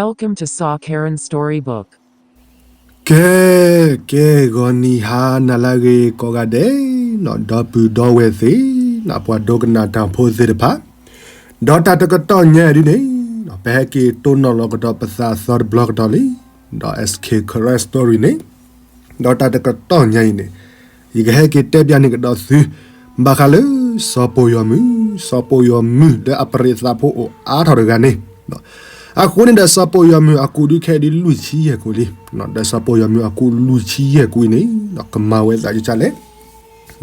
Welcome to Saw Karen Storybook. ကဲ ကဲ ဂီၤနံၤဟါနၤလၢအဂ့ၤကိးဂၤဒဲး, ဒီပုၢ်ဒီဝဲၢ်သ့ၣ်, ပှၤဒိကနၣ်တၢ်ဖိသ့ၣ်တဖၣ်, ဒီးတၢ်တကတီၢ်ညါအံၤဒ်န့ၣ်, ပဟဲက့ၤတိၢ်နီၣ်လီၤကဒီးပသးအသီတဘျီကဒီးလံ, ဒီး S K Karen Story န့ၣ်, ဒီးတၢ်တကတီၢ်ညါအံၤန့ၣ်, ယကဟဲက့ၤတဲပျးန့ၢ်ကဒီးသု ဘၣ်ဃးလၢ စီၤပိာ်ယီၤမုၣ်, စီၤပိာ်ယီၤမုၣ်လၢအပရံးသးဖိအိၣ်အါထီၣ်တဂၤန့ၣ်, အဃိန့ၣ်ဒီး စီၤပိာ်ယီၤမုၣ်အကူးဒုးခဲအံၤဒုးလွံၢ်ဆံယဲၢ်ကူးလံ, ဒီးစီၤပိာ်ယီၤမုၣ်အကူးလွံၢ်ဆံယဲၢ်ကူးအံၤန့ၣ်, ကမၤဝဲသးကစၢ်လဲၣ်,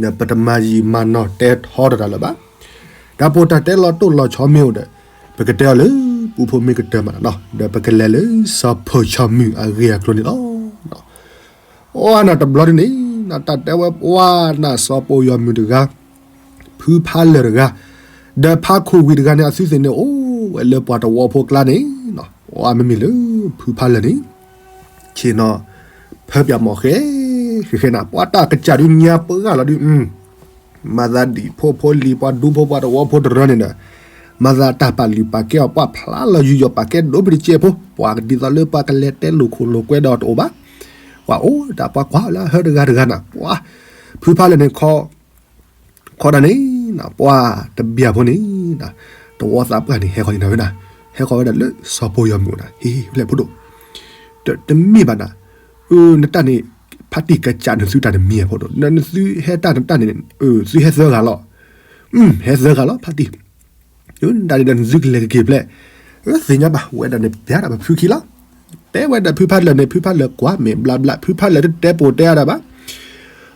ဒီးပတမၤယံာ်မၤနီၢ်တဲထီတၢ်လၢၤဘၣ်, တၢ်ပိာ်တၢ်တဲလီၤတိၢ်လီၤဆီမ့ၢ်အိၣ်ဒီး, ပကတဲအီၤလၢ ပူဖိမ့ၢ်ကတၢၢ်မးနီၤ, ဒီးပကလဲၤလၢစီၤပိာ်ယီၤမုၣ်အဂ့ၢ်အကျိၤန့ၣ်လီၤ. အီနၤတဘျီဒ်န့ၣ်, တၢ်တဲဝဲပှၤနၤစီၤပိာ်ယီၤမုၣ်တဂၤ, ဖုဖးလၢာ်တဂၤ, ဒီးဖးခိၣ်ဝံၤတဂၤန့ၣ် အသုသ့ၣ်န့ၣ်အိၣ်ဝဲလၢပှၤတဝီဖိကျါန့ၣ်, အီမ့မ့ၢ်လၢဖုဖးလၢာ်န့ၣ်, ဆ့ၣ်နီၤ, ဖၢပၠးမီၢ်ဃဲ, ဃဲဃဲနၤ ပှၤတၢ်ကစၢ်ဒုးညါပှၤဂၤလီၤဒုး, မၤသးဒ်ဖိဖိလံၤ ပှၤဒူဖိပှၤတဝီဖိတရၢန့ၣ်ဒီး, မၤသးတၢ်ပာ်လုၢ်ပာ်ကဲအီၤ ပှၤဖျါလီၤယူးယီၣ်ပာ်ကဲဒိၣ်ပတကဲဖိ, ပှၤဒ်သိးလၢပှၤကလဲၤတဲလိာ်ခိၣ်လိာ်ကွဲဒီးတအိၣ်ဘၣ်, ပှၤအိၣ်ဒၣ်ပှၤကွၢ်လၢအဟၢတဂၤတဂၤနၤ, ပှၤ, ဖုဖးလၢာ်န့ၣ်ခီ ခီဒၣ်န့ၣ်, ပှၤတဘျီဖိန့ၣ်, တဝီသးပှၢ်န့ၣ် ဟဲဃီၤန့ၣ်နၤဝဲနၤ, ဟဲဃီၤဝဲဒၣ်လၢစီၤပိာ်ယီၤမုၣ်နၤ, ဟ့ၣ်ဖျဲၣ်ဖိဒိၣ်, တမ့ၢ်ဘၣ်နၤ, နတၢ်န့ၣ်, ဖါတံၢ်ကစးနသုတၢ်တမံၤဖိဒိၣ်, နသုဟဲတၢ်နတၢ်န့ၣ်, သုဟဲသၢဂၤလီၤ, ဟဲသၢဂၤလီၤ ဖါတံၢ်, နတၢ်န့ၣ်ဒီးနသုကလဲၤကက့ၤဖျဲၣ်, သ့ၣ်ညါဘၣ် ဝဲဒၣ်န့ၣ် ပျးတၢ်ပဖုခံလီၤ, တဲဝဲဒၣ်ဖုဖးလၢာ်န့ၣ် ဖုဖးလၢာ်ကွၢ်မဲာ်ဘျးဘျး ဖုဖးလၢာ်တတဲပိာ်တဲအါဒၣ်ဘၣ်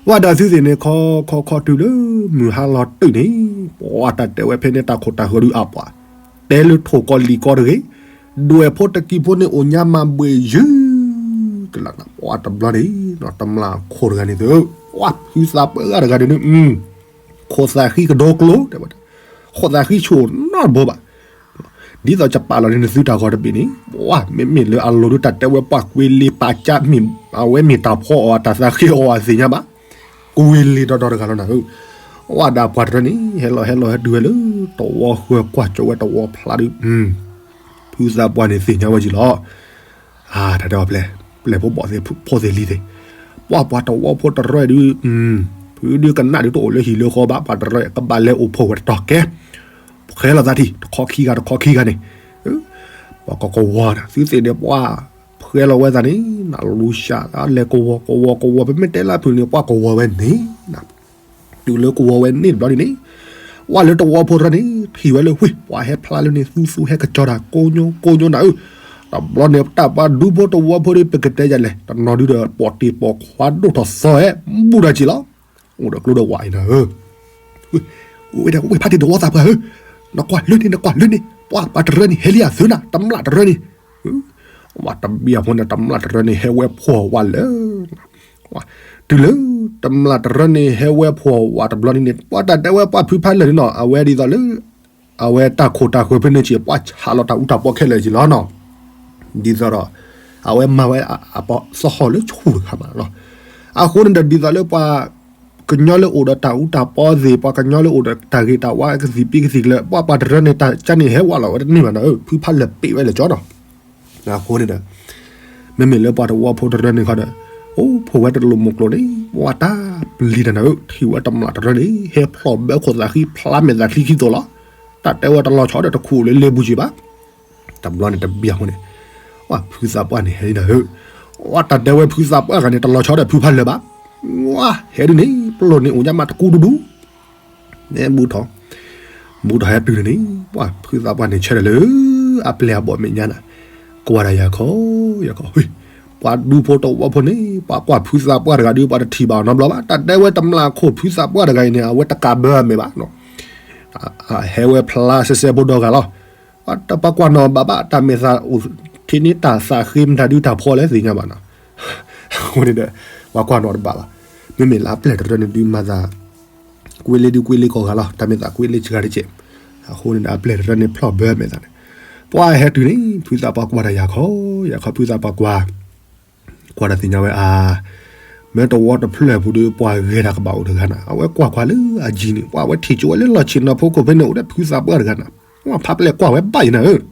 ဝဲဒၣ်သုသ့ၣ်န့ၣ် ခီခီခီတုၤလၢမုၢ်ဟါလီၤတုၤန့ၣ်, ပှၤတၢ်တဲဝဲဖဲန့ၣ်တၢ်ခိၣ်တၢ်ဃၢၤဒုးအါပှၤ, တဲလၢထိၣ်ကီလံၤကီတဂ့ၤ, ဒွဲၣ်ဖိတကံၤဖိန့ၣ်အိၣ်ညါမၤဘှ့ၣ်ယုၢ်, ကလၢ်နၤ ပှၤတဘျီန့ၣ်, တမျၢ်ခိၣ်တဂၤန့ၣ်သု, ပှၤဖုသးပှၢ်ဂၤတဂၤန့ၣ်, ခိၣ်သးဃံကဒီကျိ, တဲဝဲ, ခိၣ်သးဃံဆိၣ်နီတဘိဘၣ် ဒ်သိးယပာ်လီၤန့ၢ်နသုတၢ်ဂီၤတဘ့ၣ်န့ၣ်, ပှၤမ့မ့ၢ်လၢအလိၤဒုးတၢ်တဲဝဲပှၤကွ့လ့ပာ်ကၢ်မ့ၢ်, အဝဲမ့ၢ်တၢ်ဖီအီၤအတၢ်သးဃ့အီၤအသ့ၣ်ညါဘၣ်, ကွ့လ့ဒီဒီတဂၤလီၤနၤဧၢ, ဝဲဒၣ်ပှၤတရၢန့ၣ် ဟဲလီၤဟဲလီၤဟဲတုၤဝဲလၢ တဝီဃၢၤကွၢ်ကၠီဝဲတဝီဖျါဒုး, ဖုသးပှၢ်န့ၣ်သ့ၣ်ညါဝဲက့ၤလီၤ တၢ်တဲအီၤပျဲၢ်, ပျဲၢ်ဖိဘီၣ်သ့ၣ်ဖိသ့ၣ်လံၤသ့ၣ်, ပှၤပှၤတဝီဖိတရၢဒုး, ဖုဒုးကနၣ်ဒုးတအိၣ်လၢဟံၣ်လၢဃီဘၣ် ပှၤတရၢကဘၣ်လဲၤအိၣ်ဖှိၣ်ဝဲတတီၤကဲ, ဖှဲလီၤသးထံၣ် တခီခံဂၤတခီခံဂၤန့ၣ်, ပှၤကကဝီၤနၤ သုသ့ၣ်န့ၣ်ပှၤ, ဖှဲလီၤဝဲသးန့ၣ် နလူၤရှးလဲၤကဝီၤကဝီၤကဝီၤ ပမ့ၢ်တဲလၢဖုန့ၣ် ပှၤကဝီၤဝဲန့ၣ် တုၤလၢကဝီၤဝဲန့ၣ်တဘျီဒ်န့ၣ်, ပှၤလၢတဝီဖိတရၢန့ၣ် ထံၣ်ဝဲလၢဝ့ၢ် ပှၤဟဲဖျါလၢန့ၣ် သူသူဟဲကစီၤတၢ်ကိညိကိညိနၤဧၢ, တဘျီန့ၣ်တၢ်ပှၤဒူဖိတဝီဖိဒ်ပကတဲယၤလဲၣ် တနီၤဒုဒီးပိာ်တ့ၢ်ပိာ်ခွါဒိၣ်ထီၣ်သီဟဲ ဘူးတၢ်စံၣ်လီၤ, အိၣ်ဒီးကျိဒီးဝးအံၤနၤဧၢ ဝဲဒၣ်ဝဲဖါတံၢ်တဝီသးပှၢ်ဧၢ, နကွၢ်လၢန့ၣ် နကွၢ်လၢန့ၣ် ပှၤပှၤတရၢန့ၣ် ဟဲလံအသုနၤ တမျၢ်တရၢန့ၣ်, ဝဲတဘျီအဖိန့ၣ် တမျၢ်တရၢန့ၣ် ဟဲဝဲဖှီၣ်ဝဲလၢ တုၤလၢ တမျၢ်တရၢန့ၣ် ဟဲဝဲဖှီၣ်ဝဲတဘျီန့ၣ်န့ၣ် ပှၤတၢ်တဲဝဲပှၤဖုဖးလၢာ်န့ၣ်နီၤ အဝဲဒ်သိးလၢ အဝဲတၢ်ခိၣ်တၢ်ဃၢၤဖဲန့ၣ်က့ၤ ပှၤဆးလီၤတၢ်အူတၢ်ပီခဲလၢာ်က့ၤလီၤနီၤ, ဒ်သိးဒီး အဝဲမၤဝဲအပီသီၣ်ဟီၣ်လၢဆူၣ်တခါမးလီၤ, အဃိန့ၣ်ဒီးဒ်သိးလၢပှၤ ကညီလၢအိၣ်ဒီးတၢ်အူတၢ်ပီသ့ၣ် ပှၤကညီလၢအိၣ်ဒီးတၢ်ဂ့ၤတၢ်ဝါကသံၣ်ပံကသံၣ်ကျၢၤ ပှၤပှၤတရၢန့ၣ် တၢ်ကန့ၣ်ဟဲဝဲလီၤဝဲတန့ၢ်ဘၣ်နီၤ ဖုဖးလၢာ်ပ့းဝဲလၢာ်ကၠီနီၤ, အဃိန့ၣ်ဒီး မ့မ့ၢ်လၢပှၤတဝီဖိတရၢန့ၣ်ခီဒီး အိၣ်ဖှိၣ်ဝဲတလိာ်မိၢ်ကျိၤန့ၣ် ပှၤတၢ်ပျံၤတၢ်နၤဧၢ ထံၣ်ဝဲတမျၢ်တရၢန့ၣ် ဟဲဖျီၣ်ဘၢခိၣ်သးဃံဖျါမဲာ်သးချံခံသိးလီၤ, တၢ်တဲဝဲတလီၤဆီဒီးတခူၣ်လၢလဲၤဘူးက့ၤဘၣ် တဘျီန့ၣ်တဘျီအဃိန့ၣ် ဝဲဖုသးပှၢ်န့ၣ်ဟဲလံနၤဧၢ, ဝဲတၢ်တဲဝဲဖုသးပှၢ်ဂၤန့ၣ် တလီၤဆီဒီးဖုဖးလၢာ်ဘၣ်, ဝဲဟဲဒ်န့ၣ် ပျိၢ်န့ၣ်အိၣ်ညါမးတကူဒူဒူ, န့ၣ်ဘူးထီၣ်, ဘူးထီၣ်ဟဲတုၤန့ၣ် ဝဲဖုသးပှၢ်န့ၣ်ဆၢထၢၣ်လၢ အပျဲၢ်အဘီၣ်မဲာ်ညါနၤ, ကွၢ်ဒၣ်ယၤခီ, ယၤခီ, ပှၤဒူဖိတဝီဖိန့ၣ် ပှၤကွၢ်ဖုသးပှၢ်တဂၤဒုး ပှၤတထံၣ်ဘၣ်အီၤနီတဘျီဘၣ်, တၢ်တဲဝဲတမျၢ်ခိၣ်ဖုသးပှၢ်တဂၤအံၤန့ၣ် အဝဲတကးဘၢအမဲာ်ဘၣ် ဟဲဝဲဖျါစဲစဲဖိဒီဂၤလီၤ, တပှၤကွၢ်နီၣ်ဘၣ်ဘၣ် တၢ်မဲာ်သးအိၣ်ထံန့ၢ်တၢ်သးဃ့မတၤဒုးတၢ်ဖီလဲၣ်သ့ၣ်ညါဘၣ်နီၤ, အဃိန့ၣ်ဒီး ပှၤကွၢ်နီၣ်တဘၣ်ဘၣ်, မ့မ့ၢ်လၢအပျဲၢ်တရၢန့ၣ်ဒုးမၤသး ကွ့လ့ဒုးကွ့လ့ကိးဂၤလီၤ တၢ်မဲာ်သးကွ့လ့စှၤတကဲး, အဃိန့ၣ်ဒီးအပျဲၢ်တရၢန့ၣ်ဖျီၣ်ဘၢမဲာ်သးန့ၣ်, ပှၤဟဲတုၤန့ၣ် ဖုသးပှၢ်ကွၢ်တၢ်ယၤခီ, ယၤခီဖုသးပှၢ်ကွၢ် ကွၢ်တၢ်သ့ၣ်ညါဝဲအါ, မ့ၢ်တဝီတဖျၢၣ်ပူၤဒီး ပှၤဂဲၤတၢ်ကဘၣ်အိၣ်တဂၤနၤ, အဝဲကွၢ်ကွၢ်လၢအယံၤန့ၣ် ပှၤဝဲထံၣ်ကၠိဝဲလၢလီၢ်ဆ့ၣ်နီၤဖိခိၣ်ဖဲန့ၣ် အိၣ်ဒီးဖုသးပှၢ်တဂၤနၤ, ပှၤဖးပျဲၢ်ကွၢ်ဝဲဘၣ်ယၤနၤဧၢ,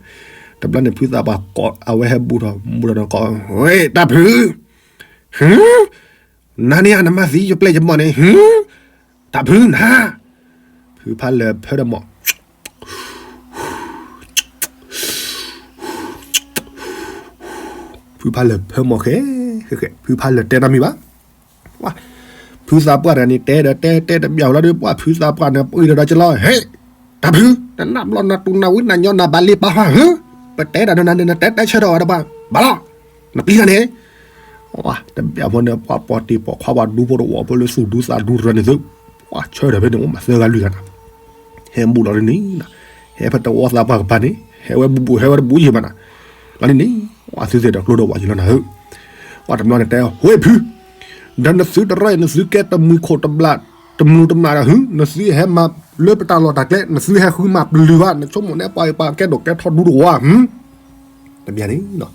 တဘျီန့ၣ် ဖုသးပှၢ်ကိး အဝဲဟဲဘူးထီၣ် ဘူးထီၣ်ဒီးကိး, ဝဲ တၢ်ဖု, ဟ, နၤန့ၣ်ဧါ နမၤသံယပျဲၢ်ယဘီၣ်န့ၣ် ဟ, တၢ်ဖုနၤ, ဖုဖးလၢာ်ဖၢဒီးမီၢ် ဖုဖးလၢာ်ဖၢမီၢ်ဃဲ, ဖုဖးလၢာ်တဲနီတမံၤဘၣ်. ဖုသးပှၢ်တဂၤန့ၣ် တဲဒီးတဲတဲတဘၣ်လီၤဒီး ပှၤဖုသးပှၢ်န့ၣ် ပှံၤဒီးဒီးကလီၤ, ဟဲ, တၢ်ဖု, နနၢ်ဘျီနတူၢ်နၢ်ဝံနၢ်ညီနၢ်ဘၣ်လံပၢ်ဟါ, ဟ, ပတဲတၢ်ဒီးနၤန့ၣ် နတဲတဲဆၢထီၣ်ဝဲတပှၢ်, ဘၣ်လီၤ, နပျံၤတၢ်န့ၣ် တဘၣ်ဖိန့ၣ် ပှၤပိာ်တံၢ်ပိာ်ခွါ ပှၤဒူဖိတဝီဖိလၢသူၣ်ဒူသးဒူတရၢန့ၣ်သု, ပှၤဆၢထၢၣ်ဖဲန့ၣ် အိၣ်မးသၢဂၤလွံၢ်ဂၤနၤ, ဟဲဘူးလီၤဒ်န့ၣ်, ဟဲဖဲတဝီသးပှၢ်ကပၤန့ၣ် ဟဲဝဲဘူးဘူး ဟဲဝဲတဘူးယံၤဘၣ်နၤ, လီၤဒ်န့ၣ် ပှၤသုသ့ၣ်ဒီးကျိဒီးဝးယံၤလီၤနၤဧၢ, ပှၤတဘျီန့ၣ်တဲ ဝ့ၢ်ဖု ဒီးနသုတရၢအံၤ နသုကဲတမှံၤခိၣ်တဘျး တမူၤတမျးဒီး ဟ, နသုဟဲမၤလၢပတၢ်လီၢ်တၢ်ကျဲ နသုဟဲဃုမၤပျုၤဘၣ် နဆိကမိၣ်န့ၣ်ပှၤပှၤကဲဒိၣ်ကဲထီဒူတဝီ, တဘၣ်န့ၣ်,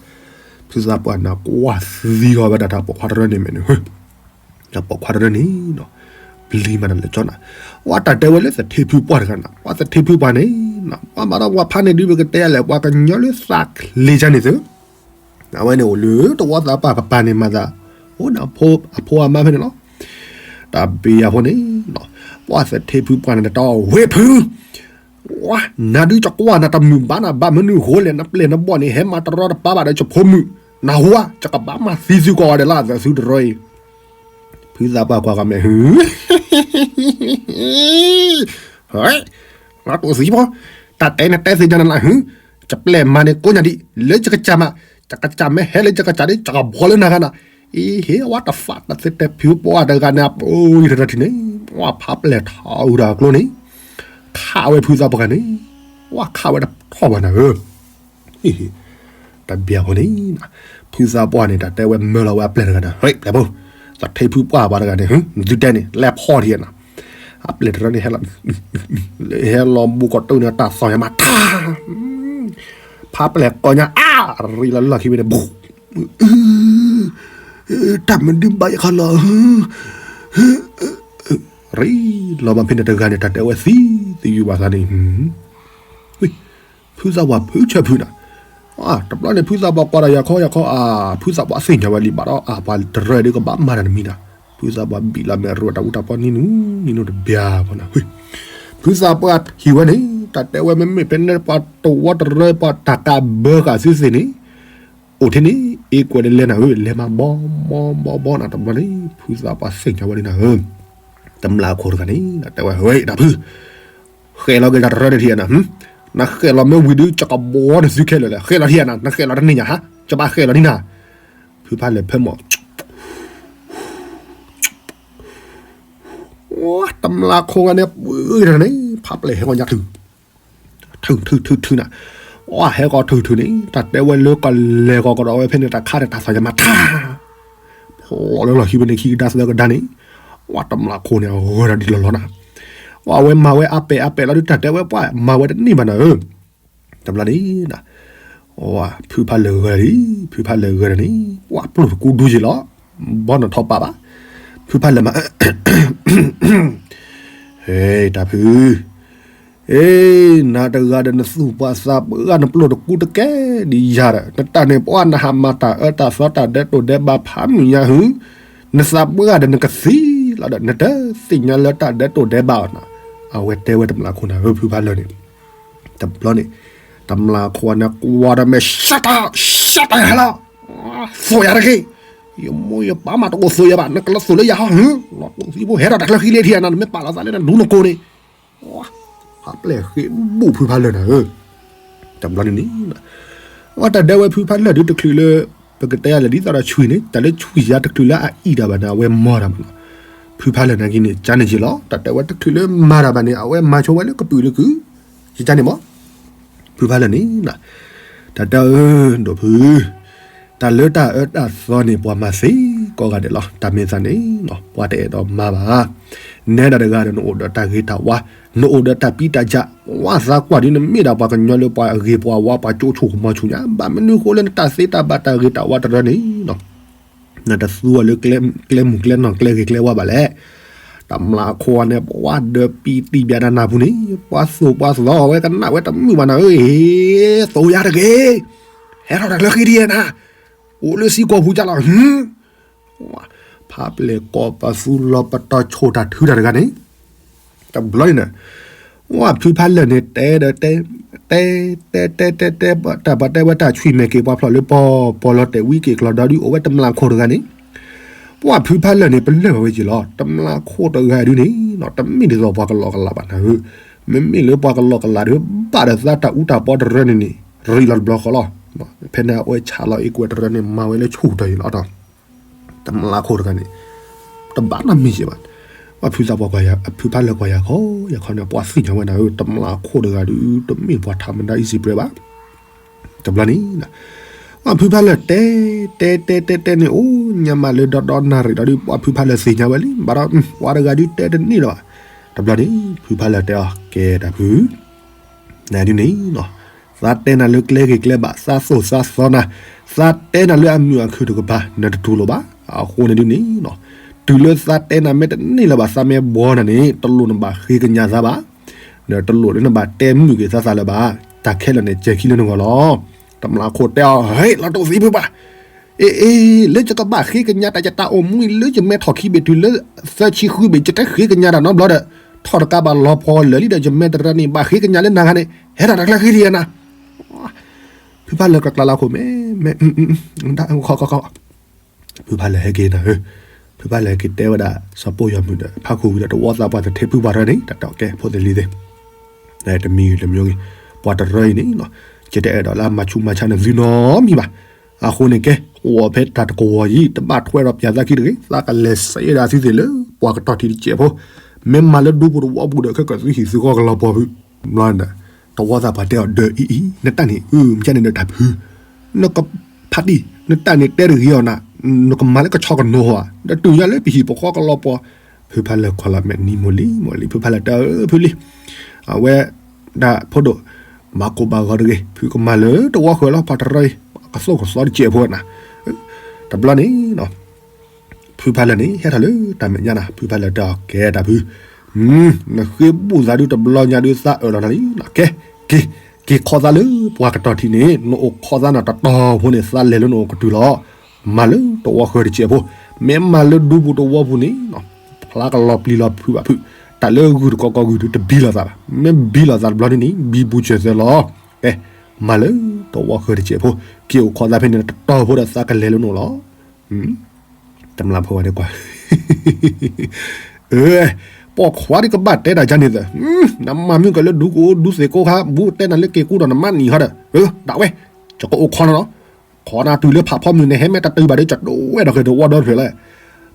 ဖုသးပှၢ်န့ၣ် ကွၢ်သံဃီၤဝဲဒၣ်တၢ်ပိာ်ခွါတရၢန့ၣ်မ့ၢ်န့ၣ်, တၢ်ပိာ်ခွါတရၢန့ၣ် ပျံၤမးတၢ်လၢကၠီနၤ, ပှၤတၢ်တဲဝဲလၢသထ့ဖုပှၢ်တဂၤနၤ, ပှၤသထ့ဖုပှၢ်န့ၣ်, ပှၤမၤဒီးပှၤဖးန့ၣ်ဒုးပကတဲလဲၣ် ပှၤကညီလၢသးချ့ကန့ၣ်သု အဝဲန့ၣ်အိၣ်လၢတဝီသးပှၢ်ကပၤန့ၣ်မၤသး, အိၣ်ဒီးအဖိအမါဖဲန့ၣ်လီၤ, တၢ်ဘံယၤဖိန့ၣ်, ပှၤသထ့ဖုပှၢ်န့ၣ်တဝ့ၢ်ဖု, နၤဒုးကကွၢ်နၤတမုာ်ဘၣ်နၤဘၣ်မနုၤဃိလဲၣ် နပျဲၢ်နဘီၣ်န့ၣ် ဟဲမၤတရီတပါဘၣ်ဒီးယဖိမုၣ်, နဟူဧါ ယကဘၣ်မၤသံသုကိးဂၤဒဲးလၢအသးသုတရၢအံၤ, ဖုသးပှၢ်ကွၢ်ကီးမဲာ် နတူၢ်သံဖိ, တၢ်တဲနတဲသ့ၣ်ညါနၤလၢဟု, ယပျဲၢ်မၤန့ၣ်ကိးညါဒံး လၢယကစၢ်မး, ယကစၢ်မ့ၢ်ဟဲလၢယကစၢ်ဒ် ယကဘီလၢနၤဂၤနၤ, အံၤဟ့ၣ်ဝဲတဖးတၢ်သ့တဲဖုပှၢ်တဂၤန့ၣ် အပၢ်ယံၤတထံၣ်န့ၣ်, ဝဲဖးပျဲၢ်ထီၣ်အုးဒီးအကျိန့ၣ်, ခးဝဲဖုသးပှၢ်န့ၣ်, ဝဲခးဝဲတထီၣ်ဘၣ်နၤဧၢ တဘၣ်ဖိန့ၣ်, ဖုသးပှၢ်န့ၣ် တၢ်တဲဝဲမၢလီၤဝဲအပျဲၢ်တဂၤန့ၣ် ပျဲၢ်ဖိ, သထ့ဖုပှၢ်ပှၤတဂၤန့ၣ် နသုတဲန့ၣ် လဲၤဖီၣ်ထံးနၤ, အပျဲၢ်တရၢန့ၣ် ဟဲလီၤဘူးကီးတုၤန့ၣ် တၢ်သီၣ်ညါမးထါ, ဖးပျဲၢ်ကိးညါအါ, ရံလီၤလီၢ်ခံဝဲန့ၣ် ဘူး တၢ်မနုၤဘၣ်ယခီလီၤ, ရံလီၤဘၣ်ဖဲန့ၣ်တဂၤန့ၣ် တၢ်တဲဝဲသံသယုၢ်ဘၣ်သးန့ၣ်, ဖုသးပှၢ်ဖုဆၢဖုနၤ, တဘျီန့ၣ် ဖုသးပှၢ်ကွၢ်ဒီးယၤခီယၤခီအါ, ဖုသးပှၢ်သ့ၣ်ညါဝဲလံဘၣ်ဒီးအါ ပှၤတရၢဒ်ကဘၣ်မၤတၢ်တမံၤနၤ, ဖုသးပှၢ်ဘံၣ်လီၤမဲာ်ရူးတၢ်အူတၢ်ပီနံၤနူနံၤနူတဘျီဖိနၤ, ဖုသးပှၢ်ဟံးဝဲန့ၣ် တၢ်တဲဝဲမ့မ့ၢ်ဖဲန့ၣ် ပှၤတဝီတရၢ ပှၤတၢ်ကးဘၢဃာ်သုသ့ၣ်န့ၣ် အိၣ်ထဲန့ၣ် အ့ၣ်ကွဲးလၢလဲၤနၤဧၢ လဲၤမၤဘီဘီဘီဘီနၤ တဘျီန့ၣ် ဖုသးပှၢ်သ့ၣ်ညါဝဲဒ်နၤဧၢ, တမျၢ်ခိၣ်တဂၤန့ၣ် တဲဝဲ ဝဲတၢ်ဖု ဃဲးလီၤက့ၤတၢ်တရၢန့ၣ်ထံၣ်နၤ, နဃဲးလီၤမ့ၢ်ဝံၤဒုး ယကဘီနသုခဲလၢာ်လဲၣ်, ဃဲးလီၤထံၣ်နၤ, နဃဲးလီၤတန့ၢ်ညါဟါ, ယဘၣ်ဃဲးလီၤဒ်နၤ, ဖုဖးလၢာ်ဖၢမီၢ် တမျၢ်ခိၣ်ဂၤန့ၣ် ပှ့ၤတၢ်န့ၣ် ဖးပျဲၢ်ဟဲဂီၤညါထုး ထုးထုးထုးထုးနၤ, အဟဲဂီၤထုးထုးန့ၣ် တၢ်တဲဝဲလၢကလဲၤဂီၤကဒီးဝဲဖဲန့ၣ် တၢ်ခါန့ၣ် တၢ်သီၣ်ညါမးထါ, ဖျိးလၢလီၢ်ခံဝဲန့ၣ် ခံကဒါသၢကဒါန့ၣ်, ဝဲတမျၢ်ခိၣ်န့ၣ် အဂၢၢ်တၢ်ဒ်လီၤလီၤနၤ, အဝဲမၤဝဲအပျဲၢ်အပျဲၢ်လီၤဒုး တၢ်တဲဝဲပှၤမၤဝဲတန့ၢ်ဘၣ်နၤဧၢ တဘျီန့ၣ် ဖုဖးလၢာ်ဂၢၢ်လံ, ဖုဖးလၢာ်ဂၢၢ်န့ၣ် ပှၤပျိၢ်တကူဒူယ့ၣ်လီၤ, ဘီနထီၣ်ပာ်ဘၣ်, ဖုဖးလၢာ်မး ဟဲ တၢ်ဖု, အ့ နၤတဂၤဒီးနသူၣ်ပှၢ်သးပှၢ် နပျိၢ်တကူတကဲဒ်ယၤဒီး နတၢ်န့ၣ်ပှၤနဟးမၤတၢ်အၢတၢ်သီတၢ်ဒဲးတိၢ်ဒဲးဘး ဖးမုၢ်ညါဟု, နသးပှၢ်ဒီးနကသံလီၤဒီး နတသ့ၣ်ညါလၢတၢ်ဒဲးတိၢ်ဒဲးဘးအီၤနၤ, အဝဲတဲဝဲတမျၢ်ခိၣ်နၤဧၢ ဖုဖးလၢာ်န့ၣ် တဘျီန့ၣ် တမျၢ်ခိၣ်န့ၣ် ကွၢ်ဒီးမဲာ် ရှဲတၢ် ရှဲတၢ်ဟဲလီၤ, သိၣ်ယၤတဂ့ၤ, ယမိၢ်ယပၢ်မးတအိၣ်သိၣ်ယၤဘၣ် နကလီၤသိၣ်လၢယၤဟီ ဟ, လီၤတူၢ်သံဖိ ဟဲဒီးတၢ်ချၢဃံလ့ထံနၤ နမ့ၢ်ပာ်လီၤသးလၢနဒူနကိးန့ၣ်, ဖးပျဲၢ်ဃ့ဘူးဖုဖးလၢာ်နၤဧၢ, တဘျီန့ၣ်န့ၣ် အတၢ်ဒဲဝဲဖုဖးလၢာ်ဒုးတချုးလၢ ပကတဲယၤလဲၣ်ဒ်သိးဒီးဆွံန့ၣ် တၢ်လၢဆွံယၤတချုးလၢအအံၤတၢ်ဘၣ်န့ၣ် အဝဲမၤတၢ်ဘၣ်နီၤ, ဖုဖးလၢာ်နာ်က့န့ၣ် ကန့ၣ်က့လီၤ တၢ်တဲဝဲတချုးလၢမၤတၢ်ဘၣ်န့ၣ် အဝဲမၤဆိဝဲလၢကပုာ်လၢကုၢ်, ကန့ၣ်မး ဖုဖးလၢာ်န့ၣ် တၢ်တဲအၢ ဒိၣ်ဖု တၢ်လၢတၢ်အၢတၢ်သီန့ၣ် ပှၤမၤသ့ကိးဂၤဒဲးလီၤ. တၢ်မ့ၢ်သးန့ၣ် ပှၤတအဲၣ်ဒိးမၤဘၣ်. နဲဒၣ်တဂၤဒီး နအိၣ်ဒီးတၢ်ဂ့ၤတၢ်ဝါ, နအိၣ်ဒီးတၢ်ပံတၢ်ယၢ်, ဝဲသးကွၢ်ဒ်နမ့ၢ်ဒၣ်ပှၤကညီလၢပှၤအဂ့ၤပှၤဝါ ပှၤကၠိဆိၣ်ကမီၤဆူၣ်ညါ, ဘၣ်မနုၤဃိလၢနတၢ်သ့တၢ်ဘၣ်တၢ်ဂ့ၤတၢ်ဝါတရၢန့ၣ် နတသူအီၤလၢကျဲမုၢ်ကျဲနီၢ်ကျဲဂ့ၤကျဲဝါဘၣ်လဲၣ်. တမျၢ်ခိၣ်န့ၣ် ပှၤဒၢးပံတံၢ်ဘၣ်တၢ်နၢ်ပူၤန့ၣ် ပှၤသိၣ်ပှၤသီဝဲကနၣ်ဝဲတမုာ်ဘၣ်နၤဧၢ, သိၣ်ယၤတဂ့ၤ, ဟဲထီၣ်တၢ်ချၢဃံဒံးနၤ, အိၣ်လၢစံကီၢ်ပူၤကၢ်လီၤ, ဖးပျဲၢ်ကိးပသူလီၤပတီၢ်ဆိၣ်တၢ်ထုတၢ်တဂၤန့ၣ် တဘျီန့ၣ် ဝဲဖုဖးလၢာ်န့ၣ် တဲဒီးတဲ, တဲ, တဲတဲတဲတဲ, တၢ်ပှၤတဲဝဲတၢ်ဆွံၣ်မဲာ်က့ၤပှၤဖျိးလၢပီၢ်, ပီၢ်လီၤတဲာ်ဝံက့ၤကျီၤဒီဒုးအိၣ်ဝဲတမျၢ်ခိၣ်တဂၤန့ၣ်, ပှၤဖုဖးလၢာ်န့ၣ် ပလၢၢ်ဘၣ်ဝဲက့ၤလီၤ. တမျၢ်ခိၣ်တဂၤဒုန့ၣ် တမ့ၢ်ဒ်သိးပှၤကလီကလးဘၣ်နၤဧၢ, မ့မ့ၢ်လၢပှၤကလီကလးဒီး ဘၣ်ဒီးသးတၢ်အူတၢ်ပီတရၢန့ၣ်န့ၣ် ရံးလီၤတဘျီဃီလီၤ. ဖဲန့ၣ်အဝဲဆးလီၤအ့ၣ်ကွဲးတရၢန့ၣ် မၤဝဲလၢဆူၣ်တီၤအံၤလီၤဒီး တမျၢ်ခိၣ်တဂၤန့ၣ် တဘၣ်နီတမံၤဘၣ်. ပှၤဖုသးပှၢ်ကွၢ်ယၤ, အဖုဖးလၢာ်ကွၢ်ယၤခီ, ယၤခီန့ၣ် ပှၤသ့ၣ်ညါဝဲနၤဧၢ, တမျၢ်ခိၣ်တဂၤဒု တမ့ၢ်ပှၤထးမဒါအံၤစံးပြဲဘၣ်. တဘျီန့ၣ် ပှၤဖုဖးလၢာ်တဲ, တဲတဲတဲတဲန့ၣ် အိၣ်ညါမးလၢဒီဒီနၣ်ရံၣ်ဒီးဒု ပှၤဖုဖးလၢာ်သ့ၣ်ညါဝဲလံ, ဘၣ်ဒီး ပှၤတဂၤဒုတဲတန့ၢ်လၢၤဘၣ်. တဘျီန့ၣ် ဖုဖးလၢာ်တဲအီၤ ကဲတၢ်ဖု နဒုန့ၣ် သးတဲနၤလၢကျဲဂ့ၤကျဲဘၣ်, သးသိၣ်သးသီနၤ, သးတဲနၤလၢအမုာ်အခုၣ်တကပၤ နတတူၢ်လိာ်ဘၣ်. အဃိန့ၣ်ဒုန့ၣ် တုၤလၢသးတဲနၤမ့ၢ်တန့ၢ်လၢၤဘၣ်, သးမ့ၢ်ဘှီနၤန့ၣ် တလိၣ်နဘၣ်ဃ့ကညးသးဘၣ်, ဒီးတလိၣ်လၢနဘၣ်တဲမုာ်က့ၤသးသးလၢၤဘၣ်. တၢ်ခဲလၢာ်န့ၣ် ကဲၤခံလၢနဂီၢ်လီၤ. တမျၢ်ခိၣ်တဲအီၤ ဟ့ၣ်လီၤတိၢ်သံဖုပှၢ်, အ့ အ့ လၢယကဘၣ်ဃ့ကညးတၢ်ယတၢ်အိၣ်မူအံၤ လၢယမဲာ်ထီၣ်ခံဘ့ၣ်တုၤလၢ သၢဆံဃုဘ့ၣ် ယတဃ့ကညးတၢ်နီတဘျီဒီး ထီၣ်တကးဘၣ်လီၤပှီၢ်လၢာ်လံဒီး ယမဲာ်တရၢန့ၣ် ဘၣ်ဃ့ကညးလၢနၤဂၤန့ၣ် ဟဲထီၣ်တၢ်ချၢဃံဒံးနၤ. ဖုဖးလၢာ်ကကျါလၢခိၣ်မဲ, မဲ, ခီခီခီ, ဖုဖးလၢာ်ဟဲက့ၤနၤဧၢ, ဖုဖးလၢာ်ဟဲက့ၤတဲဝဲဒၣ် စီၤပိၢ်ယီၤမုၣ်ဒီး ဖးခူဝံၤဒီး တဝီသးပှၢ်သထ့ဖုပှၢ်တရၢန့ၣ် တၢ်တီၢ်ကဲ ဖိသ့ၣ်လံၤသ့ၣ် တမံၤဂ့ၤတမံၤဂ့ၤ, ပှၤတရၢအံၤန့ၣ် ယတအဲၣ်ဒိးလၢအမၤဆူးမၤဆါနသုနီတမံၤဘၣ်. အဃိန့ၣ်ကဲ, အိၣ်ဖဲတၢ်တကဝီၤအံၤ တဘၣ်ထွဲဒီးပၠးသးခံတဂ့ၤ, သးကလဲၤစ့ဒၣ်သုသ့ၣ်လၢပှၤကတီၢ်ထံးတစဲးဖိ, မ့ၢ်မၤလၢဒူပူၤတဝီပူၤဒီး ခဲကၢၣ်သုဟံၣ်သုဃီကလီၤပှီၢ်ဖု, တဝီသးပှၢ်တဲအီၤ ဒၢအံၤအံၤ နတၢ်န့ၣ် အမ့ၢ်ကန့ၣ်ဒီးတၢ်ဖု, နကဖးတံၢ် နတၢ်န့ၣ်တဲတဂ့ၤအီၤနၤ, နကမၤလၢကဆီကနိဧါ, ဒီးတုၤညါလၢပဟံၣ်ပဃီကလီၤပှီၢ်, ဖုဖးလၢာ်ကွၢ်လီၤမဲာ်နံၤမိၢ်လံၤမိၢ်လံၤ, ဖုဖးလၢာ်တဲအီၤ ဖုလံၤ, အဝဲ ဒၣ်ဖိဒိၣ်, ဘၣ်ကိၢ်ဘၣ်ဂီၤတဂ့ၤ, ဖုကမၤလၢတဝီဃၢၤလီၤ ပှၤတရၢအံၤ, ကသိၣ်ကသီတစဲးဖိနၤ, တဘျီန့ၣ် ဖုဖးလၢာ်န့ၣ် ဟဲထီၣ်လၢတၢ်မဲာ်ညါနၤ, ဖုဖးလၢာ်တဲအီၤ ကဲတၢ်ဖု, နဃ့ဘူၣ်သးဒုတဘျီညါဒု သးအၢၣ်လီၤနၤလံ, ကဲ, က့ၤ, က့ၤခီသးလၢပှၤကတီၢ်ထံးန့ၣ်, နအိၣ်ခီသးနၤတတီၤဖိန့ၣ် သးလဲၤလၢနအိၣ်ကတုၤလီၤ, မၤလၢတဝီဃၢၤတစဲးဖိ, မ့ၢ်မၤလၢဒူပူၤတဝီပူၤန့ၣ်, ဖျါကလီၤပျံၤလီၤဖုးဘၣ်ဖုး, တၢ်လၢဂုၢ်တကီကီဂုၢ်ဒုတဘံလီၤသးဘၣ်, မ့ၢ်ဘံလီၤသးတဘျီန့ၣ်န့ၣ် ဘံဘူစၢၤသၢလီၤ, ကဲ, မၤလၢတဝီဃၢၤတစဲးဖိ, က့ၤအိၣ်ခီသးဖဲန့ၣ်တတီၤဖိဒီးသးကလဲၤလၢနအိၣ်လီၤ. တမျၢ်ဖိဝဲဒၣ်ကွၢ်, ပိာ်ခွါဒ်ကဘၣ်တဲတၢ်ယါန့ၣ်သၢ, နမၤမုၢ်ကလၢဒူကအိၣ်ဒူသ့ၣ်ကိးခါ ဘူးတဲနၤလၢက့ၤကူဒီးနမါနံၤဟီဒီး, ဒၣ်ဝဲ, ယကအိၣ်ခီနၤလီၤ, ခီနၤတုၤလၢဖးဖီမုၢ်န့ၣ် ဟဲမ့ၢ်တတုၤဘၣ်ဒီး ကဒိးဝဲဒီးဃဲၤတဝီဒီဖျၢၣ်လဲၣ်.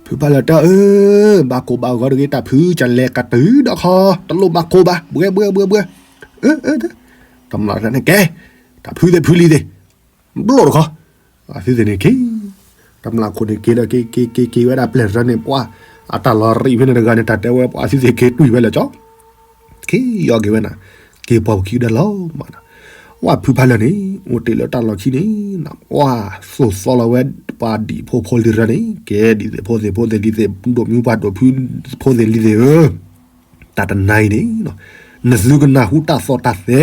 ဖုဖးလၢာ်တဲအီၤ ဘၣ်ကိၢ်ဘၣ်ဂီၤတဂ့ၤ တၢ်ဖု ကလဲၤကတုၤဒီးခီ, တလိၣ်ဘၣ်ကိၢ်ဘၣ်, ဘှဲဘှဲဘှဲဘှဲ, တမျၢ်န့ၣ်ကဲ, တၢ်ဖုသ့ၣ်ဖုလံၤသ့ၣ် ဘျီၣ်တခီ, အသုသ့ၣ်န့ၣ်က့ၤ, တမျၢ်ခိၣ်န့ၣ်က့ၤဒီးက့ၤက့ၤက့ၤက့ၤဝဲဒၣ်ပျဲၢ်တရၢန့ၣ် ပှၤ, အတၢ်လီၤရံးဖဲန့ၣ်တဂၤန့ၣ် တၢ်တဲဝဲပှၤအသုသ့ၣ်က့ၤတွံၢ်ဝဲလၢာ်ကၠီ, က့ၤယီၤက့ၤဝဲနၤ, က့ၤပှၤပူၤခံကဒါလီၤမးနၤ, ဝဲဖုဖးလၢာ်န့ၣ် အိၣ်တ့ၢ်လၢတၢ်လီၢ်ခံန့ၣ်, ပှၤသိၣ်သီလီၤဝဲပှၤဒံၣ်ဖိဖိလံၤတရၢန့ၣ်, ကဲဒ်သိးဖိသ့ၣ်ဖိသ့ၣ်လံၤသ့ၣ် ဒိၣ်မူပှၤဒိၣ်ဖုဖိသ့ၣ်လံၤသ့ၣ်ဧၢ တၢ်တနၤအံၤန့ၣ်, နသုကနၢ်ဟူတၢ်သီၣ်တၢ်သဲ,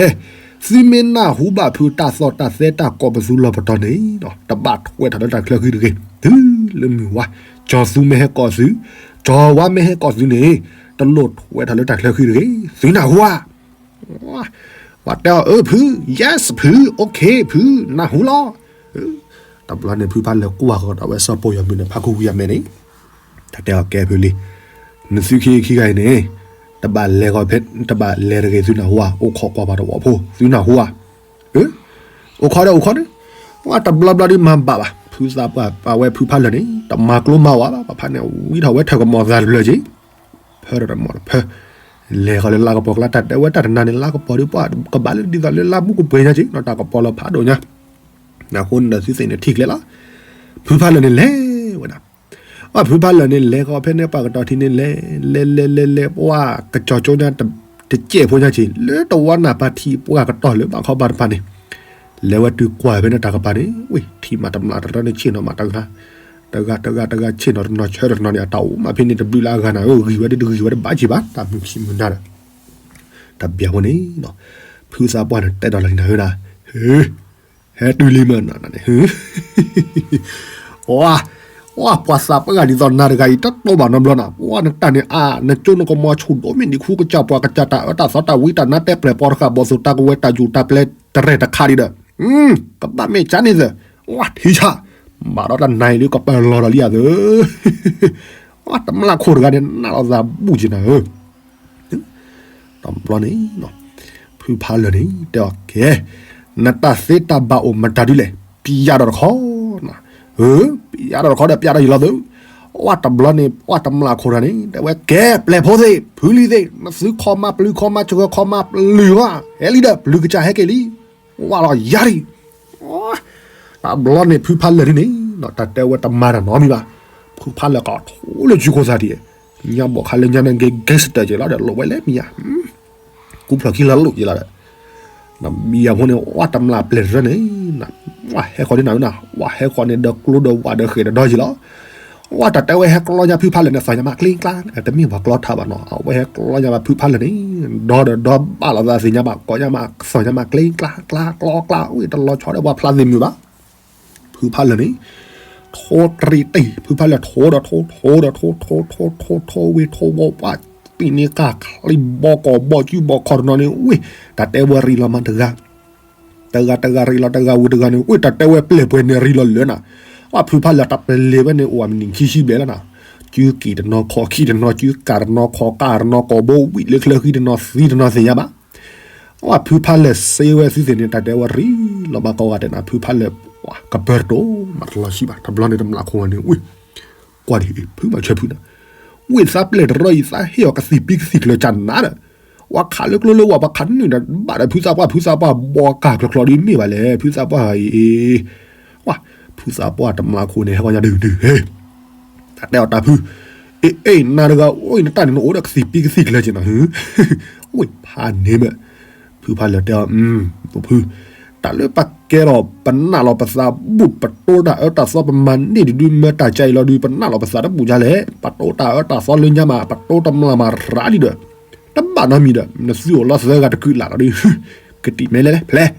သုမ့ၢ်နၢ်ဟူဘၣ်ဖုတၢ်သီၣ်တၢ်သဲတၢ်ကိးပသူလီၤပတီၢ်န့ၣ်, တဘၣ်ထွဲထီၣ်လၢတၢ်ချၢဃံတဂ့ၤ, တုၤလၢမုၢ်ဝါ, ကၠီၤသူမ့ၢ်ဟဲကိးသု, ကၠီၤဝါမ့ၢ်ဟဲကိးသုန့ၣ်, တလိၣ်ထွဲထီၣ်လၢတၢ်ချၢဃံတဂ့ၤ, သုနၢ်ဟူဧါ ပှၤတဲအီၤ အၢ ဖု, yes ဖု, okay ဖု, နၢ်ဟူလီၤ. တဘျီန့ၣ် ဖုဖးလၢာ်ကွၢ်ဃီၤဒီးဝဲစီၤပိၢ်ယီၤမုၣ်န့ၣ် ဖးခူဝံၤအမဲာ်န့ၣ်, တၢ်တဲအီၤကဲဖုလံ, နသုခံခံဂၤအံၤန့ၣ်, တဘၣ်လဲၤဂီၤဖဲ, တဘၣ်လဲၤတဂ့ၤ သုနၢ်ဟူဧါ, အိၣ်ခိးကွၢ်ပှၤတဝီဖိ, သုနၢ်ဟူဧါ. အိၣ်ခိးဒီးအိၣ်ခိးန့ၣ်, ပှၤတဘျီဘျီဒုးမၤဘၣ်ဘၣ်, ဖုသးပှၢ်ပာ်ဝဲဖုဖးလၢာ်န့ၣ် တမၤကျိမၤဝါဘၣ်, ပဖးန့ၣ် ဝံထီၣ်ဝဲထၢၣ်ကမီၤသးတဖျၢၣ်က့ၤ ဖၢဒီးတမီၤတဖၢ, လဲၤဃီၤလၢလါကပီၤကျါ တၢ်တဲဝဲတၢ်တနၤန့ၣ် လါကပီၤဒုးပှၤကဘၣ်လၢဒ်သိးလၢလါမူကပှဲၤညါက့ၤ နီၢ်တၢ်ကပီၤလီၤဖးဒိၣ်ညါ, အဃိန့ၣ်ဒီးသုသ့ၣ်န့ၣ်ထံၣ်ကျဲလီၤ, ဖုဖးလၢာ်န့ၣ်လဲၤဝဲဒၣ်, ပှၤဖုဖးလၢာ်န့ၣ်လဲၤဃီၤဖဲန့ၣ် ပှၤကတီၢ်ထံးန့ၣ်လဲၤ, လဲၤလဲၤလဲၤလဲၤ ပှၤကစီၤကၠိညါတစဲးဖိညါက့ၤ လၢတဝီနၢ်ပၢ်ထံးပှၤကတီၢ်လၢဘၣ်ခီဘၣ်တဖၣ်န့ၣ်, လဲၤဝဲတုၤကွၢ်ဖဲန့ၣ်တၢ်ကပၤန့ၣ် ဝံၤထံၣ်မးတမျၢ်တရၢန့ၣ်ဆ့ၣ်နီၤမးတဂၤ တဂၤတဂၤတဂၤဆ့ၣ်နီၤတနီၤဆၢတနီၤန့ၣ် အတၢ်အိၣ်မးဖဲန့ၣ်တဘျုးလၢအဂၤနၤဧၢ, ဂံၢ်ဝဲဒၣ်တဂံၢ်ဝဲတဘၣ်က့ၤဘၣ် တၢ်မုၢ်ခံမုၢ်နၤဒီး တၢ်ဘၣ်ဖိန့ၣ် ဖုသးပှၢ်န့ၣ်တဲဒီးလီၤလံနၤဧၢနၤ, ဟဲတုၤလံမ့ၢ်နၤန့ၣ် အ ပှၤသးပှၢ်ဂၤဒ်သိးနၤတဂၤအံၤ တတိဘၣ်နီတဘျီနၤ, ပှၤနတၢ်န့ၣ်အါ နကၠိနကမီၤဆူၣ်ဒိၣ်မ့ၢ်နံၤခူကစၢ်ပှၤကစၢ်တၢ်အၢတၢ်သီတၢ်ဝံတၢ်နါတဲပျဲၢ်ပီတဃာ် ဘီၣ်သိၣ်တၢ်ကဝဲၤတၢ်ယူၢ်တၢ်ပျဲၢ်တရဲၣ်တခါဒံးဒီး ကဘၣ်မ့ၢ်ကၠါန့ၣ်သၢ, ဝါထံဆၣ်, ဘၣ်ဒီးတၢ်နၤအံၤလၢကပၢၤလီၤဒီးလံဧါသၢ, ဝါတမျၢ်ခိၣ်တဂၤန့ၣ် နးလီၤသးဘူၣ်က့ၤနၤဧၢ တဘျီန့ၣ် ဖုဖးလၢာ်န့ၣ် တဲအီၤကဲ, နတၢ်သ့တၢ်ဘၣ်အိၣ်မတၤဒုလဲၣ်, ပျဲဒီးတခီ, ပျဲဒီးတခီဒီးပျဲဒီးယလီၤသၢ, ဝါတဘျီန့ၣ် ဝါတမျၢ်ခိၣ်တဂၤန့ၣ် တဲဝဲကဲ ပျဲၢ်ဖိသ့ၣ် ဖုလံသ့ၣ် နသုခီမးပျုၤခီမးစှၢၤခီမးပျုၤဧါ, ဟဲလံဒီး ပျုၤကစၢ်ဟဲက့ၤလံ, ဝါလီၤယၤလံ တဘျီန့ၣ် ဖုဖးလၢာ်ဒ်န့ၣ် တၢ်တဲဝဲတမၤတၢ်နီတမံၤဘၣ်, ဖုဖးလၢာ်ကထီၣ်လၢကၠူခိၣ်သၣ်ဒံး, ညါဘီၣ်ခါလၢညါန့ၣ် gangster က့ၤလီၤဒီး လိာ်ဝဲလဲၣ်မံၤဧါ, ကူဖျၢၣ်ခံလီၤလိၣ်က့ၤလီၤဒီး, ဘံယၤဖိန့ၣ် ဝါတမျၢ်ပျဲၢ်တရၢန့ၣ်, ဝါဟဲဃီၤန့ၣ်နၤဧၢနၤ, ဝါဟဲဃီၤန့ၣ်ဒီးကျိဒီးဝးဒီးဃဲၣ်ဒီးဒီက့ၤလီၤ, ဝါတၢ်တဲဝဲဟဲကျီညါဖုဖးလၢာ်န့ၣ် သီၣ်ညါမးကျ့ကျါ, တမ့ၢ်ပှၤကျီထးဘၣ်နီၤ, အဝဲဟဲကျီညါဘၣ်ဖုဖးလၢာ်န့ၣ်, ဒီဒီဒီဘၣ်လီၤသးသ့ၣ်ညါဘၣ် ကိးညါမး သီၣ်ညါမးကျ့ကျါ ကျါကျီကျါ ဝံၣ်တလီၤဆီဒီးပှၤဖျါသ့ၣ်မုာ်ဘၣ် ဖုဖးလၢာ်န့ၣ်, ထိတရံးတ့ၢ် ဖုဖးလၢာ်ထိဒီးထိ ထိဒီးထိ ထိ ထိ ထိ ထိ ဝံၣ်ထိဝီၤပှၤ, ပံၣ်န့ၢ်ကၢ်ချံဘီကီၢ်ဘီကုဘီခီတနီၤန့ၣ် ဝံၣ် တၢ်တဲဝဲရံးလီၤမးတဂၤ, တဂၤတဂၤရံးလီၤတဂၤဝံၤတဂၤန့ၣ် ဝံၣ် တၢ်တဲဝဲပျဲၢ်ပှဲၤန့ၣ်ရံးလီၤလၢာ်နၤ, ဝဲဖုဖးလၢာ်တၢ်ပျဲၢ်ဝဲန့ၣ် အိၣ်အမုၢ်နံၤခံဆံဘျဲၣ်လီၤနၤ, စုကံၢ်တနီၤခီၣ်ခံတနီၤ စုကၢ်တနီၤ ခီၣ်ကၢ်တနီၤ ကိာ်ဘိဝံၣ်လၢချၢဃံတနီၤ သံတနီၤသ့ၣ်ညါဘၣ် ဝဲဖုဖးလၢာ်စ့ဝဲသုသ့ၣ်န့ၣ် တၢ်တဲဝဲရံးလီၤဘၣ်ကိးဂၤဒဲးနၤ ဖုဖးလၢာ် ပှၤကပၢၤတတိၤ မၤတလီၤဆံးဘၣ် တဘျီန့ၣ် တမျၢ်ခိၣ်ဂၤန့ၣ် ဝံၣ် ကွၢ်ဒ်အံၤ ဖုမၤဆၢဖုနၤ, ဝံၣ်သးပျဲၢ်တရၢအံၤ သးဟ့ၣ်အီၤကသံၣ်ပံကသံၣ်ကျၢၤကၢ်နၤဒီး, ပှၤခးလၢကျိလၢဝၤ ပှၤခးနုာ်ဒီး ဘၣ်ဒီးဖုသးပှၢ် ဖုသးပှၢ်ဘီကၢ်ကျီကျီဒ်မ့ၢ်ဘၣ်လဲၣ် ဖုသးပှၢ်အံၤ ဝဲ ဖုသးပှၢ်တမျၢ်ခိၣ်န့ၣ် ဟဲဂီၤညါဒုးဒုး ဟ့ တၢ်တဲအီၤတၢ်ဖု, အ့ အ့ နၤတဂၤအိၣ်အံၤ နတၢ်န့ၣ်နအိၣ်ဒီးကသံၣ်ပံကသံၣ်ကျၢၤက့ၤနၤဟ့, ဝံၣ်ဖးန့ၢ်မ့ၢ်, ဖုဖးလၢာ်တဲအီၤ, ဖု, တၢ်လၢပကဲထီၣ်ပနၢ်လီၤပသးဘူၣ် ပတိတၢ်အၢတၢ်သီ ပမၤန့ၢ်တဒု မၢတၢ်ကဲအံၤလီၤဒုး ပနၢ်လီၤပသးတဘူၣ်ညါလဲၣ် ပတိတၢ်အၢတၢ်သီလၢညါမး ပတိတမျၢ်မးရၤလံဒီး, တဘၣ်နီတမံၤဒီး နသုအိၣ်လီၤသၢဂၤတကုးလၢ်လီၤဒုး, ကတံာ်မဲလဲၣ်လဲၣ် ဖျဲၣ်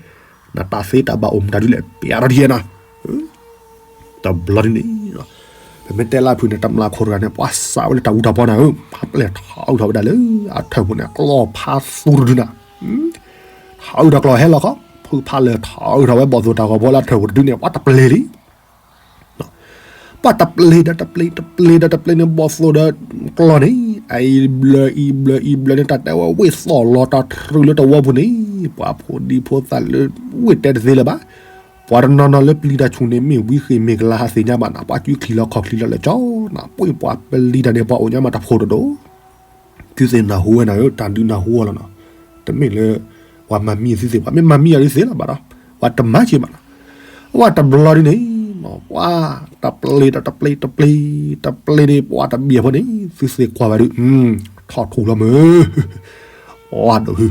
နတၢ်သ့တၢ်ဘၣ်အိၣ်မတၤဒုလဲၣ် ပျဲဒီးတယဲၢ်နၤ တဘျီဒ်န့ၣ်, ပမ့ၢ်တဲလၢဖုန့ၣ် တမျၢ်ခိၣ်တဂၤန့ၣ် ပှၤစးဝဲလၢတၢ်အူတၢ်ပီနၤဧၢ, ဖးပျဲၢ်ထီအုးထီၣ်ဝဲဒၣ်လၢ အထၢၣ်ပူၤန့ၣ် အကျီဖးသူတဒုနၤ, ထီအုးထီၣ်ကျီဟဲလီၤခီ, ဖုဖးလၢာ်ထီအုးထီၣ်ဝဲဘီၣ်သိၣ်တၢ်ဂီၤဖီလၢအထၢၣ်ပူၤတဒုန့ၣ် ပှၤတပျ့ၤလံ ပှၤတပျ့ၤဒီးတပျ့ၤ တပျ့ၤဒီးတပျ့ၤန့ၣ် ဘီၣ်သိၣ်ဒီးကျီန့ၣ် အအံၤဘျၢအံၤဘျၢအံၤဘျၢန့ၣ် တၢ်တဲဝဲဝ့ၢ်သီၣ်လီၤတၢ်ထြူးလၢတဝီပူၤန့ၣ် ပှၤဖိဒံဖိသၣ်လၢဝ့ၢ်တဲတသ့လၢၤဘၣ်, ပှၤတနီၤနီၤလၢပျံၤတၢ်ဆူၣ်န့ၣ် မ့ၢ်ဝံဃ့ၢ်မ့ၢ်ကလါဟးသ့ၣ်ညါဘၣ်နၤ ပှၤစုချံလီၤခီၣ်ချံလီၤလၢကၠီနၤ ပှ့ၤပှၤပျံၤတၢ်န့ၣ် ပှၤအိၣ်ညါမးတဖိတဒိၣ် သုသ့ၣ်နၢ်ဟူဝဲနၤဧၢ တၢ်ဒုးနၢ်ဟူအီၤလီၤနီၤ, တမ့ၢ်လၢ ပှၤမၤမံၤသုသ့ၣ် ပှၤမ့ၢ်မၤမံၤအီၤဒုးသ့လီၤဘၣ်ဒီး ပှၤတမၤက့ၤဘၣ်နီၤ, အဝဲတဘျီဒ်န့ၣ် ပှၤတပျ့ၤဒီးတပျ့ၤ တပျ့ၤ တပျ့ၤန့ၣ် ပှၤတဘၣ်ဖိန့ၣ် သုသ့ၣ်ကွၢ်ဝဲဒုး ထီၣ်ထူၣ်လီၤမၢ် ပှၤဒိၣ်ဖု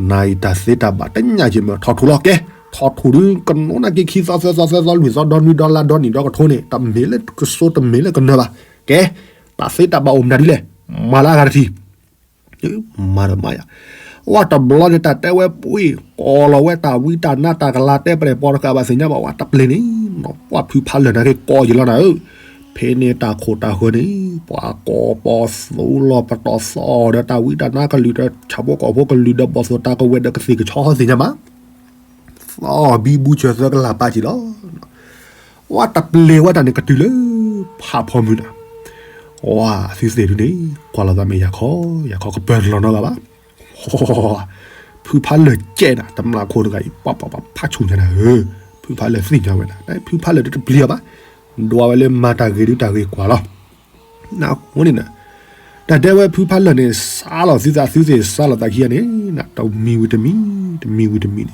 နၤအံၤတၢ်သ့တၢ်ဘၣ်တညၣ်က့ၤမၢ် ထီၣ်ထူၣ်လီၤကဲ ထီၣ်ထူၣ်ဒုး ကနိးနၢ်က့ၤခံသီသၢသီသၢသီလွံၢ်သီဒီနွံဒီလါဒီနံၣ်ဒီကထိန့ၣ် တမ့ၢ်လၢကစိတမ့ၢ်လၢကနၢၤဘၣ်, ကဲ တၢ်သ့တၢ်ဘၣ်အိၣ်မတၤဒ်လဲၣ်, မၤလၢအဂၤတထံၣ် မၤဒီးမၤယၤ, ဝဲတဘျီန့ၣ် တၢ်တဲဝဲပှ့ၤ ကိးလီၤဝဲတၢ်ဝံတၢ်နါတၢ်ကလၤတဲပျဲၢ်ပီတကးဘၣ်သ့ၣ်ညါဘၣ် ဝဲတပျ့ၤန့ၣ် ပှၤဖုဖးလၢာ်နၤက့ၤကိးယံာ်လီၤနၤဧၢ, ဖဲန့ၣ်တၢ်ခိၣ်တၢ်ဃၢၤန့ၣ် ပှၤကိးပီသူလီၤပတီၢ်သီၣ်ဒီးတၢ်ဝံတၢ်နါကလုၢ်ဒီး ဆၣ်ဖိကီၢ်ဖိကလုၢ်ဒီး ဘီၣ်သိၣ်တၢ်ကဝဲၤဒီးကသ့ၣ်ကဆီသ့ၣ်ညါဘၣ် သီၣ်ဘံဘူစၢၤသၢကလၤပာ်က့ၤလီၤ. ဝဲတပျ့ၤဝဲတၢ်န့ၣ်ကတုၤလၢ ဖးဖီမုၢ်နၤ, ဝဲသုသ့ၣ်ဒုန့ၣ် ကွၢ်လီၤသးမ့ၢ်ယၤခီ, ယၤခီကပၢၤတလီၤနီတဂၤဘၣ်. ဖုဖးလၢာ်ကဲနၤ တမျၢ်ခိၣ်တဂၤအံၤ ပှၤပှၤပှၤဖးဆူၣ်ညါနၤဧၢ, ဖုဖးလၢာ်သ့ၣ်ညါဝဲနၤ, ဖုဖးလၢာ်တပျ့ၤအီၤဘၣ်, ဒွးဝဲလၢမၤတၢ်ဂ့ၤဒုတၢ်ဂ့ၤကွၢ်လီၤ နဃိန့ၣ်နၤ, တၢ်တဲဝဲဖုဖးလၢာ်န့ၣ် စးလီၤသုသးသုသ့ၣ်စးလီၤသးခံဂၤန့ၣ် တမံၤဝံၤတမံၤ, တမံၤဝံၤတမံၤန့ၣ်,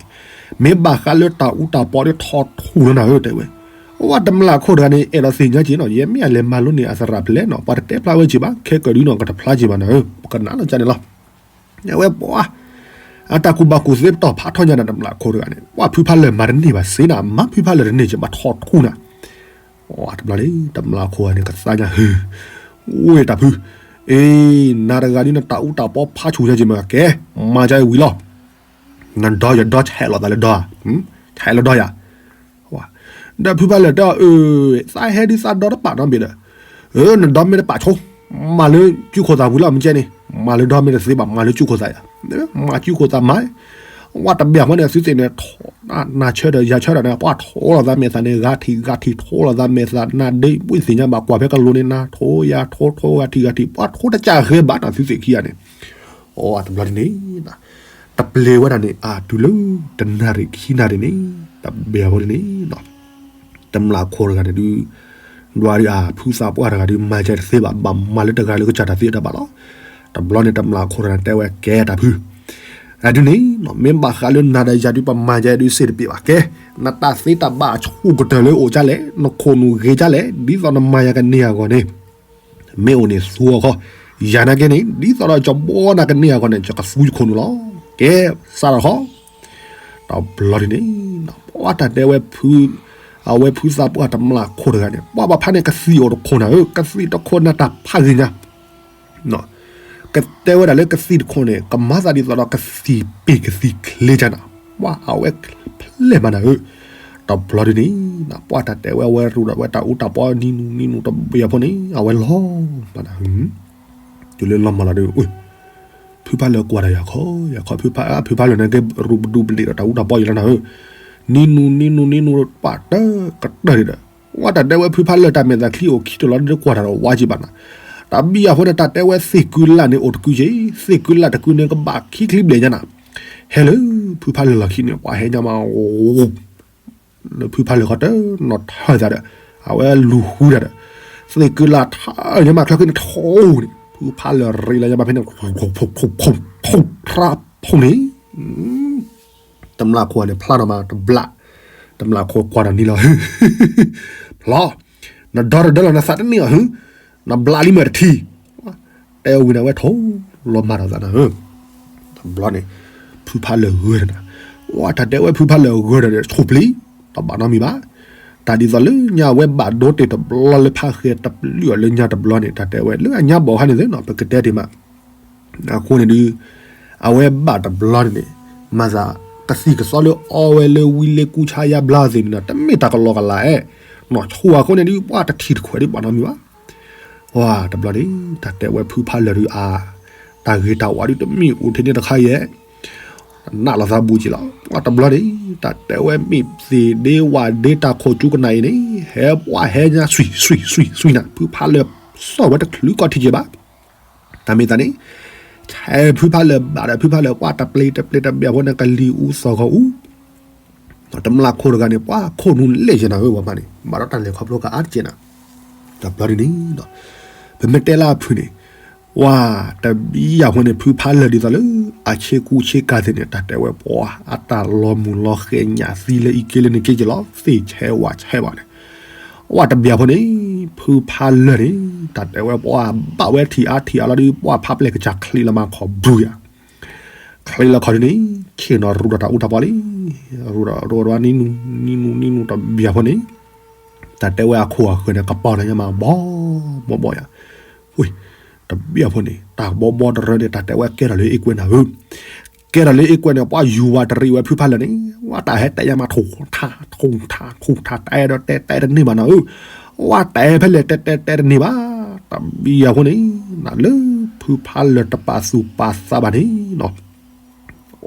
မ့ၢ်ဘၣ်ဃးလၢတၢ်အူတၢ်ပီန့ၣ်ထီၣ်ထူၣ်လီၤနၤဧၢ တဲဝဲ, အဝဲတမျၢ်ခိၣ်တဂၤန့ၣ် အဲၣ်ဒိးသ့ၣ်ညါက့ၤနီၤ ယဲမ့ၢ်အလဲၤမၤလိန့ၢ်အသရၣ်ဖဲလဲၣ်နီၤ ပှၤတတဲဖျါဝဲက့ၤဘၣ် ခဲကၢးဒုနီၤ ကတဖျါက့ၤဘၣ်နၤဧၢ ပကနၣ်လီၤကန့ၣ်လီၤ. အဝဲပှၤ အတၢ်ကူၣ်ဘၣ်ကူၣ်သ့ပတီၢ်ဖးထီၣ်ညါနၤ တမျၢ်ခိၣ်တဂၤန့ၣ် ပှၤဖုဖးလၢာ်မၤတန့ၢ်ဘၣ်စ့နၤ မၤဖုဖးလၢာ်တန့ၢ်က့ၤဘၣ်ထီၣ်ထူၣ်နၤ တဘျီန့ၣ် တမျၢ်ခိၣ်န့ၣ် ကသါညါဟု, ဝ့ၢ်တၢ်ဖု, အ့, နၤတဂၤဒ်နတၢ်အူတၢ်ပီဖးဆူၣ်ညါက့ၤမး ကဲ, မၤကဲဝံၤလီၤ, နဒီယဒီဆဲးလီၤသးလၢဒီဧါ, ဆဲးလီၤဒီယၤ, ဒီးဖုဖးလၢာ်တဲအီၤ အၢ, သးဟဲဒုးသးဒီတပာ်နီတဘ့ၣ်ဒီး, နဒီမ့ၢ်တပာ်ဆိ, မၤလၢကုခိၣ်သးဝံၤလီၤ မ့ၢ်ကဲန့ၣ်, မၤလၢဒီမ့ၢ်တသ့ဘၣ် မၤလၢကုခိၣ်သးယၤ, မၤကုခိၣ်သးမၤ, ဝဲတဘ့ၣ်အဃိန့ၣ် သုသ့ၣ်န့ၣ် နၤဆၢဒီးယၤဆၢဒီးန့ၣ် ပှၤထိလီၤသးမဲာ်သးန့ၣ် ဂၤထံးဂၤထံး ထိလီၤသးမဲာ်သး နၤဒ့ဝ့ၢ်သ့ၣ်ညါဘၣ် ကွၢ်ဖဲကလိၤန့ၣ် နၤထိယၤထိ ထိဂၤထံးဂၤထံး ပှၤထိတကးဃဲဘၣ်နီၤ သုသ့ၣ်ခံဂၤန့ၣ်, အိ တဘျီဒ်န့ၣ် တပျ့ၤဝဲဒၣ်န့ၣ် အတုၤလၢတနၣ်ရံၣ်ခံနၣ်ရံၣ်န့ၣ် တဘ့ၣ်အဃိန့ၣ် တမျၢ်ခိၣ်တဂၤန့ၣ်ဒုး, ဒွးဒုးအဖုသးပှၢ်တဂၤဒုး မၤကဲတသ့ဘၣ် ဘၣ်မၤလၢတဂၤလၢကစၢ်တၢ်သ့တၢ်ဘၣ်လီၤ. တဘျီန့ၣ် တမျၢ်ခိၣ်တဂၤန့ၣ်တဲဝဲ ကဲတၢ်ဖု, အဒုးန့ၣ် မ့ၢ်ဘၣ်ဃးလၢနၤဒီးယၤဒုး ပမၤကဲဒုးစ့ၢ်တပ့ၢ်ဘၣ်ကဲ, နတၢ်သ့တၢ်ဘၣ်အဆူၣ်ကတၢၢ်လၢအိၣ်ဒ်လဲၣ် နခိၣ်နူာ်ဂ့ၤဒ်လဲၣ် ဒ်သိးနမၤယၤကန့ၢ်အဂီၢ်န့ၣ် မ့ၢ်အိၣ်န့ၣ်သူအီၤခီ, ယၤနာ်က့န့ၣ် ဒ်သိးဒီးယဘီနၤကန့ၢ်အဂီၢ်န့ၣ် ယကသူယခိၣ်နူာ်လီၤ. ကဲ, စးထီၣ်ခီ, တဘျီဒ်န့ၣ် ပှၤတၢ်တဲဝဲဖု, အဝဲဖုသးပှၢ်တမျၢ်ခိၣ်တဂၤန့ၣ် ပှၤဘၣ်ဖးန့ၣ်ကသံၣ်အိၣ်တခိၣ်နၤဧၢ, ကသံၣ်တခိၣ်နၤတၢ်ဖးဂ့ၤညါ ကတဲဝဲဒၣ်လၢကသံၣ်တခိၣ်န့ၣ် ကမၤသးဒ်သိးဒီးကသံၣ်ပ့ၢ်ကသံၣ်ချ့ကနၤ, ပှၤအဝဲဖျဲၣ်မးနၤဧၢ, တဘျီဒ်န့ၣ် ပှၤတၢ်တဲဝဲအဝဲရူၢ်ဒီးဝဲတၢ်အူတၢ်ပီနံၤနူၤနံၤနူၤတဘ့ၣ်အဃိန့ၣ် အဝဲလီၤမးနၤဧၢ, တုၤလၢလီၤမးလီၤဒီး ဖုဖးလၢာ်ကွၢ်ဒီးယၤခီ, ယၤခီဖုဖး, ဖုဖးလၢာ်န့ၣ်ကဲရူၢ်ပဒူၣ်ပဒ့ၣ်ဒီးတၢ်အူတၢ်ပီယလီၤနၤဧၢ, နံၤနူၤနံၤနူၤနံၤနူၤပှၤတကတၢၢ်န့ၣ်ဒီး ပှၤတၢ်တဲဝဲဖုဖးလၢာ်တၢ်မဲာ်သးချံအိၣ်ခံတလီၤဒီးကွၢ်တၢ်ဒီးဝါကံဘၣ်နၤ, တၢ်ဘံၣ်အဃိန့ၣ် တၢ်တဲဝဲသ့ၣ်ကုလၢ်န့ၣ်အိၣ်တကုက့ၤ, သ့ၣ်ကုလၢ်တကုန့ၣ်ကဘၣ်ခံချံဘျဲၣ်ညါနၤ, ဟဲလၢဖုဖးလၢာ်လီၢ်ခံန့ၣ် ပှၤဟဲညါမး လၢဖုဖးလၢာ်ဃီတနီၤထၢၣ်သးဒီး အဝဲလူၤဃုတၢ်ဒီး သ့ၣ်ကုလၢ်ထၢၣ်ညါမးချၢခံန့ၣ်ထိၣ်န့ၣ် ဖုဖးလၢာ်ရ့လီၤညါမးဖဲန့ၣ် ဖုဖးဖုန့ၣ် တမျၢ်ခိၣ်န့ၣ်ဖျါထီၣ်မးတဘျး, တမျၢ်ခိၣ်ကွၢ်ဒီးနံၤလီၤ ဖျီ, နဒီတဒၢလီၤနသးတန့ၢ်အီၤ နဘျးလံမ့ၢ်တထံၣ် တဲဝံၤန့ၣ် အဝဲထိၣ်လီၤမၤထီၣ်သးနၤဧၢ, တဘျီန့ၣ် ဖုဖးလၢာ်ဂၢၢ်ဒီးနၤ, ဝဲတၢ်တဲဝဲဖုဖးလၢာ်ဂၢၢ်ဒီးန့ၣ် ဆူၣ်ပျံၤ, တဘၣ်နီတမံၤဘၣ်, တၢ်ဒ်သိးလၢညါအဝဲဘၣ်ဒိတ့ၢ်တဘျီလၢဖးဃဲၤတပျုာ်အီၤလၢညါတဘျီန့ၣ် တၢ်တဲဝဲလၢအညါဘီၣ်ခါန့ၣ်သ့နီၤ ပကတဲတ့ၢ်မး အဃိန့ၣ်ဒုး အဝဲဘၣ်တဘျီန့ၣ်န့ၣ် မၤသး ကသံၣ်ကသီလၢအီဝဲလၢဝံလၢကူဆါယါဘျါသ့ၣ်န့ၣ်နီၤ တမ့ၢ်တၢ်ကလီကလီဧါ, နီၢ်ဆိအဃိန့ၣ်ဒုး ပှၤတထံၣ်တခွဲးဒုးဘၣ်နီတမံၤဘၣ်. ဝါ တဘျီန့ၣ် တၢ်တဲဝဲဖုဖးလၢာ်ဒုးအါ, တၢ်ဂ့ၤတၢ်ဝါဒုးတမ့ၢ်အိၣ်ထဲန့ၣ်တခါယဲၢ် နးလီၤသးဘူးက့ၤလီၤ. ပှၤတဘျီန့ၣ် တၢ်တဲဝဲမ့ၢ်သ့ၣ်ဒ့ဝၣ်ဒ့တၢ်ခိၣ်ကၠူကနၣ်အံၤန့ၣ် ဟဲပှၤဟဲညါဆွံၣ်ဆွံၣ်ဆွံၣ်ဆွံၣ်နၤ ဖုဖးလၢာ်စီၣ်ဝဲတချုးကီၢ်ထံးက့ၤဘၣ်. တၢ်မ့ၢ်သးန့ၣ် ထဲဖုဖးလၢာ်ဘၣ်ဒီးဖုဖးလၢာ် ပှၤတပျ့ၤတပျ့ၤတဘ့ၣ်အဃိန့ၣ် ကလံၤအူသီၣ်ဂီၤအူ တမျၢ်ခိၣ်တဂၤန့ၣ် ပှၤခိၣ်နူာ်လဲၢ်ကဲနၤဧၢ ပှၤမးန့ၣ် ဘၣ်ဒီးတၢ်လဲၤခီဖျိကအါတကဲနၤ. တဘျီဒ်န့ၣ် ပမ့ၢ်တဲလၢအဖုန့ၣ် ဝါ တဘျီအဃိန့ၣ် ဖုဖးလၢာ်ဒ်သိးလၢ အဆ့ကူဆ့ကၤသ့ၣ်န့ၣ် တၢ်တဲဝဲပှၤ အတၢ်လီၤမုၢ်လီၤဃဲၤညၣ်သံလၢအံၤက့လၢန့ၣ်က့က့လီၤ သ့ၣ်ဆဲးဝၣ်ဆဲးဘၣ်န့ၣ် ဝါ တဘျီအဃိန့ၣ် ဖုဖးလၢာ်န့ၣ် တၢ်တဲဝဲပှၤဘၣ်ဝဲထံၣ်အါထံၣ်အါလီၤဒုး ပှၤဖးပျဲၢ်ကစၢ်ချံးလီၤမးခီၣ်ဘြူၤယၤ ချံးလီၤခီၣ်ဒ်န့ၣ် ဆ့ၣ်နီၤရူဒီးတၢ်အူတၢ်ပီလံ ရူဒီးရူဒီးနံၤနူၤနံၤနူၤနံၤနူၤတဘျီအဃိန့ၣ် တၢ်တဲဝဲအခိၣ်အဃၢၤန့ၣ် ကပီၤန့ၣ်ညါမးဘီဘီဘီယၤ ဝ့ၢ် တဘျီအဃိန့ၣ် တၢ်ဘီဘီတရၢန့ၣ် တၢ်တဲဝဲကဲထီၣ်လၢအ့ကွဲနၤဧၢ ကဲထီၣ်လၢအ့ကွဲန့ၣ် ပှၤယူၤဝါတရံးဝဲဖုဖးလၢာ်န့ၣ် ဝါတၢ်ဟဲတဲညါမး ထူၣ်ထါ ထူၣ်ထါ ထူၣ်ထါ တၢ်အဲၣ်ဒိးတဲတဲတန့ၢ်ဘၣ်နၤဧၢ ဝါတၢ်အဲၣ်ဖဲလဲၣ်တဲတဲတဲတန့ၢ်ဘၣ် တဘျီအဃိန့ၣ် နလၢဖုဖးလၢာ်တပာ်သူၣ်ပာ်သးဘၣ်န့ၣ်နီၤ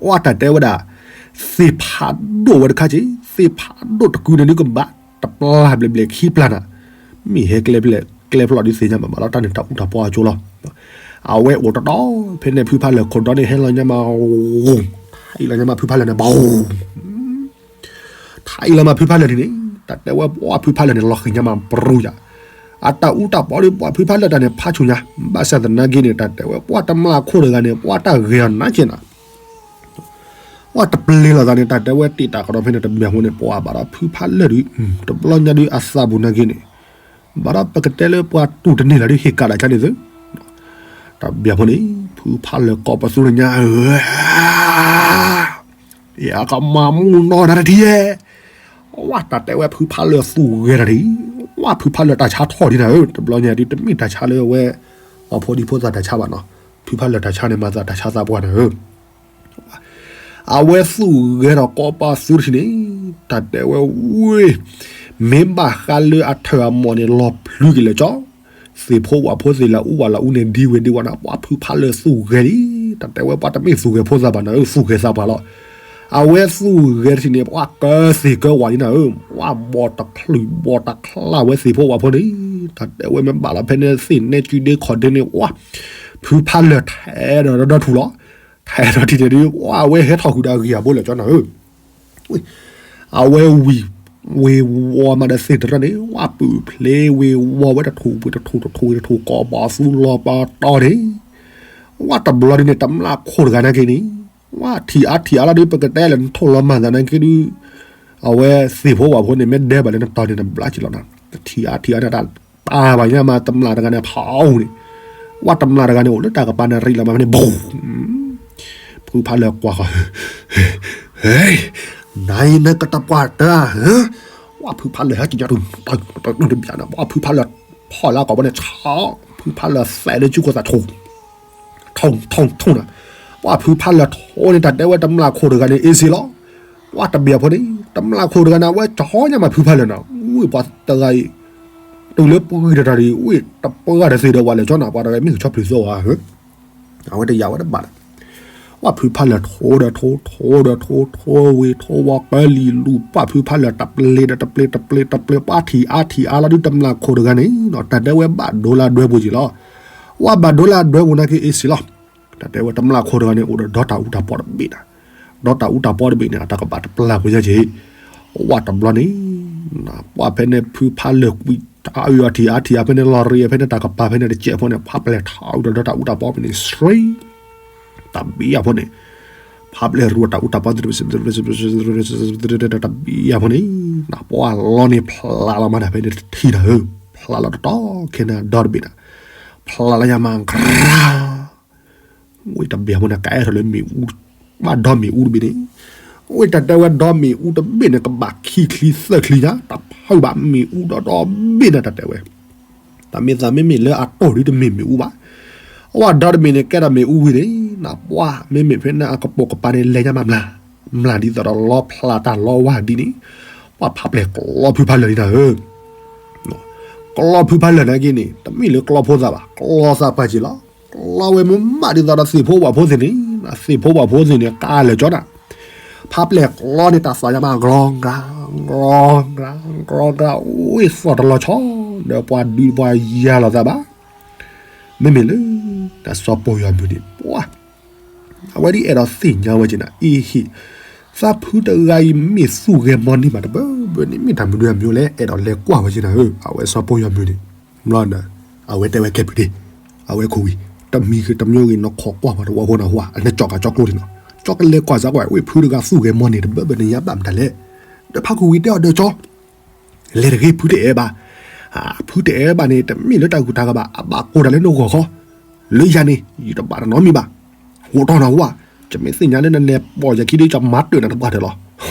ဝါတၢ်တဲဝဲဒၣ် သ့ၣ်ဖးဒိၣ်ဝဲတခါက့ သ့ၣ်ဖးဒိၣ်တကုန့ၣ်ဒုးကဘၣ် တပျၢ်ဘျဲၣ်ဘျဲၣ်ခံပျၢ်နၤ မ့ၢ်ဟဲကျဲဖျီၣ်ဒုးသ့ၣ်ညါဘၣ်ဘၣ်ဒီးတၢ်န့ၣ်တၢ်အူတၢ်ပီအကၠိလီၤ အဝဲအိၣ်တတီၤ ဖဲန့ၣ်ဖုဖးလၢာ်ခိၣ်ဒီန့ၣ်ဟဲလီၤညါမး ထါအံၤလီၤညါမးဖုဖးလၢာ်န့ၣ်ဘၣ် ထါအံၤလီၤမးဖုဖးလၢာ်န့ၣ်န့ၣ် တၢ်တဲဝဲပှၤဖုဖးလၢာ်န့ၣ် လီၤဃံၤညါမးပြူယၤ အတၢ်အူတၢ်ပီဒီးပှၤဖုဖးလၢာ်တၢ်န့ၣ် ဖးဆူၣ်ညါ ဘၣ်ဆၣ်သနာ်က့န့ၣ် တၢ်တဲဝဲပှၤတမျၢ်ခိၣ်တဂၤန့ၣ် ပှၤတၢ်ဂ့ၤအီၤနးကဲနၤ ပှၤတပျ့ၤလိာ်သးန့ၣ် တၢ်တဲဝဲတ့ၢ်တၢ်ကဒီးဖဲန့ၣ် တဘျီအဃိန့ၣ် ပှၤဘၣ်ဒီးဖုဖးလၢာ်ဒုး တဘျီညါဒုးအသးပူၤနာ်က့န့ၣ် ဘၣ်ဒီးပကတဲလၢပှၤတူၢ်တန့ၢ်လၢၤဒုးဟ့ၣ်ကးဒၣ်ကန့ၣ်သု တဘျီအဃိန့ၣ် ဖုဖးလၢာ်ကိးပသူတညါဧၢ ယကမၤမူနီၢ်နၤတထံၣ်ဧဲ ဝါတၢ်တဲဝဲဖုဖးလၢာ်သူၣ်ဂဲၤတၢ်ဒံး ဝဲဖုဖးလၢာ်တၢ်ဆါထီၣ်ဒံးနၤဧၢ, တဘျီညါဒ်တမ့ၢ်တၢ်ဆါလၢအဝဲ ပှၤဖိဒံဖိသၣ်တၢ်ဆါဘၣ်နီၤ, ဖုဖးလၢာ်တၢ်ဆါန့ၣ် မၤသးတၢ်ဆါသးပှၢ်နၤဧၢ. အဝဲသူၣ်ဂဲၤဒီးကိးပသူတထံၣ်န့ၣ် တၢ်တဲဝဲဝ့ၢ်, မ့ၢ်ဘၣ်ဃးလၢအထၢၣ်အမီၢ်န့ၣ် လီၤဖျုးက့ၤလၢာ်ကၠီ, သ့ၣ်ဖိဝၣ်ဖိသ့ၣ်လၢအူဝၣ်လၢအူန့ၣ် ဒ်ဝဲဒ်ဝဲနၤ, ပှၤဖုဖးလၢာ်သူၣ်ဂဲၤလံ, တၢ်တဲဝဲပှၤတမ့ၢ်သူၣ်ဂဲၤဖိသၣ်ဘၣ်နၤဧၢ, သူၣ်ဂဲၤသးပှၢ်လီၤ. အဝဲသူၣ်ဂဲၤတထံၣ်န့ၣ် ပှၤကၢသ့ၣ်ကၢဝၣ်လံနၤဧၢ, ပှၤဘီၣ်တချုးဘီၣ်တချးဝဲသ့ၣ်ဖိဝၣ်ဖိန့ၣ်, တၢ်တဲဝဲမ့ၢ်ဘၣ်လီၤဖဲန့ၣ်သ့ၣ်နဲကုဒ့ခီၣ်ဒ့န့ၣ် ပှၤ ဖုဖးလၢာ်ထဲဒီးဒီထူၣ်လီၤ. ထဲဒီးထံၣ်န့ၣ်ဒ် ပှၤအဝဲဟဲထီၣ်ဃုာ်ဒီးအဂံၢ်အဘိလၢာ်ကၠီနၤဧၢ. အဝဲဝံၤဝ့ၤဝီၤမးဒီးသ့ၣ်တရၢန့ၣ် ဝဲပုၢ်ဖျ့ဝ့ၤဝီၤဝဲတထူၣ်ဝ့ၤတထူၣ်တထူၣ်ဝ့ၤတထူၣ် ကိးပသူလီၤပတီၢ်န့ၣ်, ဝဲတဘျီဒ်န့ၣ် တမျၢ်ခိၣ်တဂၤနာ်က့န့ၣ် ဝဲထံၣ်အါထံၣ်အါလီၤဒ်ပကတဲလၢနထိၣ်လီၤမၤသးနာ်က့ဒ် အဝဲသ့ၣ်ဖိဝၣ်ဖိန့ၣ် မ့ၢ်ဒဲဘၣ်လၢနတီၤန့ၣ်နဘျါက့ၤလီၤနၤ, ထံၣ်အါထံၣ်အါန့ၣ်တၢ် တၢ်ဘၣ်ညါမး တမျၢ်တဂၤန့ၣ်ဖးအူန့ၣ်, ဝဲတမျၢ်တဂၤန့ၣ် အိၣ်လၢတၢ်ကပၤန့ၣ်ရံးလီၤမးဖဲန့ၣ် ဘူး ဖုဖးလၢာ်ကွၢ်ဃီၤ, နၤအံၤနကတပှၢ်တၢ်ဧါ, ဝဲဖုဖးလၢာ်ဟဲက့ၤညါတူၢ် တဘျီန့ၣ် ဝဲဖုဖးလၢာ်ဖီၣ်လၢကိာ်ဘီန့ၣ် ဆး ဖုဖးလၢာ်သဲးလၢကၠူခိၣ်သး ထိၣ် ထိၣ်ထိၣ်ထိၣ်နၤ, ပှၤဖုဖးလၢာ်ထိၣ်န့ၣ် တၢ်တဲဝဲတမျၢ်ခိၣ်တဂၤန့ၣ် အ့စ့လီၤ. ပှၤတဘ့ၣ်အဖိန့ၣ် တမျၢ်ခိၣ်တဂၤန့ၣ် အဝဲကၠီညါမးဖုဖးလၢာ်နီၤ, ဝံၢ်ပှၤတဂၤအံၤ တုၤလၢပှံၤတတၢ်ဒံး ဝံၢ်တပှၢ်တသ့ဒီးပှၤလၢာ်ကၠီနၤ, ပှၤတဂၤမ့ၢ်ကဆီဖျိးသီဧါ, အဝဲတယာ်ဝဲတဘၣ်လၢၤ ပှၤဖုဖးလၢာ်ထိၣ်ဒီးထိၣ် ထိၣ်ဒီးထိၣ် ထိၣ်ဝ့ၤထိၣ်ဝီၤ ကၢလံၤလူၤ ပှၤဖုဖးလၢာ်တပျ့ၤဒီးတပျ့ၤ တပျ့ၤ တပျ့ၤ ပှၤထံၣ်အါထံၣ်အါလီၤဒ်တမျၢ်ခိၣ်တဂၤန့ၣ်နီၤ, တၢ်တဲဝဲဘၣ်ဒိလၢအဒွဲပူၤက့ၤလီၤ. ဝဲဘၣ်ဒိလၢအဒွဲပူၤနာ်က့ အ့စ့လီၤ. တၢ်တဲဝဲတမျၢ်ခိၣ်တဂၤန့ၣ် အိၣ်ဒီးဒီတၢ်အူတၢ်ပီတဘ့ၣ်နၤ, ဒီတၢ်အူတၢ်ပီတဘ့ၣ်န့ၣ် အတၢ်ကဘၣ်တပျၢ်ပူၤညါက့ၤ ဝဲတဘျီန့ၣ် ပှၤဖဲန့ၣ်ဖုဖးလၢာ်ကွံာ် အထံၣ်အါထံၣ်အါဖဲန့ၣ် လီၤရံးအဖဲန့ၣ် တၢ်ကပၤဖဲန့ၣ်တစဲးဖိန့ၣ် ဖးပျဲၢ်ထီၣ်အူဒီးဒီတၢ်အူတၢ်ပီဖဲန့ၣ် ဆှံ တၢ်ဘံယၤဖိန့ၣ် ဖးပျဲၢ်ရူတၢ်အူတၢ်ပီ တၢ်ဘံယၤဖိန့ၣ် ပှၤလီၤန့ၣ်ဖျးလီၤမးနၤ ဖဲန့ၣ်တထံၣ်နၤဧၢ, ဖျးလီၤတတီၤခဲနၤဒီတဘ့ၣ်နၤ, ဖျးလီၤတတီၤခဲနၤဒီတဘ့ၣ်နၤ ဝံၤတဘ့ၣ်အဖိန့ၣ် ကအဲၣ်ထီၣ်လၢမ့ၣ်အူ ဘၣ်ဒီမ့ၣ်အူတဘ့ၣ်န့ၣ်, ဝံၤတၢ်တဲဝဲဒီမ့ၣ်အူတဘ့ၣ်န့ၣ် ကဘၣ်ခံချံသၢချံညါ တဖုဘၣ်မ့ၣ်အူဒီဒီဘ့ၣ်နၤ တၢ်တဲဝဲ, တၢ်မ့ၢ်သးမ့မ့ၢ်လၢအတီၢ်ဒ်တမ့ၢ်မ့ၣ်အူဘၣ်, အဝဲဒီတမ့ၣ်န့ၣ် ကဲထီၣ်မ့ၣ်အူဝံၤန့ၣ် နပှၢ် မ့မ့ၢ်ဖဲန့ၣ်အကပိာ်ကပၤန့ၣ် လဲၤညါမးမျၢ်, မျၢ်ဒ်သိးဒီးလီဖျးတၢ်လီဝါဒ်န့ၣ်, ပှၤဖးပျဲၢ်ကျီဖုဖးလၢာ်လံနၤဧၢ ကျီဖုဖးလၢာ်နာ်က့န့ၣ် တမ့ၢ်လၢကျီဖိသၣ်ဘၣ်, ကျီသးပှၢ်က့ၤလီၤ. ကျီဝဲမ့ၢ်မးဒ်သိးဒီးသ့ၣ်ဖိဝၣ်ဖိသ့ၣ်န့ၣ်, သ့ၣ်ဖိဝၣ်ဖိသ့ၣ်န့ၣ် ကးလၢာ်ကၠီနၤ, ဖးပျဲၢ်ကျီန့ၣ် တၢ်သီၣ်ညါမး ကျီကျါ, ကျီကျါ, ကျီကျါ, အိၣ်သီၣ်တလီၤဆီ ဒီးပှၤဒုးပှၤယၤလိာ်သးဘၣ်. မ့မ့ၢ်လၢ တၢ်စီၤပီၢ်ယွၤမုၢ်န့ၣ် ပှၤ အဝဲဒ်အဲၣ်ဒိးသ့ၣ်ညါဝဲက့ၤနၤ အ့ဟ့ၣ် သးဖုတဂၤအံၤမ့ၢ်သူၣ်ဂဲၤမီၢ်န့ၢ်ဘၣ်တဘၢဘၢန့ၣ် မ့ၢ်တၢ်မနုၤအမံၤလဲၣ် အဲၣ်ဒိးလဲၤကွၢ်ဝဲက့ၤနၤဧၢ, အဝဲစီၤပီၢ်ယွၤမုၢ်န့ၣ်, အဝဲတဲဝဲကဲဖုဒ့, အဝဲခိၣ်ဝံၤ, တမံၤဂ့ၤတမံၤဂ့ၤ နခိးကွၢ်ပှၤတဝီဖိနၤဟူဧါ, အနကၠီကၠီကျိထံနီၤ, ကၠီကလဲၤကွၢ်စၢ်ကွၢ် ဝ့ၢ်ဖုတဂၤသူၣ်ဂဲၤမီၢ်န့ၢ်တဘၢဘၢန့ၣ် ယါဘၣ်မတၤလဲၣ်, ဒီးဖးခိၣ်ဝံၤတဲအီၤဒီးကၠီ လဲၤတဂ့ၤဖုတအဲၣ်ဘၣ်, ဖုတအဲၣ်ဘၣ်န့ၣ် တမ့ၢ်လၢတၢ်ဂုၤတၢ်ဂၤဘၣ် အဘၣ်ကိးတၢ်လၢနဂီၢ်ခီ, လၢယၤန့ၣ် ယတဘၣ်တနီတမံၤဘၣ်, ဟိးထီၣ်နၤဟူဧါ, ယမ့ၢ်သ့ၣ်ညါလၢနလဲၤပိာ်ယခံဒီး ယမၤတၢၢ်နၤတပှၢ်တၢၢ်လီၤ,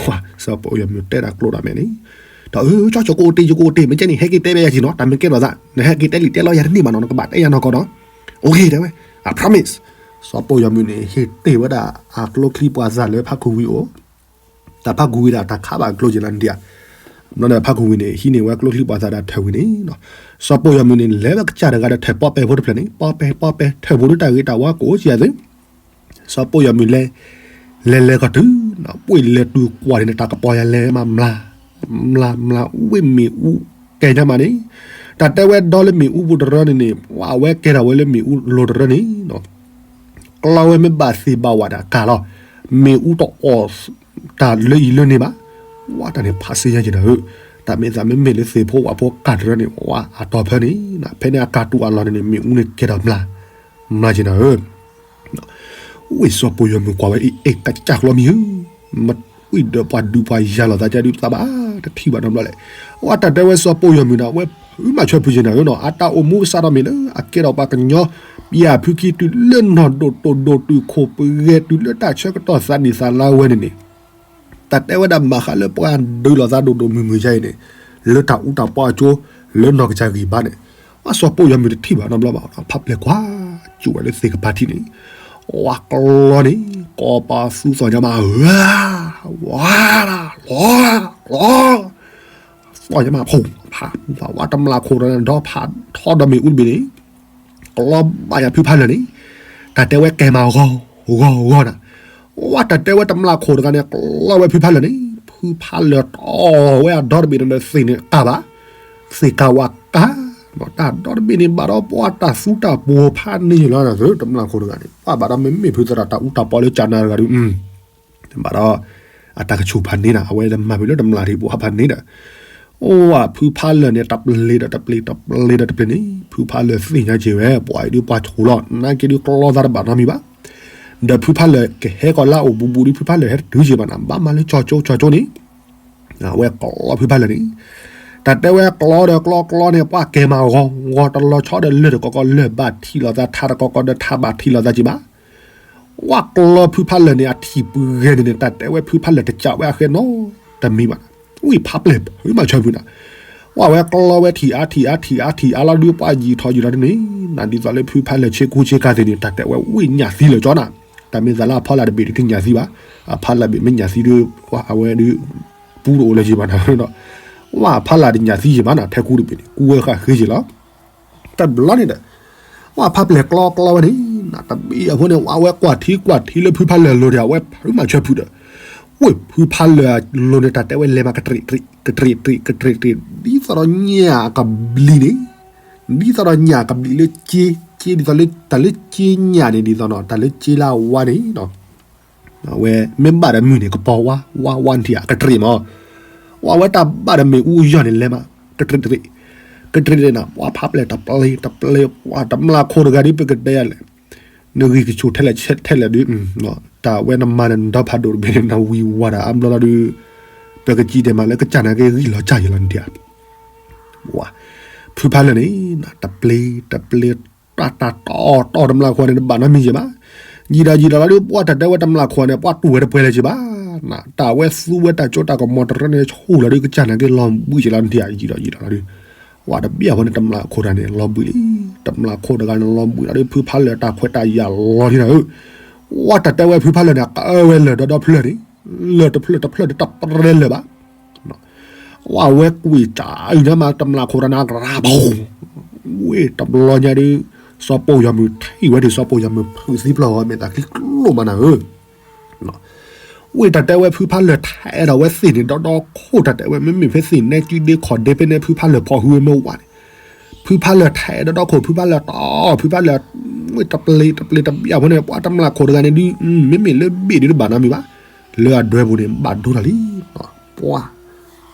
စီၤပီၢ်ယွၤမုၢ်တဲတၢ်ကျိဒၣ်မဲာ်န့ၣ်, ဒီးအၢ ကၠီကၠီကိးတ့ၢ် ယကိးတ့ၢ် မ့ၢ်ကဲန့ၣ် ဟဲက့ၤတဲဘၣ်ယၤက့ၤနီၤ တၢ်မ့ၢ်ကဲလိာ်သး နဟဲက့ၤတဲလံာ်တဲလီယၤတန့ၢ်ဘၣ်နီၤ နကဘၣ်တဲယၤနီၢ်ကီၢ်နီၤ, အိၣ်က့ၤတဲဝဲ, I promise, စီၤပီၢ်ယွၤမုၢ်န့ၣ် ဟ့ၣ်တ့ၢ်ဝဲဒၣ်အကျိချံပှၤသၣ်လၢဖးခိၣ်ဝံၤအိၣ် တၢ်ဖးခိၣ်ဝံၤဒၣ်တၢ်ခးဘၣ်ကျိက့ၤလီၤဒံးဧါ, ဘျီဒီးဖးခိၣ်ဝံၤန့ၣ် ဟံးန့ၢ်ဝဲကျိချံပှၤသၣ်ဒီးထၢၣ်ဝံၤန့ၣ်, စီၤပီၢ်ယွၤမုၢ်န့ၣ် လဲၤဝဲကစၢ်တဂၤဒီးထၢၣ်ပီပဲာ်ဖိတဖျၢၣ်န့ၣ် ပီပဲာ်ပီပဲာ် ထၢၣ်ဖိဒီးတၢ်ဂ့ၤတၢ်ဝါကအိၣ်က့ၤယၤသု, စီၤပီၢ်ယွၤမုၢ်လဲၤ, လဲၤလဲၤကီၢ်တုၤ, ပှ့ၤလဲၤတုၤကွၢ်န့ၣ် တၢ်ကပီၤယၤလဲၤမးမျၢ်, မျၢ်မျၢ် ဝ့ၢ်မ့ၣ်အူကဲညါမးန့ၣ်, တၢ်တဲဝဲဒီလၢမ့ၣ်အူပူၤတရၢန့ၣ်န့ၣ် ဝဲကဲထီၣ်ဝဲလၢမ့ၣ်အူလိၤတရၢန့ၣ် ကျီဝဲမ့ၢ်ဘၣ်သ့ၣ်ဘၣ်ဝးဒၣ်ကၢ်လီၤ, မ့ၣ်အူတအီၣ်တၢ်လၢအံၤလၢန့ၣ်ဘၣ်, ဝဲတၢ်န့ၣ်ဖးစ့ညါက့ၤနၤဧၢ, တၢ်မ့ၢ်သးမ့မ့ၢ်လၢသ့ၣ်ဖိဝၣ်ဖိကၢ်တရၢန့ၣ် ဝဲအတီၤဖၢန့ၣ်, ဖဲန့ၣ်အကၢ်တူၢ်အလီၢ်န့ၣ်န့ၣ် မ့ၣ်အူန့ၣ်ကဲထီၣ်မျၢ်, မျၢ်က့ၤနၤဧၢ ဝ့ၢ်စီၤပီၢ်ယွၤမုၢ်ကွၢ်ဝဲအံၤ အဲၣ်ကစၢ်ကျီမံၤဧၢ, မ့ၢ်ဝံၤဒီးပှၤဒုးပှၤယၤလိာ်သးကဒုးသးဘၣ် တထံၣ်ဘၣ်နီတဘျီလဲၣ်, အဝဲတၢ်တဲဝဲစီၤပီၢ်ယွၤမုၢ်န့ၣ် အဝဲဖုမၤဆၢဖုက့ၤနၤဧၢနီၤ, အတၢ်အိၣ်မူကစးထီၣ်မ့ၢ်လၢ အကဲထီၣ်ပှၤကညီ ပယၣ်ဖုခံတုၤလၢနီၢ်ဒိၣ်တိၢ်ဒိၣ်တုာ်ခိၣ်ပဂဲၤတုၤလၢတၢ်ဆၢကတီၢ်သးနံၣ်သးလါဝဲန့ၣ်န့ၣ် တၢ်တဲဝဲဒၣ်ဘၣ်ဃးလၢပှၤဒုးလိာ်သးဒိၣ်ဒိၣ်မုၢ်မုၢ်ယါအံၤန့ၣ်, လၢတၢ်အူတၢ်ပီအကျိ, လၢနီၢ်ကစၢ်ဂံၢ်ဘါန့ၣ်, အစီၤပိၢ်ယီၤမုၢ်တထံၣ်ဘၣ်နီတဘျီဘၣ်, ဖးပျဲၢ်ကွၢ် ကိာ်ဝဲလၢသ့ၣ်ကပၤထံးန့ၣ်, ဝဲကျီန့ၣ် ကိးပသူသီၣ်ညါမး, ဝါ, ဝါ, လီၤ, လီၤ, သီၣ်ညါမးဖုးဖး, ဝဲတမျၢ်ခိၣ်ဒီးဖးထီဒီးမ့ၣ်အူတဘ့ၣ်န့ၣ် ကျီဘၣ်ယၤဖုဖးလၢာ်န့ၣ်, တၢ်တဲဝဲကဲမးဂီၤဂီၤဂီၤနၤ, ဝဲတၢ်တဲဝဲတမျၢ်ခိၣ်တဂၤန့ၣ် ကျီဝဲဖုဖးလၢာ်န့ၣ်, ဖုဖးလၢာ်တီၢ်ဝဲအဒီတဘ့ၣ်ဒီးသ့ၣ်န့ၣ်ကးဘၣ်, သ့ၣ်ကးဝါကး, တၢ်ဒီတဘ့ၣ်န့ၣ် ဘၣ်ဒီးပှၤတၢ်သူတၢ်ပှီၤဖးန့ၢ်လီၤနၤ, တမျၢ်ခိၣ်တဂၤန့ၣ် ပှၤဘၣ်ဒီးမ့မ့ၢ်ဖုသရၣ်တၢ်အူတၢ်ပီလၢကၢ်နၤတဂၤဒုး ဘၣ်ဒီး အတၢ်ကဆူၣ်ဖးန့ၢ်နၤ, အဝဲတမၤဖဲလၢတမျၢ်ထံးပှၤဖးန့ၢ်ဒီး, အိၣ်ဝဲဖုဖးလၢာ်န့ၣ် တပျ့ၤဒီးတပျ့ၤ တပျ့ၤဒီးတပျ့ၤန့ၣ် ဖုဖးလၢာ်သ့ၣ်ညါက့ၤဝဲ ပှၤအံၤဒုးပှၤဆိးလီၤ နာ်က့ဒုးကျီသးတဘၣ်နီတမံၤဘၣ်, ဒီးဖုဖးလၢာ်ကဟဲကီးလၢအအိၣ်ဘူးဘူးဒုး ဖုဖးလၢာ်ဟဲတတုၤက့ၤဘၣ်နၤ, ဘၣ်မၤလၢကၠီကၠိကၠီကၠိန့ၣ် အဝဲကျီဖုဖးလၢာ်န့ၣ်, တၢ်တဲဝဲကျီဒီးကျီကျီန့ၣ် ပှၤကဲမးဂီၤဂီၤ တလီၤဆီဒီးလၢာ်တကီကီလၢာ်ဘၣ်ထံးလိာ်သး ထးတကီကီဒီးထးဘၣ်ထံးလိာ်သးက့ၤဘၣ် ဝဲကျီဖုဖးလၢာ်န့ၣ် အထံၣ်ပှဲၤဂဲၤန့ၣ်န့ၣ် တၢ်တဲဝဲဖုဖးလၢာ်တကးဝဲအဃဲနီတမံၤဘၣ်, ဝံၢ်ဖးပျဲၢ်ဖုမၤဆၢဖုနၤ, ဝဲဝဲကျီဝဲထံၣ်အါထံၣ်အါထံၣ်အါထံၣ်အါလီၤဒုး ပှၤယံာ်ထီၣ်ယံာ်လီၤဒုးန့ၣ်, နဒ်သိးလၢဖုဖးလၢာ်ဆ့ကူဆ့ကၤသ့ၣ်န့ၣ် တၢ်တဲဝဲဝံၢ်ညၣ်သံလၢာ်ကၠီနၤ, တၢ်မ့ၢ်သးလၢအဖီလာ်တဘ့ၣ်ဒုးတညၣ်သံဘၣ်, အဖီလာ်ဘ့ၣ်မ့ၢ်ညၣ်သံဒုး ပှၤအဝဲဒုး ပူတအိၣ်လၢၤယံၤဘၣ်နၤ, ဝဲအဖီလာ်တညၣ်သံယံၤဘၣ်နၤ ထဲကူတဘ့ၣ်န့ၣ် ကူဝဲဃာ်ဃ့ယံၤလီၤ တဘျီန့ၣ်ဒီး, ဝဲဖးပျဲၢ်ကျီကျီဝဲန့ၣ်, တဘ့ၣ်အဃိန့ၣ် ဝဲကွၢ်ထံကွၢ်ထံလၢဖုဖးလၢာ်လိၤဒီး အဝဲဖုမၤဆၢဖုဒီး, ဝဲဖုဖးလၢာ်လိၤန့ၣ် တၢ်တဲဝဲလဲၤမး ကတရံးတရံး ကတရံးတရံး ကတရံးတရံး ဒ်သိးဒီးညၣ်ကဘျံးန့ၣ်, ဒ်သိးဒီးညၣ်ကဘျံးလၢက့, က့ ဒ်သိးလၢတၢ်လၢက့ညၣ်န့ၣ် ဒ်သိးနီၤ တၢ်လၢက့လၢအဝါန့ၣ် အဝဲမ့ၢ်ဘၣ်ဒီးမုၢ်န့ၣ် ကပီၤဝါ ဝါ ဝါနထံၣ်ဧါ ကတရံးမး, ဝဲတၢ်ဘၣ်ဒီးမ့ၣ်အူအယီၢ်န့ၣ် လဲၤမး ကတရံးတရံး, ကတရံးတရံးနၤ ပှၤဖးပျဲၢ်တပျ့ၤ တပျ့ၤ ပှၤတမျၢ်ခိၣ်တဂၤဒ်ပကတဲယၤလဲၣ်, နဂံၢ်ကဆူၣ်ထဲလဲၣ်ထဲလဲၣ်ဒုး, တၢ်ဝဲနမၤန့ၣ် နဒီဖးဒိၣ်တဘ့ၣ်န့ၣ် နဝံၤဝါဒီးအါဘျီလီၤဒုး, ပကစံးတဲမးလၢကစၢ်နာ်က့ဂံၢ်လီၤစၢ်ယံၤလီၤနထံၣ်ဧါ ဝဲ, ဖုဖးလၢာ်န့ၣ် တပျ့ၤ တပျ့ၤ တၢ်တၢ်တီတီ တမျၢ်ခိၣ်န့ၣ် တဘၣ်နီတမံၤယံၤဘၣ်, ယံာ်ဒီးယံာ်ဒီးလီၤဒုး ပှၤတၢ်တဲဝဲတမျၢ်ခိၣ်န့ၣ် ပှၤတူၢ်ဝဲတပှဲၤလၢၤယံၤဘၣ်, တၢ်ဝဲသူဝဲတၢ်ကၠိတၢ်ကမီၤတရၢန့ၣ် ဆူၣ်လီၤဒုး ကစၢ်နာ်က့လီၤဘှံးယံၤလီၤနထံၣ်ဧါ ယံာ်ဒီးယံာ်ဒီးလီၤဒုး, ဝဲတဘ့ၣ်အဃိန့ၣ် တမျၢ်ခိၣ်တဂၤန့ၣ် လီၤဘှံးလံ, တမျၢ်ခိၣ်တဂၤန့ၣ် လီၤဘှံးလီၤဒုး ဖုဖးလၢာ်တၢ်ခွဲးတၢ်ယာ်လီၤဒ်နၤဧၢ, ဝဲတၢ်တဲဝဲဖုဖးလၢာ်န့ၣ် ကဝဲလၢာ်ဒီဒီဖျၢၣ်န့ၣ် လၢာ်တဖျၢၣ်တဖျၢၣ်ဒုး တပရဲလၢၤဘၣ်, ဝဲကွံာ်တၢ်အုၣ်ညါမး တမျၢ်ခိၣ်တဂၤန့ၣ် ကရၢဘီ, ဝဲတဘျီညါဒုး စီၤပိၢ်ယီၤမုၢ်ထံၣ်ဝဲဒုး စီၤပိၢ်ယီၤမုၢ်ဖုးသံပျီၢ်ဂီၤ မဲာ်သးချံကျိၣ်မးနၤဧၢ ဝဲတၢ်တဲဝဲဖုဖးလၢာ်ထဲးဒီးဝဲသ့ၣ်န့ၣ် ဒီဒီခိၣ်တၢ်တဲဝဲ မ့မ့ၢ်ဖဲသ့ၣ်နဲကံဒ့ခီၣ်ဒ့ဖဲန့ၣ် ဖုဖးလၢာ်ဖီၣ်ဟုဝဲမ့ၢ်ဝဲန့ၣ်, ဖုဖးလၢာ်ထဲးဒီဒီခိၣ် ဖုဖးလၢာ်တီ ဖုဖးလၢာ် ဝဲတပျ့ၤတပျ့ၤတဘ့ၣ်အဃိန့ၣ် ပှၤတမျၢ်ခိၣ်တဂၤန့ၣ်ဒုး မ့မ့ၢ်လၢဘ့ၣ်ဒုးတဘၣ်နီတမံၤဘၣ်, လၢအဒွဲပူၤန့ၣ် ဘၣ်ဒိတၢ်လံ, ပှၤ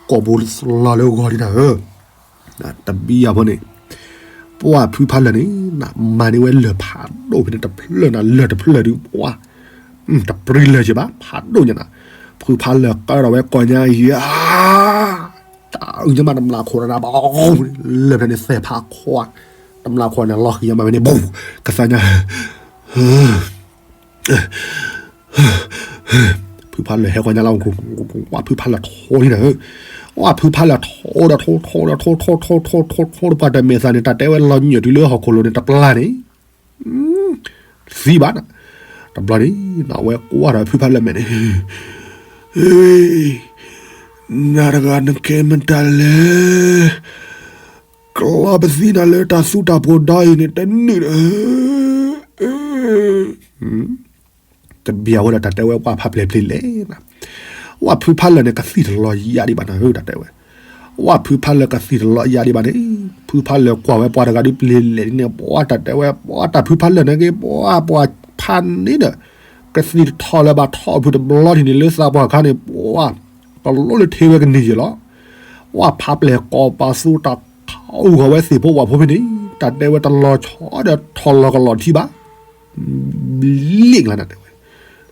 ကိာ်ပူၤလီၤလၢဂီၤလံနၤဧၢ တဘံယၤဖိန့ၣ်, ပှၤဖုဖးလၢာ်န့ၣ် မၤန့ၢ်ဝဲလၢၢ်ဖးဒိၣ်ဖဲန့ၣ်တဖျၢၣ်နၤ လၢၢ်တဖျၢၣ်ဒုး ပှၤ တပြံလၢာ်က့ၤဘၣ် ဖးဒိၣ်ညါနၤ, ဖုဖးလၢာ်ကဲထီၣ်ဝဲကိးညါယၤ တၢ်အုၣ်ညါမးတမျၢ်ခိၣ်နၤဘၣ် လၢၢ်ဖဲန့ၣ်သဲးဖးခွါ, တမျၢ်ခိၣ်န့ၣ် လီၤဃံၤညါမးဖဲန့ၣ် ဘူး ကသးညါ ဖုဖးလၢာ်ဟဲဃီညါလၢ ဝဲဖုဖးလၢာ်ထိလံနၤဧၢ, ဝဲဖုဖးလၢာ်ထိဒီးထိ ထိဒီးထိ ထိ ထိ ထိ ထိ ထိ ဒီးပှၤတမဲာ်သးန့ၣ် တၢ်တဲဝဲလီၤညွံးတုၤလၢဟီၣ်ခိၣ်လိၤန့ၣ် တပျၢ်န့ၣ် သံဘၣ်နၤ, တဘျီန့ၣ် အဝဲကွၢ်ဒီးဖုဖးလၢာ်မဲာ်န့ၣ် နၤတဂၤနကဲမတၤလဲၣ်, ကျီပသံနၤလၢတၢ်သူတၢ်ဖိဒီအံၤန့ၣ် တနုာ်ဒီး တဘံယၤဖိဒီးတၢ်တဲဝဲပှၤဖးပျဲၢ်ပျံၤလဲၣ်နၤ, ဝဲဖုဖးလၢာ်န့ၣ် ကသံၣ်တလီၤယၤဒံးဘၣ်နၤဧၢ တၢ်တဲဝဲ, ဝဲဖုဖးလၢာ်ကသံၣ်တလီၤယၤဒံးဘၣ်န့ၣ်, ဖုဖးလၢာ်ကွၢ်ဝဲပှၤတဂၤဒ်ပျံၤလဲၣ်ဒ်န့ၣ် ပှၤတၢ်တဲဝဲ ပှၤတၢ်ဖုဖးလၢာ်န့ၣ်က့ၤ ပှၤပှၤဖးန့ၣ်ဒီး ကသံၣ်တထီၣ်လၢၤဘၣ်ထီၣ်ဖုတဘျီထံၣ်န့ၣ် လၢသးပှၢ်ခါန့ၣ် ပှၤ ကလိလၢထံဝဲကန့ၢ်ယဲၢ်လီၤ, ဝဲဖးပျဲၢ်ကိးပသူတၢ်ခးအုၣ်ဃီၤဝဲသ့ၣ်ဖိဝၣ်ဖိဖဲန့ၣ် တၢ်တဲဝဲတလီၤဆီဒီးထီၣ်လီၤကလီၤထံဘၣ် ဘျ့ကလါနၤတဲဝဲ,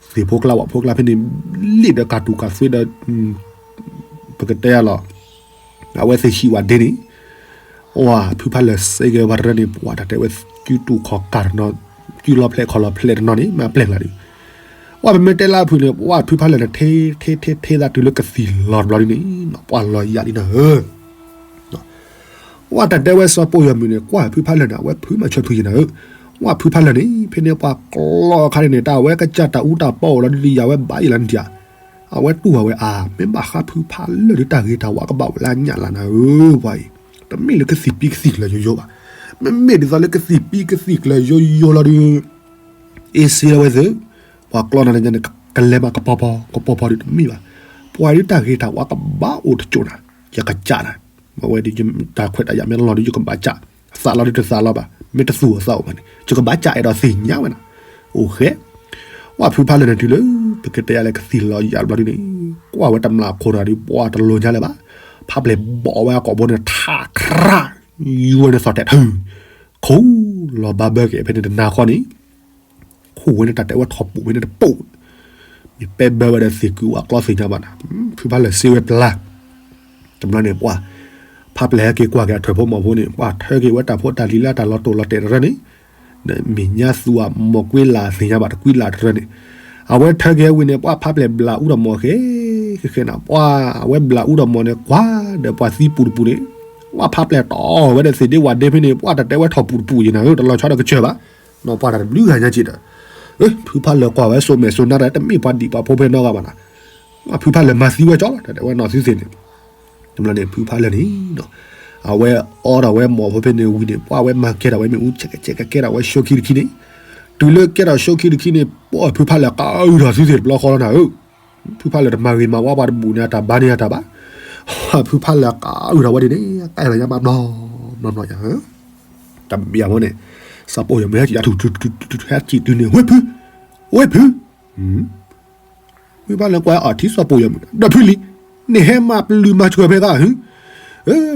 သ့ၣ်ဖိကျါဝၣ်ဖိကျါဖဲန့ၣ် ဘျ့ဒီးကၢ်တူၢ်ကၢ်သွ့ဒီး ပကတဲလီၤ, အဝဲသ့ၣ်ဟံၣ်ဝဲဒ်န့ၣ်, ဝဲဖုဖးလၢာ်စ့ၢ်ကီးဝဲတရၢန့ၣ် ပှၤတၢ်တဲဝဲ စုတူၢ်ခီၣ်ကၢ်တနီၤ, စုလီၤဖျဲးခီၣ်လီၤဖျဲးတနီၤန့ၣ် မ့ၢ်အပျဲၢ်ကျါဒုး, ဝဲပမ့ၢ်တဲလၢအဖုန့ၣ် ဝဲဖုဖးလၢာ်န့ၣ် ထဲထဲထဲထဲသးတုၤလၢကသံၣ်လီၤတဘျီဒ်န့ၣ် ပှၤလီၤယၤဒ်နၤဧၢ ဝဲ ဝဲတၢ်တဲဝဲစီၤပိာ်ယီၤမုၢ်န့ၣ် ကွၢ်ဖုဖးလၢာ်န့ၣ် အဝဲဖုးမၤဆၢဖုးယံၤနၤဧၢ, ဝဲဖုဖးလၢာ်န့ၣ် ဖဲန့ၣ်ပှၤကျီခါန့ၣ် တၢ်အဝဲကစၢ်တၢ်အူတၢ်ပီအိၣ်လီၤဒုးယၤဝဲဘၣ်ယံၤလီၤန့ၣ်ဧါ, အဝဲတူၢ်အဝဲအါ မ့ၢ်ဘၣ်ဃးဖုဖးလၢာ်ဒုးတၢ်ဂ့ၤတၢ်ဝါကဘၣ်အိၣ်လၢညၣ်လၢနၤဧၢ ပှၤအံၤ, တမ့ၢ်လၢကသံၣ်ပံကသံၣ်ကျၢၤယိယိဘၣ်, မ့မ့ၢ်ဒ်သိးလၢကသံၣ်ပံကသံၣ်ကျၢၤယိယိလီၤဒုး အ့စ့လီၤဝဲသ့ၣ်, ပှၤကျီနၤန့ၣ် ကလဲၤမးကပီၤပီၤ ကပီၤပီၤဒုးတမ့ၢ်ဘၣ်, ပှၤဒုးတၢ်ဂ့ၤတၢ်ဝါကဘၣ်အိၣ်တကၠိၣ်နၤ, ယကစၢ်နၤ, မ့ၢ်ဝဲဒ်ယတၢ်ခွဲးတၢ်ယာ်မ့ၢ်လီၤဒုး ယကဘၣ်စၢ်, သးလီၤဒုးတသးလီၤဘၣ်, မ့ၢ်တသူၣ်အသးအိၣ်ဘၣ်န့ၣ် ယကဘၣ်စၢ်အဲၣ်ဒိးသ့ၣ်ညါဝဲနၤ, အိၣ်ဃဲ, ဝဲဖုဖးလၢာ်န့ၣ်တုၤလၢ ပကတဲယၤလၢကသံၣ်လီၤယၤဘျီဒုးန့ၣ်, ကွၢ်ဝဲတမျၢ်ခိၣ်တဂၤဒုး ပှၤတလိၤညါလၢၤဘၣ်, ဖးပျဲၢ်ဘီၣ်ဝဲအကိာ်ဘိန့ၣ် ထးခရၣ်, ယူၤဝဲန့ၣ်သီၣ်တဲာ်ထုး, ခိၣ်လီၤဘၣ်ဘၢက့ၤဖဲန့ၣ်တနၤဃီန့ၣ် ခိၣ်ဝဲန့ၣ်တၢ်တဲဝဲထီၣ်ပူၤဖဲန့ၣ်တပိာ်, မ့ၢ်ပဲဘၢဝဲဒီးသ့ၣ်ကုၢ်ဝဲကျီသ့ၣ်ညါဘၣ်နၤ, ဖုဖးလၢာ်စ့ဝဲပျါ, တဘျီန့ၣ်ပှၤ, ဖးပျဲၢ်ဟဲက့ၤကွၢ်က့ၤအထွဲၣ်ဖိမီၤဖိန့ၣ် ပှၤထၢက့ၤဝဲတၢ်ဖိတၢ်လံၤလၢတၢ်လီၤတိၢ်လီၤတဲာ်တရၢန့ၣ်, မ့ၢ်ညါသူအမီၤကွ့လၢ်သ့ၣ်ညါဘၣ်တကွံလၢ်တရၢန့ၣ်, အဝဲထၢက့ၤဝံၤန့ၣ် ပှၤဖးပျဲၢ်ဘျးအူတၢ်မီၤဃဲ ဃဲဃဲနၤ ပှၤအဝဲဘျးအူတၢ်မီၤန့ၣ် ကွၢ်ဒီးပှၤသံပူၤတပူၤန့ၣ်, ပှၤဖးပျဲၢ်တီၢ်ဝဲဒီးသ့ၣ်ဒ့ဝၣ်ဒ့ဖဲန့ၣ် ပှၤတၢ်တဲဝဲထီၣ်ပူၤတပူၤယံၤနၤဧၢ တလီၤဆီဒီးကစၢၢ်ဘၣ်, နီၢ်ပှၤတၢ်တဘျုးဂၤညါက့ၤဒီး, ဖုဖးလၢာ်ကွၢ်ဝဲစိာ်မဲာ်စိာ်နါတၢ်တမ့ၢ်ပှၤဒံးပှၤဖိဖဲနီတဂၤဘၣ်နၤ, ဖုဖးလၢာ်မၤသံဝဲကၠီလီၤ တၢ်တဲဝဲနီၢ်သုသ့ၣ်န့ၣ်, တဘျီန့ၣ်ဖုဖးလၢာ်န့ၣ် အဝဲအီဒီးဝဲမီၤဖိဖဲန့ၣ်ဝံၤန့ၣ် ပှၤဝဲမၤကဲထီၣ်ဝဲမ့ၣ်အူ ကဲကဲကဲကဲထီၣ်ဝဲ show ခံတခံန့ၣ်, တုၤလၢကဲထီၣ် show ခံတခံန့ၣ် ပှၤဖုဖးလၢာ်ကးအုၣ်ထီၣ်သုသ့ၣ်တဘျီဃီလီၤနၤဧၢ, ဖုဖးလၢာ်တမၤဂ့ၤမၤဝါပှၤတဘူၣ်န့ၣ် အတၢ်ဘါန့ၣ်အတၢ်ဘၣ်, ဖုဖးလၢာ်ကးအုၣ်ထီၣ်ဝဲဒ်န့ၣ် ကဲထီၣ်ညါဘၣ်ဘျီ, ဘျီဘျီယၤ, တဘျီဖိန့ၣ်, စီၤပိာ်ယီၤမုၢ်ဟဲက့ၤ ဟဲက့ၤတုၤန့ၣ် ဝဲဖု, ဝဲဖု ဖုဖးလၢာ်ကွၢ်အီၤထံစီၤပိာ်ယီၤမုၢ် ဒီးဖုလံ, နဟဲမၤပျုၤမၤစှၤဖဲသးဧါ,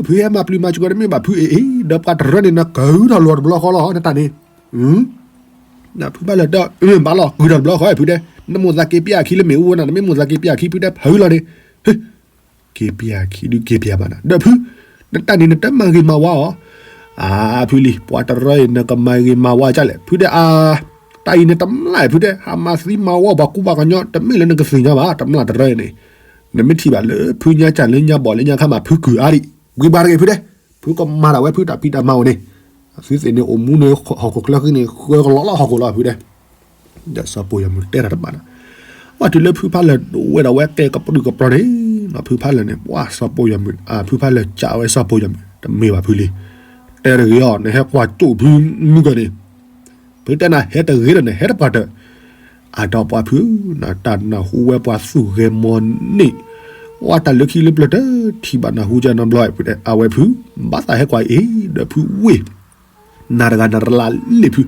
ဖုဟဲမၤပျုၤမၤစှၤတမ့ၢ်ဘၣ်ဖုအ့ၣ်အ့ၣ် ဒီးပှၤတရၢန့ၣ် နကဟုထီၣ်လီၤတဘျီဃီလီၤ နတၢ်န့ၣ်, ဖုဖးလၢာ်တဲ ဘၣ်လီၤ ကုာ်ထီၣ်တဘျီဃီ ဖုတဲ, နမိၢ်သးက့ၤပျၢ်အခံလၢမ့ၣ်အူဝဲနၤ နမ့ၢ်မိၢ်သးက့ၤပျၢ်အခံ ဖုတဲ ဖုလီၤန့ၣ်, က့ၤပျၢ်အခံဒုးက့ၤပျၢ်ဘၣ်နၤ ဒီးဖု, နတၢ်န့ၣ်နတမၤဂ့ၤမၤဝါအီၤ, အါဖုလံ ပှၤတရၢအံၤ နကမၤဂ့ၤမၤဝါကလဲၣ် ဖုတဲအါ, တၢ်အံၤန့ၣ်တမျၢ်ဖုတဲ ဟးမၤသံမၤဝါပှၤကူပှၤကညီ တမ့ၢ်လၢနကသ့ၣ်ညါဘၣ် တမျၢ်တရၢအံၤန့ၣ်, နမ့ၢ်ထံၣ်ဘၣ်လၢဖုညါကၢ်လၢညါဘီၣ်လၢညါခါမး ဖုကုာ်အါဒံး, ဝံၤဘၣ်တဂ့ၤဖုတဲ, ဖုကမၤဒၣ်ဝဲဖုတၢ်ဖံးတၢ်မၤအိၣ်န့ၣ်, သုသ့ၣ်န့ၣ်အိၣ်မူန့ၣ်ဟီၣ်ခိၣ်ချၢဃံန့ၣ် ဃၢကလီၤလီၤဟီၣ်ခိၣ်လီၤဖုတဲ ဒီးစီၤပိာ်ယီၤမုၢ်တဲတၢ်တဘၣ်ဒီး, ပှၤတုၤလၢဖုဖးလၢာ်ဒိးဝဲဒၣ်ဝဲကဲကပြုၢ်ကပြီၤန့ၣ်, ဖုဖးလၢာ်န့ၣ် ပှၤစီၤပိာ်ယီၤမုၢ်, ဖုဖးလၢာ်ကးဝဲစီၤပိာ်ယီၤမုၢ် တမ့ၢ်ဘၣ်ဖုလံ, တဲတဂ့ၤအီၤ နဟဲကွၢ်ကၠိၣ်ဖုမုၢ်ကီၢ်န့ၣ်, ဖုတဲနၤဟဲတဂ့ၤဒီးနဟဲတပှၢ်တၢၢ်, အဒီးပှၤဖု, နတၢ်နၢ်ဟူဝဲပှၤသူၣ်ဂဲၤမီၤန့ၢ်, ဝဲတၢ်လၢခံလၢပျၢၤတထံၣ်ဘၣ်နၢ်ဟူကနီဘျီဖုတဲ အဝဲဖု, ဘၣ်သးဟဲကွၢ်အ့ၣ် ဒီးဖုဝ့ၢ် နၤတဂၤနၤတလးလ့ၣ်ဖု,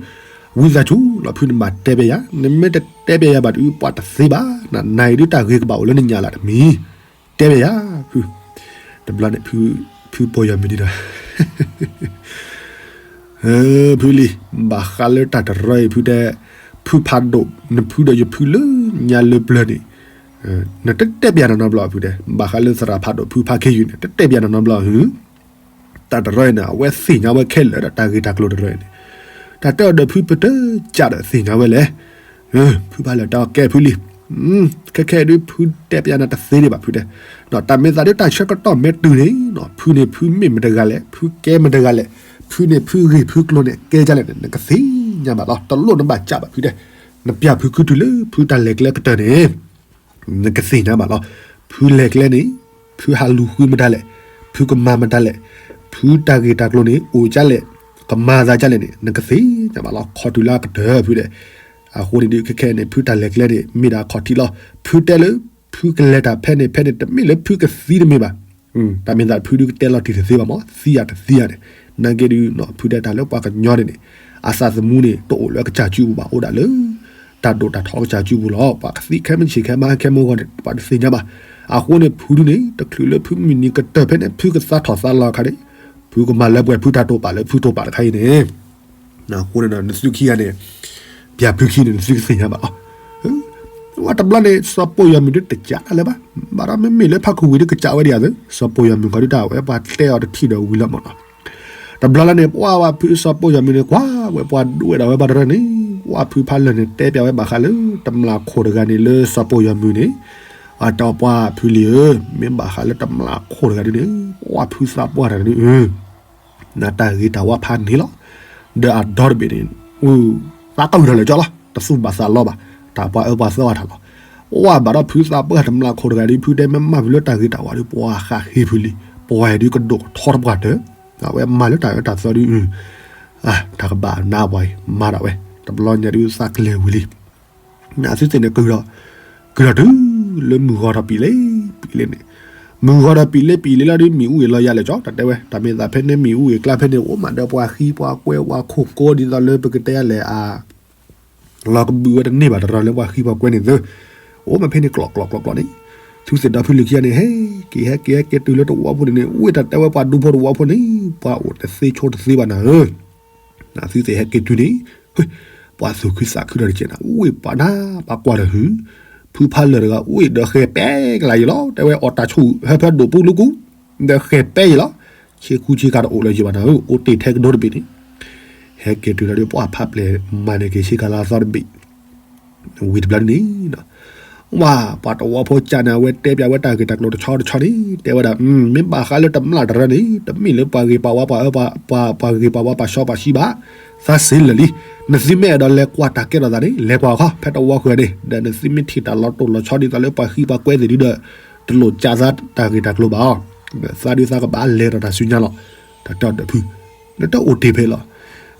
ဝံသးစူၤလီၤဖုနဘၣ်တဲဘၣ်ယၤ, နမ့ၢ်တတဲဘၣ်ယၤဘၣ်တအုးပှၤတသ့ဘၣ်, နၤအံၤဒုးတၢ်ဂ့ၤကဘၣ်အိၣ်လၢနညၣ်လၢတမံၤ, တဲဘၣ်ယၤ, ဖု, တဘျီန့ၣ်, ဖုပိာ်ယီၤမုၢ်ဒ်ဒီး, ဖုလံ, ဘၣ်ဃးလၢတၢ်တရၢအံၤ ဖုတဲ, ဖုဖးဒိၣ် နဖုဒီးယဖုလၢညါလၢပျၢၤန့ၣ်, နတတဲဘၣ်ယၤနီတဘျီဖုတဲ, ဘၣ်ဃးလၢသရၣ်ဖးဒိၣ်ဖုဖးခ့ယုၢ်န့ၣ် တတဲဘၣ်ယၤနီတဘျီ တၢ်တရၢအံၤန့ၣ် အဝဲသ့ၣ်ညါဝဲခဲလၢာ်ဒီးတၢ်ဂ့ၢ်တၢ်ကျိၤတရၢအံၤန့ၣ်, တၢ်တဲအီၤဒီးဖုပတကးဒီးသ့ၣ်ညါဝဲလဲၣ်, ဖုဖးလၢာ်တဲအီၤကဲဖုလံ, ခဲခဲဒုးဖုတဲပျးနၤတသ့ဒံးဘၣ်ဖုတဲ, တၢ်မ့ၢ်သးဒုးတၢ်ဆၢကတီၢ်မ့ၢ်တုၤန့ၣ်, ဖုန့ၣ်ဖုမ့ၢ်မတဂၤလဲၣ်, ဖုကဲမတဂၤလဲၣ်, ဖုန့ၣ်ဖုဂ့ၢ်ဖုကျိၤန့ၣ် ကဲဒ်လဲၣ်န့ၣ် နကသ့ၣ်ညါဘၣ်လီၤ, တလိၣ်နဘၣ်ကးဘၣ်ဖုတဲ, နပျၢ်ဖုခူတုၤလၢဖုတၢ်လဲၤကျဲကတၢၢ်န့ၣ် နကသ့ၣ်ညါဘၣ်လီၤ. ဖုလဲၤကျဲန့ၣ်, ဖုဟးလူၤဃုမတၤလဲၣ်, ဖုကမၤမတၤလဲၣ်, ဖုတၢ်ဂ့ၢ်တၢ်ကျိၤန့ၣ် အိၣ်ဒ်လဲၣ်, ကမၤသးဒ်လဲၣ်န့ၣ် နကသ့ၣ်ညါဘၣ်လီၤ. ခီတုၤလၢအကတၢၢ်ဖုဒီး, အဃိန့ၣ်ဒုးခဲခဲန့ၣ် ဖုတၢ်လဲၤကျဲန့ၣ် မ့ၢ်ဒၣ်ခီၣ်ထံးလီၤ. ဖုတဲလၢ ဖုကလဲၤတၢ်ဖဲန့ၣ်ဖဲန့ၣ် တမ့ၢ်လၢဖုကသံတမ့ၢ်ဘၣ်. တၢ်မ့ၢ်သးဖုဒုးကတဲလီၤတံၢ်တသ့ဘၣ်မး, သံယၤတသံယၤန့ၣ်, နာ်က့ဒုး ဖုတဲတၢ်လၢပှၤကညီန့ၣ်န့ၣ်, အသးသမူန့ၣ် တအိၣ်လၢအကစၢ်စုပူၤဘၣ်, အိၣ်ဒၣ်လၢ တၢ်ဒိၣ်တၢ်ထီအကစၢ်စုပူၤလီၤ. ပှၤကသံခဲမုၢ်ဆ့ၣ်ခဲမုၢ်ဟါခဲမုၢ်ဂီၤန့ၣ် ပှၤတသ့ၣ်ညါဘၣ်. အဃိန့ၣ် ဖုဒုးန့ၣ် တချုးလၢဖုမုၢ်နံၤကတၢၢ်ဖဲန့ၣ် ဖုကသါထီၣ်သါလီၤအခါန့ၣ်, ဖုကမၤလၢပှဲၤဖုတၢ်တိာ်ပာ်လၢဖုတိာ်ပာ်တခါအံၤန့ၣ် အဃိန့ၣ်ဒီး နသုခံဂၤန့ၣ်, ပျၢ်ဖုခံန့ၣ် နသုကသ့ၣ်ညါဘၣ်လီၤ. ဝဲတဘျီန့ၣ် စီၤပိာ်ယီၤမုၢ်ဒုးတကးတၢ်လၢၤဘၣ်, ဘၣ်ဒီးမ့မ့ၢ်လၢဖးခူဝံၤဒုးကးဝဲဒံးဧါသု, စီၤပိာ်ယီၤမုၢ်ခီဒုးတၢ်ဝဲပှၤတဲအီၤတထံၣ်ဒီးဝံၤလီၤမးနီၤ. တဘျီလၢ်န့ၣ် ပှၤဝဲဖုစီၤပိာ်ယီၤမုၢ်န့ၣ် ကွၢ်ဝဲပှၤဒိၣ်ဝဲဒၣ်ဝဲဘၣ်တရၢန့ၣ်, ပှၤဖုဖးလၢာ်န့ၣ် တဲပျးဝဲဘၣ်ဃးလၢ တမျၢ်ခိၣ်တဂၤန့ၣ်လၢစီၤပိာ်ယီၤမုၢ်န့ၣ်, အတီပှၤဖုလံၤဧၢ, မ့ၢ်ဘၣ်ဃးလၢတမျၢ်ခိၣ်တဂၤဒုးန့ၣ် ပှၤဖုသးပှၢ်တဂၤန့ၣ်ဧၢ နတၢ်ဂ့ၤတၢ်ဝါဖးန့ၣ်လီၤ. ဒီးအဒီတဘ့ၣ်န့ၣ် သးကဝံၤထီၣ်လၢာ်ကၠီလီၤ, တသူၣ်ဘၣ်သးလီဘၣ်, တၢ်ပှၤအၢပှၤသီအထးလီၤ. ဝဲဘၣ်ဒီးဖုသးပှၢ်တမျၢ်ခိၣ်တဂၤဒီး ဖုတဲမ့ၢ်မၢ်ဖုလၢတၢ်ဂ့ၤတၢ်ဝါဒီး ပှၤဃးဃ့ဖုလံ, ပှၤဒုးကဒိၣ်ထီတပှၢ်တၢၢ်, အဝဲမၤလၢတၢ်အၢတၢ်သီဒီး တၢ်ကဘၣ်နါပှၤအံၤ မၤဒၣ်ဝဲ, တဘျီညါဒုးသးကျဲၤဝံၤလံ. နသုသ့ၣ်န့ၣ် ကဒီး, ကဒီးတုၤလၢမုၢ်ဂီၤဒီးပံာ်လ့ပံာ်လ့န့ၣ်, မုၢ်ဂီၤဒီးပံာ်လ့ပံာ်လ့လီၤဒီး မ့ၣ်အူအံၤလီၤယၤလၢာ်ကၠီ, တၢ်တဲဝဲ တၢ်မ့ၢ်သးဖဲန့ၣ်မ့ၣ်အူအံၤကျါဖဲန့ၣ် အိၣ်မးဒီးပှၤဃံပှၤကွဲပှၤခိၣ်ကိးဒ်သိးလၢပကတဲလဲၣ်အ လီၤကဘုးဝဲတန့ၢ်ဘၣ်တရၢလၢပှၤဃံပှၤကွဲန့ၣ်သၢ, အိၣ်မးဖဲန့ၣ်ကျီၣ်ကျီၣ်ကျီၣ်ကျီၣ်န့ၣ်, သုသ့ၣ်ဒီဖုလၢခံဂၤန့ၣ် ဟဲက့ၤဟဲက့ၤဟဲက့ၤတုၤလၢတဝီဖိန့ၣ်န့ၣ် အိၣ်ဝဲတၢ်တဲဝဲပှၤဒူဖိတဝီဖိန့ၣ် ပှၤအိၣ်တသ့ဆိတသ့ဘၣ်နၤဧၢ နသုသ့ၣ်ဟဲက့ၤတုၤန့ၣ်, ပှၤသူၣ်ခုသးခုဒီးတကဲးနၤ အိၣ်ဝဲပှၤနၤ ပှၤကွၢ်ဒီးဟု, ဖုဖးလၢာ်တဂၤ အိၣ်ဝဲဒီးဃဲၤပဲကလးယံၤလီၤ, တဲဝဲအီၣ်တၢ်ဆူၣ်ဟၢဖၢဒိၣ်ပူၤလူၤကူ, ဒီးဃဲၤပဲယံၤလီၤ, ဆ့ကူဆ့ကၤတအိၣ်လၢၤယံၤဘၣ်နၤဧၢ, အိၣ်တ့ၢ်ထဲကဒိတဘ့ၣ်န့ၣ်, ဟဲက့ၤတုၤလီၤဒီးပှၤဖးပျဲၢ်မၤန့ၢ်က့ၤဆ့ကၤလါသီတဘ့ၣ် ဝံၤတဘျီန့ၣ် ဝဲပှၤတဝီဖိကၢ်န့ၣ် အဝဲတဲပၠးဝဲတၢ်ဂ့ၢ်တၢ်ကျိၤတဆီတဆီန့ၣ် တဲဝဲဒၣ် မ့ၢ်ဘၣ်ဃးလၢတမျၢ်တရၢန့ၣ် တမ့ၢ်လၢပှၤဂ့ၤပှၤဝါပှၤအၢ ပှၤဂ့ၤပှၤဝါပှၤစီပှၤဆှံဘၣ်, သးစ့လၢာ်လံ, နသုမ့ၢ်အဲၣ်ဒိးလဲၤကွၢ်တၢ်ကဲထီၣ်သးန့ၣ် လဲၤကွၢ်ခီ ဖဲတဝီဃၢၤန့ၣ် ဒီးနသုမ့ၢ်ထံၣ်တၢ်လီၤတိၢ်လီၤဆီဒ်သိးလၢပှၤဃံပှၤကွဲသ့ၣ်ဒုဒီး တလိၣ်ကၢ်သးတၢ်ဂ့ၢ်တၢ်ကျိၤဘၣ်အီၤ, သးဒုးသးကဘၣ်လဲၤဒီးတၢ်စုညါလီၤ, တၢ်တဲအီၤဒီးဖု နတအိၣ်တ့ၢ်ဖဲလီၤ,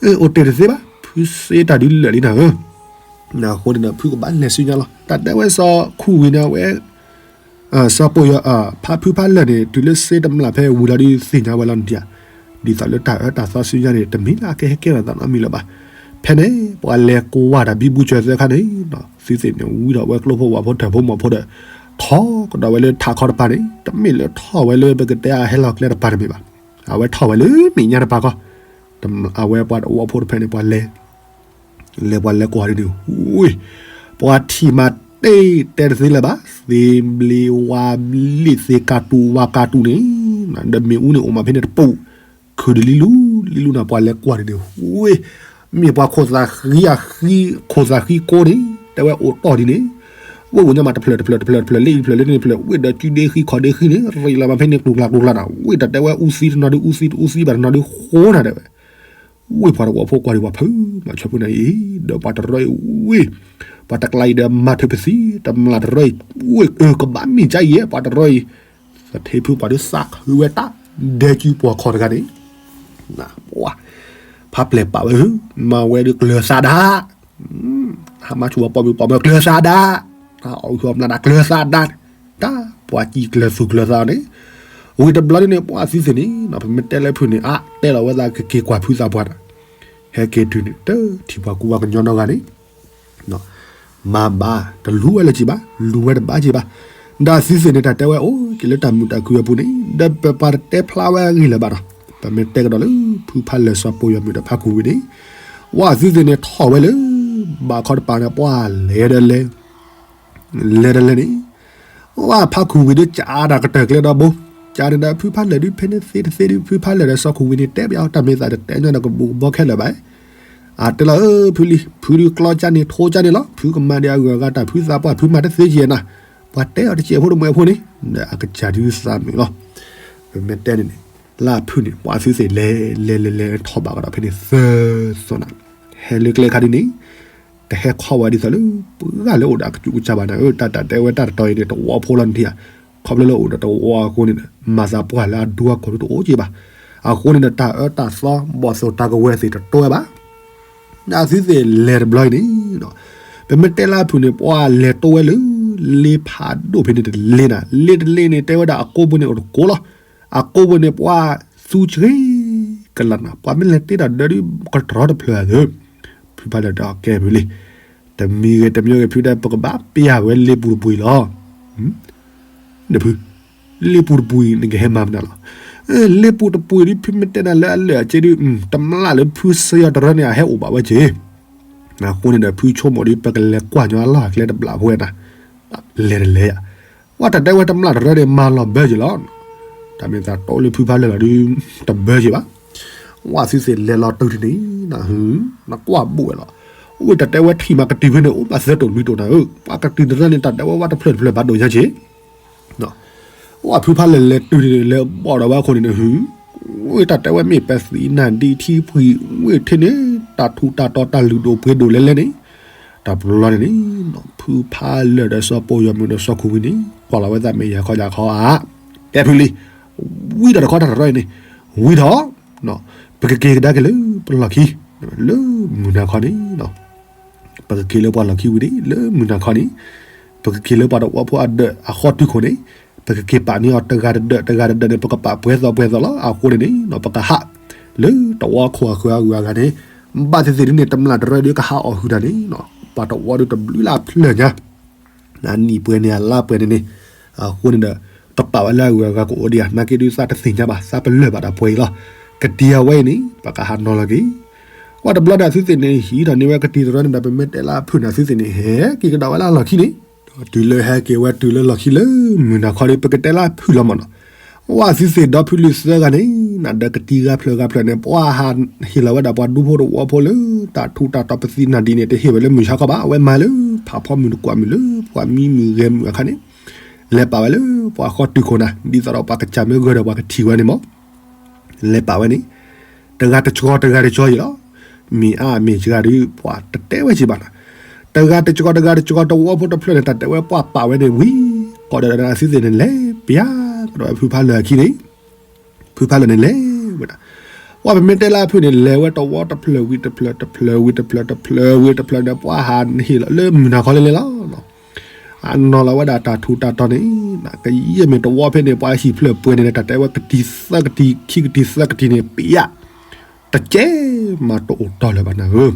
အိၣ်တ့ၢ်တသ့ဘၣ် ဖုစ့တၢ်ဒုးလၢာ်လံနၤဧၢ, အဃိန့ၣ်ဒီး ဖုကဘၣ်လဲၤစုညါလီၤ တၢ်တဲဝဲစီၤခူၣ်ဝံၤန့ၣ် အဝဲ စီၤပိာ်ယီၤ ဖးဖုဖးလၢာ်န့ၣ် တုၤလၢစ့တမျၢ်ဖဲဝံၤလီၤဒုးသ့ၣ်ညါဝဲလီၤန့ၣ်ဧါ, ဒ်သိးလၢတၢ်အၢတၢ်သီစုညါန့ၣ် တမ့ၢ်လၢအကဟဲကဲထီၣ်သးနီတမံၤလၢၤဘၣ်, ဖဲန့ၣ် ပှၤလဲၤကွၢ်တၢ်ဘံဘူစၢၤသၢခါန့ၣ် သုသ့ၣ်န့ၣ် ဝံဒီးဝဲကျိဖိဝၣ်ဖိထၢၣ်ဖိမီၢ်ဖိဒီး ထီၣ်ကဒီးဝဲလၢထးခီတပၤန့ၣ် တမ့ၢ်လၢထီၣ်ဝဲလၢပကတဲအဟဲလီၤကျဲတပၤတမ့ၢ်ဘၣ်, အဝဲထီၣ်ဝဲလၢမဲာ်ညါတပၤခီ, အဝဲပှၤတဝီဖိတဖၣ်န့ၣ် ပှၤလဲၤ လဲၤပှၤလဲၤကွၢ်ဒ်န့ၣ် ဝ့ၢ် ပှၤထံၣ်မးတ့ၢ်တဲတသ့လၢၤဘၣ်, သ့ဘျ့ဝါဘျ့သ့ကၤတူာ်ဝါကၤတူာ်န့ၣ်, ဒီးမ့ၣ်အူန့ၣ်အိၣ်မးဖဲန့ၣ်တပူၤ, ခုၣ်ဒ်လံလူလံလူနၤ ပှၤလဲၤကွၢ်ဒ်န့ၣ် ဝ့ၢ်, မ့ၢ်ပှၤခိၣ်သးဃံအဃံ ခိၣ်သးဃံကိးန့ၣ် တဲဝဲအိၣ်တီၢ်ဒ်န့ၣ်, ဝ့ၢ်ဝဲညါမးတဖျၢၣ်တဖျၢၣ်တဖျၢၣ်တဖျၢၣ် လၢအံၤတဖျၢၣ်လၢန့ၣ်တဖျၢၣ် ဝ့ၢ်ဒီးကုဒ့ဃံခီၣ်ဒ့ဃံန့ၣ် ရ့းလီၤမးဖဲန့ၣ်ကျိၤကျါကျိၤကျါနၤ ဝ့ၢ်တၢ်တဲဝဲအူသံတနီၤဒုးအူသံတအူသံဘၣ် တနီၤဒုးဃိနၤတဲဝဲ ဝ့ၢ်ပှၤတဝီဖိကွၢ်ဒံးပှၤဖုမၤဆၢဖုနၤအံၤ, ဒီးပှၤတရၢအံၤဝ့ၢ်, ပှၤတကျါအံၤဒီးမၤထုးပသံ, တမျၢ်တရၢအံၤ, ဝ့ၢ်ကဘၣ်မ့ၢ်ကါအံၤ ပှၤတရၢအံၤ, သထ့ဖုပှၤဒုးသးခုဝဲတၢ်, ဒဲကုပှၤခီၣ်တဂၤန့ၣ်, ပှၤ, ဖးပျဲၢ်ပာ်ဝဲဟု, မၤဝဲဒုးကျၢၤသးဒၣ်, ဟးမၤဆူၣ်ဝဲပှၤမုၣ်ပှၤမၢကျၢၤသးဒၣ်, အီၣ်ဟုအမျးဒၣ်ကျၢၤသးဒၣ်, တၢ်ပှၤစံၣ်ကျၢၤသူၣ်ကျၢၤသးန့ၣ်, ဝံၤတဘျီန့ၣ် ပှၤသုသ့ၣ်န့ၣ် ပမ့ၢ်တဲလၢဖုန့ၣ် အါ တဲလီၤဝဲသးကက့ၤကွၢ်ဖုသးပှၢ်ဒီး, ဟဲက့ၤတုၤန့ၣ် တထံၣ်ပှၤကူပှၤကညီနီတဂၤန့ၣ်, မၤဘၣ် တလူၤဝဲလၢၤက့ၤဘၣ် လူၤဝဲတဘၣ်က့ၤဘၣ်, ဒီးသုသ့ၣ်န့ၣ် တၢ်တဲဝဲအိၣ်က့ၤလၢတၢ်မုာ်တၢ်ခုၣ်အပူၤန့ၣ် ဒီးပပှၤတတဲဖျါဝဲအဂ့ၢ်လၢၤဘၣ်ဒီး, ပမ့ၢ်တဲကဒီးလၢ ဖုဖးလၢာ်စီၤပိာ်ယီၤမုၣ်ဒီးဖးခူၣ်ဝံၤန့ၣ်, ဝဲသုသ့ၣ်န့ၣ်ထီၣ်ဝဲလၢ ဘၣ်ခီတပၤန့ၣ် ပှၤလဲၤဒီးလဲၤ လဲၤတလဲၤန့ၣ်, ဝဲဖးခူၣ်ဝံၤဒီးကးတၢ်ကတၢၢ်ကျဲဒီဘိ, ကးန့ၣ်ဒီးဖုဖးလၢာ်ဒုးဖဲန့ၣ်သ့တသ့ဒုး ဖုဖးလၢာ်ဒီးစီၤခူၣ်ဝံၤန့ၣ် တဲပၠးအီၤတၢ်မ့ၢ်သးတတဲညီဒီးကဘူးကဘီခဲလၢာ်ဘၣ်, အတဲလီၤဧၢ ဖုလံ ဖုဒုးကျီကၢ်န့ၣ် ထိကၢ်န့ၣ်လီၤ ဖုကမၤဒံးအဂုၤအဂၤတၢ်ဖုသးပှၢ်ဖုမၤတသ့က့ၤနၤ, ပှၤတဲအီၤတစဲးဖိတမှဲးဖိန့ၣ်, ဒီးအကစၢ်ဒုးသးမုာ်လီၤ, ပမ့ၢ်တဲန့ၣ်န့ၣ်, လၢအဖုန့ၣ် ပှၤသုသ့ၣ်လဲၤလဲၤလဲၤလဲၤထီၣ်ဘၣ်ကဒီးဖဲန့ၣ်သၢသီနၤ, ဟဲလၢကျဲခါဒ်န့ၣ် တဟဲခီဝဲဒ်သိးလၢ ပှၤလၢအိၣ်ဒီးအကစူးကစၢ်ဘၣ်နၤဧၢ တၢ်တၢ်တဲဝဲတၢ်တတီၤအံၤန့ၣ် တဝီဖိလီၤန့ၣ်ဧါ, ခီဖျိလၢအိၣ်ဒီးတဝီအဃိန့ၣ်ဒီး မၤသးပှၢ်လၢအဒူအကိာ်ဒုးတအိၣ်က့ၤဘၣ်, အဃိန့ၣ်ဒီး တၢ်အၢတၢ်သီ ဘီၣ်သိၣ်တၢ်ကဝဲၤသ့ၣ်တတိဝဲဘၣ်, အသုသ့ၣ်လဲၤတဘျီအံၤန့ၣ်, ပမ့ၢ်တဲလၢအဖုၣ်န့ၣ် ပှၤလဲၤတိဝဲလၢ လ့ဖးဒိၣ်ဖဲန့ၣ်တလ့နၤ, လ့တလ့န့ၣ် တဲဝဲဒၣ်အကိးပူၤန့ၣ်အိၣ်တကိးလီၤ, အကိးပူၤန့ၣ် ပှၤသူကရ့ကလးနၤ, ပှၤမ့ၢ်လဲၤတ့တၢ်ဒၢဒုး ကတြီတဖျၢၣ်ဧါသၢ ဖုဖးလၢာ်တဲအီၤကဲဖုလံ, တမံၤဂ့ၤတမံၤဂ့ၤဖုတဲ ပကဘၣ်ပျၢ်ဝဲလ့ပူၤတပူၤအံၤလီၤ, ဒီးဖု, လ့ပူၤတပူၤအံၤ နကဟဲမၤမနုၤလီၤ, လ့ပူၤတပူၤအံၤဒုးဖုမ့ၢ်တဲနၤလၢအလၢာ်အစ့ဒုး တမျၢ်လၢဖုစ့ယီၤတရၢန့ၣ် အဟဲအိၣ်ဘၣ်ဝဲက့ၤ အဃိန့ၣ်ဒီး ဖုဆိကမိၣ်ဒီး ပကလဲၤကွၢ်ညီအလီၢ်အကျဲတဘျီဖိဝဲနၤ, လဲၤတလဲၤယၤ, ဝဲတၢ်တဲဝဲတမျၢ်တရၢန့ၣ် မၤလီၤဘၢက့ၤလီၤ, တၢ်မ့ၢ်သးတိလၢဖုဖးလၢာ်လီၤဒုး တဘၢက့ၤဘၣ်, ဝဲသုသ့ၣ်လဲၤလီၤတုၤတန့ၣ်, နကွၢ်ဘူးဝဲလီၤ, ဝဲတၢ်တဲဝဲထံၣ်မးကတံၢ်ဖဲန့ၣ် အိၣ်ဘၣ်သၢတိၢ်လွံၢ်တိၢ်နၤဧၢ, ပှၤကတံၢ်တရၢန့ၣ် တၢ်တဲဝဲဝဲတဖျၢၣ်တဖျၢၣ်ဘၣ်ဒိၣ်ညါက့ၤ ဝဲဖုဖးလၢာ်လဲၤတုၤန့ၣ် လဲၤဘီၣ်ဒီးဝဲအဃိန့ၣ် ဟူး, ဝ့ၢ်တၢ်တဲဝဲမ့ၢ်ပသံးနၢ်ဒံးထံဖှံဝ့ၢ်ထ့န့ၣ် တၢ်ထူးတၢ်တီၤတၢ်လုၢ်ဒိၣ်ပှ့ၤဒိၣ်လဲၣ်လဲၣ်န့ၣ်, တဘျီန့ၣ်န့ၣ် ဖုဖးလၢာ်ဒီးစီၤပိာ်ယီၤမုၣ်ဒီးစီၤခိၣ်ဝံၤန့ၣ် ကွၢ်လီၤဝဲသးမ့ၢ်ယၤခီယၤခီဧါ, တဲဖုလံ, ဝံၤဒီးတခီတၢ်တရီန့ၣ်, ဝံၤဒီး ပကက့ၤကဒါက့ၤလၢပလီၢ်ခံ, လၢမုၢ်နၤခီန့ၣ် ပကက့ၤလၢပှၤလီၢ်ခံဝံၤန့ၣ် လၢမုၢ်နၤခီန့ၣ်, ပကက့ၤလၢပှၤတဝီဖိအဒၢးအဃီတုၤခိၣ်န့ၣ်, ပကက့ၤပာ်န့ၢ်အီၤတဂၤတဒၢး တဂၤတဒၢးန့ၣ် ပကပာ်ပှဲၤသီပှဲၤသီလီၤ. အဃိန့ၣ်န့ၣ် ပကဟး လၢတဝီခိၣ်အဃၢၤအဂုၤအဂၤန့ၣ်, ဘၣ်သ့ၣ်သ့ၣ်ဒ်န့ၣ် တမျၢ်တရၢဒုးကဟးအီၣ်ဟုၣ်တၢ်န့ၣ်, ပှၤတဝီဒုးတဘျုးလၢအဖျၢၣ်ညါ အနံၣ်ပှဲၤန့ၣ် အလါပှဲၤန့ၣ်န့ၣ်, အဃိန့ၣ်ဒီး ပပာ်ဝဲလၢအဂုၤအဂၤကအိၣ်ဒံးဧါ နာ်က့ဒုးသးတသ့ၣ်ညါဘၣ် သးပလၢၢ်ဘၣ်တၢ်ပှဲၤအံၤလီၤ. ကတံၤအဝဲအံၤန့ၣ် ပကဟးနီၤလီၤက့ၤ, ကွၢ်တဘျီဒီးအသုသ့ၣ်န့ၣ် ဟံးထီၣ်န့ၢ်ဝဲကတံၤတရၢန့ၣ်ဒီး ပမ့ၢ်တဲလၢအဖုၣ်န့ၣ် အသုသ့ၣ်န့ၣ် ဟဲက့ၤကဒီးဝဲလၢအလီၢ်ခံန့ၣ်, တုၤလၢဟဲက့ၤဝဲတုၤလၢလီၢ်ခံလၢမုၢ်နၤခီဒီး ပကတဲလၢအဖုၣ်လီၤမၢ်နီၤ. ဝဲသုသ့ၣ်ဒီဖုလုၢ်သၢဂၤန့ၣ် နဒီးကတံၤဂၤဖျၢၣ်ဂၤဖျၢၣ်န့ၣ် ပှၤဟးဟ့ၣ်လီၤဝဲဒၣ်ပှၤဒူဖိတဝီဖိလၢ တၢ်ထူးတၢ်တီၤပသံးနၢ်ဒံးန့ၣ် တဟ့ၣ်ဝဲလၢမုၢ်ဆါခီဘၣ် အဝဲမၤလၢ ဖးဖီမုၢ်တကွၢ်မုၢ်လၢ ပှၤမံမုၢ်ဂဲၤမုၢ်အခါန့ၣ်, လဲၤပာ်ဝဲလၢပှၤဃီတုၤခိၣ်နၤ ဒ်သိးဒီးပှၤကစၢ်မ့ၢ်ဂၢၢ်ဒီးပှၤကထံၣ်ဝဲန့ၣ်မၢ် လဲၤပာ်ဝဲန့ၣ်, တဂၤတကီတဂၤတကီယံၤလီၤ. မ့ၢ်အါမ့ၢ်စှၤဒီး ပှၤတတဲဝဲက့ၤဘၣ်နၤ, တဂၤတကီတဂၤတကီတဝီဖိတဖျၢၣ်န့ၣ် တၢ်တဲဝဲပှၤပာ်ဝဲန့ၣ်ဝံၤ, ကိးဒီးအသုသ့ၣ်န့ၣ်လဲၤပျါကဒီးဝဲဖုဖးလၢာ်အခံန့ၣ်, ဖုဖးလၢာ်န့ၣ်လဲၤဝဲဒၣ်, ပှၤပမ့ၢ်တဲလၢအဖုၣ်န့ၣ် လဲၤဝဲတဝီတဖျၢၣ်ဝံၤတဖျၢၣ် တဖျၢၣ်ဝံၤတဖျၢၣ် တဖျၢၣ်ဝံၤတဖျၢၣ်န့ၣ် ပှၤဟးဟ့ၣ်လီၤလၢမုၢ်နၤခီလဲၤလဲၤလီၤ. အနီၤလီၤဝဲဒၣ်တၢ်ထူးတၢ်တီၤန့ၣ်, ကယဲၢ်မ့ၢ်တဝီဖဲန့ၣ် ပှၤဟံၣ်ဖျၢၣ်ပှဲၤန့ၣ် တၢ်တဲဝဲကတံၤသၢကတံၤ ခံကတံၤသၢကတံၤန့ၣ် ပျါ, တကဲမးတအိၣ်တီၢ်လၢၤဘၣ်နၤဧၢ.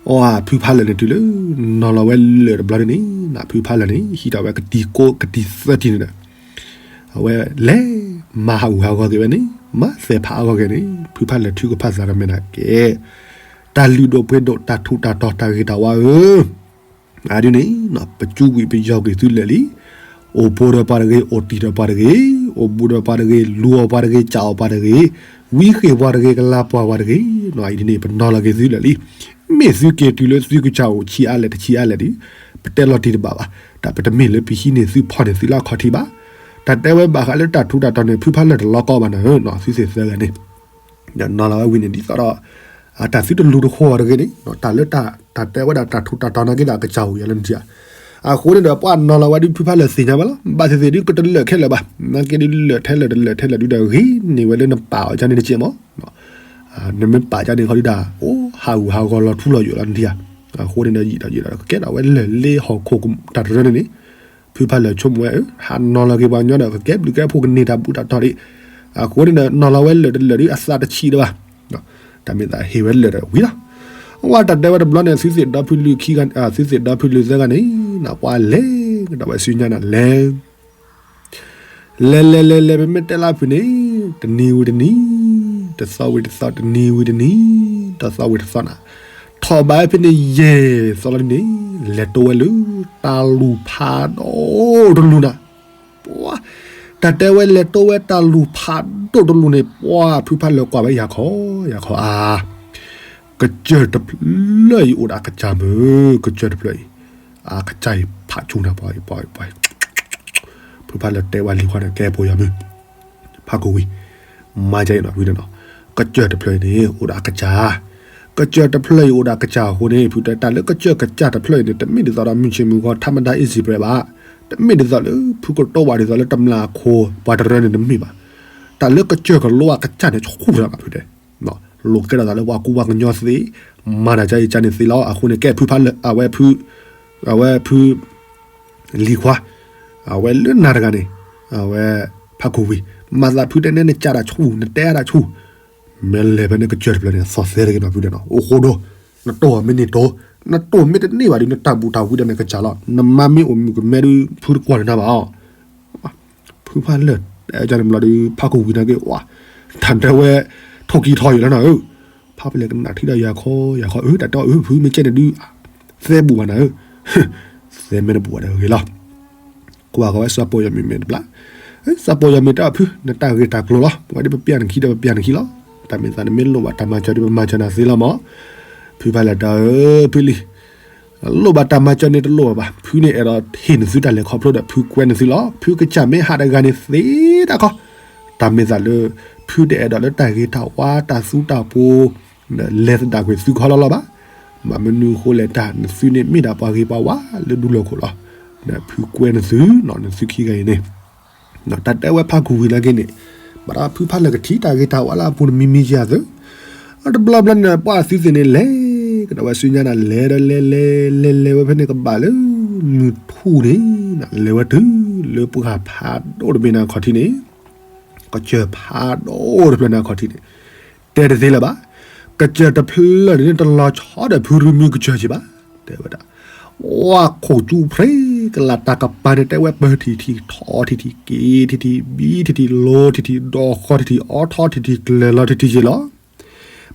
အဖုဖးလၢာ်န့ၣ်တုၤလၢ နီၤလီၤဝဲလၢာ်တဘျီန့ၣ်န့ၣ် ဖုဖးလၢာ်န့ၣ် ဟံးထီၣ်ဝဲကတံၤကိးကတံၤသၢကတံၤန့ၣ်ဒီး အဝဲလဲၤမၤဟးဂူာ်ဟးဂီၤက့ၤဝဲန့ၣ် မၤသဲးဖးအါဂီၢ်က့ၤန့ၣ် ဖုဖးလၢာ်ထုကဖၣ်သးကမဲာ်နၤကဲ တၢ်လုၢ်ဒိၣ်ပှ့ၤဒိၣ် တၢ်ထူးတၢ်တီၤ တၢ်ဂ့ၤတၢ်ဝါဧၢ, အဒ်န့ၣ် ပစူးကွံာ်ပယီၤကွံာ်သုလၢာ်လံ. အိၣ်ဘူးဒီးပှၤတဂ့ၤ, အိၣ်တံၢ်ဒီးပှၤတဂ့ၤ, အိၣ်ဘူးဒီးပှၤတဂ့ၤ, လူၤအီၣ်ပှၤတဂ့ၤ, ကးအီၣ်ပှၤတဂ့ၤ, ဝံဃ့ၢ်ပှၤတဂ့ၤ, ကလၤပှၢ်ပှၤတဂ့ၤ, အဒ်န့ၣ် ပနီၤလီၤက့ၤသုလၢာ်လံ. မ့ၢ်သုက့ၤတုၤလၢသုကစၢ်အိၣ်ဆံးအါလဲၣ်တဆံးအါလဲၣ်ဒီး ပတဲလီၤတံၢ်တဘၣ်ဘၣ်. တၢ်ပတမ့ၢ်လၢပဟံးန့ၢ်သုဖီၣ်န့ၢ်သုလၢအခီၣ်ထံးဘၣ်. တၢ်တဲဝဲဘၣ်ဃးလၢတၢ်ထူးတၢ်တီၤန့ၣ် ဖုဖးလၢာ်တလီၤကီဘၣ်နၤဧၢ, သုသ့ၣ်သၢဂၤန့ၣ် နီၤလီၤဝဲဝံၤန့ၣ် ဒ်သိးဒီး တၢ်သုတလူၤတဃိအီၤတဂ့ၤန့ၣ် တၢ်လၢတၢ်တဲဝဲဒၣ်တၢ်ထူးတၢ်တီၤနာ်က့ဒီးအကစၢ်အိၣ်ယၤလၢနထံၣ်ဧါ. အဃိန့ၣ်ဒီး ပှၤနီၤလီၤဝဲဒုးဖုဖးလၢာ်သ့ၣ်ညါဝဲလီၤ. ဘၣ်သ့ၣ်သ့ၣ်ဒုးပတလၢာ်ခဲလၢာ်ဘၣ်. နာ်က့ဒုးလၢာ်ထဲလၢာ်တလၢာ်ထဲလၢာ်ဒုးဒီးဂ့ၤန့ၢ်ဝဲလၢနပာ်အီၤကန့ၣ်တကဲမး. နမ့ၢ်ပာ်ကန့ၣ်ခီဒုးဒၣ် အိၣ်ဟးဂူာ်ဟးဂီၤလီၤထူလီၤယိာ်လီၤနထံၣ်ဧါ. အဃိန့ၣ်ဒီးယံာ်ဒီးယံာ်ဒီးကကဲထီၣ်ဝဲလၢာ်လၢဟီၣ်ခိၣ်တၢ်တရၢန့ၣ်န့ၣ် ဖုဖးလၢာ်ဆိကမိၣ်ဝဲ ဟးနီၤလီၤက့ၤပှၤကညီဒီး ကကဲဘျုးကဲဖှိၣ်ကန့ၢ်တၢ်ဘူၣ်တၢ်တီၤဒံး. အဃိန့ၣ်ဒီး နီၤလီၤဝဲလၢာ်တလၢာ်ဒုး အသးတဆံးတဘၣ်. တၢ်မ့ၢ်သးဟ့ၣ်ဝဲလၢာ်ဒီးဝံၤလီၤ. ဝဲတၢ်တဲဝဲတဘျီန့ၣ် သုသ့ၣ်ဒီဖုလုၢ်ခံဂၤ သုသ့ၣ်ဒီဖုလုၢ်သၢဂၤန့ၣ် ပှၤလဲၤကဒီးဝဲဆူညါနၤလဲၤ လဲၤလဲၤလဲၤလဲၤ ပမ့ၢ်တဲလၢဖုန့ၣ် တနံၤဝံၤတနံၤ တသီဝံၤတသီ တနံၤဝံၤတနံၤ တသီဝံၤတသီနၤ, ထီၣ်ဘးဖဲန့ၣ်ယဲၢ်သီလီၤန့ၣ် လဲၤတိဝဲလၢ တၢ်လူၤဖးဒိၣ်တလူၤနၤ, ပှၤ တၢ်တဲဝဲလဲၤတိဝဲတၢ်လူၤဖးဒိၣ်တလူၤန့ၣ် ပှၤဖုဖးလၢာ်ကွၢ်ဝဲယၤခီ ယၤခီအါ ကစၢၢ်တဖျၢၣ်အံၤအိၣ်ဒီးအကစၢ်မုၢ် ကစၢၢ်တဖျၢၣ်အံၤ အကစၢ်အံၤဖးဆူၣ်နၤပှၤ ပှၤ ပှၤ ဖုဖးလၢာ်တဲဝဲလံၤခွါန့ၣ် ကဲပိာ်ယၤမုၢ် ဖးကိၣ်ဝံၤ မၤကၢ်အံၤနီၤ ဖုန့ၣ်နီၤ ကစၢၢ်တဖျၢၣ်အံၤန့ၣ် အိၣ်ဒီးအကစၢ် ကစၢၢ်တဖျၢၣ်အံၤအိၣ်ဒီးအကစၢ်အဃိန့ၣ် ဖုတဲတၢ်လၢကစၢၢ်ကစၢ်တဖျၢၣ်အံၤန့ၣ် တမ့ၢ်ဒ်သိးဒီးမုၢ်ဆ့ၣ်မုၢ်ဂီၤ ထါမဒါအ့စံးပြဲးဘၣ် တမ့ၢ်ဒ်သိးလၢဖုကတိၤဘၣ်ဒ်သိးလၢတမျၢ်အခိၣ် ပှၤတရၢန့ၣ်တမ့ၢ်ဘၣ် တၢ်လၢကစၢၢ်ကလိအကစၢ်န့ၣ် ဆူၣ်ထီၣ်ဘၣ်ဖုတဲ လိာ်ကဲထီၣ်သးလၢပှၤကူပှၤကညီသ့ မၤတၢ်ကၢ်အံၤကၢ်န့ၣ်သ့လီၤ အဃိန့ၣ် ကဲဖုဖးလၢာ် အဝဲဖု အဝဲဖု လံၤခွါ အဝဲလၢနၤတဂၤန့ၣ် အဝဲ ဖးကိၣ်ဝံၤ မၤသးဖုတဲနဲနကၢ်တၢ်ဆူၣ် နတဲတၢ်ဆူၣ် မ့ၢ်လဲၤဖဲန့ၣ်ကစၢၢ်တဖျၢၣ်န့ၣ် သီၣ်သဲတဂ့ၤနီၤဖုတဲနီၤ အိၣ်ဃိဒိ နတိၢ်မ့ၢ်န့ၢ်တိၢ် နတိၢ်မ့ၢ်တန့ၢ်ဘၣ်ဒီး နတၢ်ဘူၣ်တၢ်ဝံဒီးနကစၢ်လီၤ နမါမ့ၢ်အိၣ်မုၣ်ကမဲဒုး ဖုတကွၢ်န့ၢ်နၤဘၣ်အီၤ ဖုဖးလၢာ် တဲကန့ၣ်ဘျီဒီး ဖးကိၣ်ဝံၤနာ်က့ ဝါ တၢ်တဲဝဲ ထိၣ်ကံထီယိာ်လီၤနၤဧၢ ဖးပလဲၣ်ကနၣ်ထံဒီးယၤခီ ယၤခီ အၢ တၢ်တဲအၢ ဖုမ့ၢ်ကဲန့ၣ်ဒုး သဲဘူၣ်ဘၣ်နၤဧၢ သဲမ့ၢ်တဘူၣ်ဘၣ်ဒီးဂ့ၤလီၤ ကွၢ်ကီဝဲစီၤပိာ်ယီၤမံၤမဲာ်တဘျီ စီၤပိာ်ယီၤမံၤတဲအီၤဖု နတၢ်ဂ့ၢ်တၢ်ကျိၤလီၤ ပဝဲဒ်ပပျၢ်နခံဒီးပပျၢ်နခံလီၤ တၢ်မ့ၢ်သးနမ့ၢ်လိၣ်ဘၣ်တၢ်မၤစၢၤဒီးပမၤစၢၤနၤသ့လီၤမး ဖုဖးလၢာ်တဲအီၤ ဖုလံၤ လိၣ်ဘၣ်တၢ်မၤစၢၤန့ၣ်တလိၣ်ဘၣ်ဘၣ် ဖုန့ၣ်အဲၣ်ဒိးဟ့ၣ်နသုတၢ်လဲၤခီဖျိဒီးဖုကွဲနသုလီၤ ဖုကစၢ်မ့ၢ်ဟးတဂၤန့ၣ်သ့တၢ်ခီ တၢ်မ့ၢ်သးလၢ ဖုတအဲၣ်ဒိးလၢတၢ်ဂ့ၤတၢ်ဝါတၢ်သူတၢ်ပှိၤ လဲၤသဒၣ်ကွံာ်သုခီလီၤလီၤဘၣ်. ဘၣ်မနုၤအဃိလဲၣ် တၢ်နသုန့ၣ်မ့ၢ်ဒၣ်ပှၤဂ့ၤပှၤဝါလၢဒူလီၢ်ခိၣ်လီၤ. ဖုကွဲနသု နသုခံဂၤအံၤန့ၣ် တၢ်တဲဝဲဖးခူဝံၤနာ်က့န့ၣ် ဘၣ်ဒီးဖုဖးလၢာ်ကထံၣ်တၢ်ဂ့ၤတၢ်ဝါလၢအပူၤန့ၣ်မံမံယၤသု တဘျီဘျီန့ၣ် ပှၤသုသ့ၣ်န့ၣ်လဲၤကဒီးဝဲဆူညါန့ၣ် လဲၤဒီးလဲၤလဲၤလဲၤလဲၤဝဲဖဲန့ၣ်ကဘၣ်လၢ မုၢ်ထူၣ်န့ၣ် လဲၤဝဲတုၤလၢပှၢ်ဖးဒိၣ်တဘ့ၣ်န့ၣ်ခီၣ်ထံးန့ၣ် ကစၢၢ်ဖးဒိၣ်တဖျၢၣ်န့ၣ်ခီၣ်ထံးန့ၣ် တဲတသ့လၢၤဘၣ်. ကစၢၢ်တဖျၢၣ်န့ၣ် တလီၤဆီဒီးဖုရူမံကစၢၢ်က့ဘၣ်. တဲဝဲဒၣ် ဝါခိၣ်ကၠူဖျ့ကလးတၢ်ကပၤန့ၣ် တဲဝဲပၢၤထံထံထီထံထံက့ၤထံထံဘံထံထံလိၤထံထံဒီဃီထံထံအီထီထံထံကျၢၤလီၤထံထံက့လီၤ.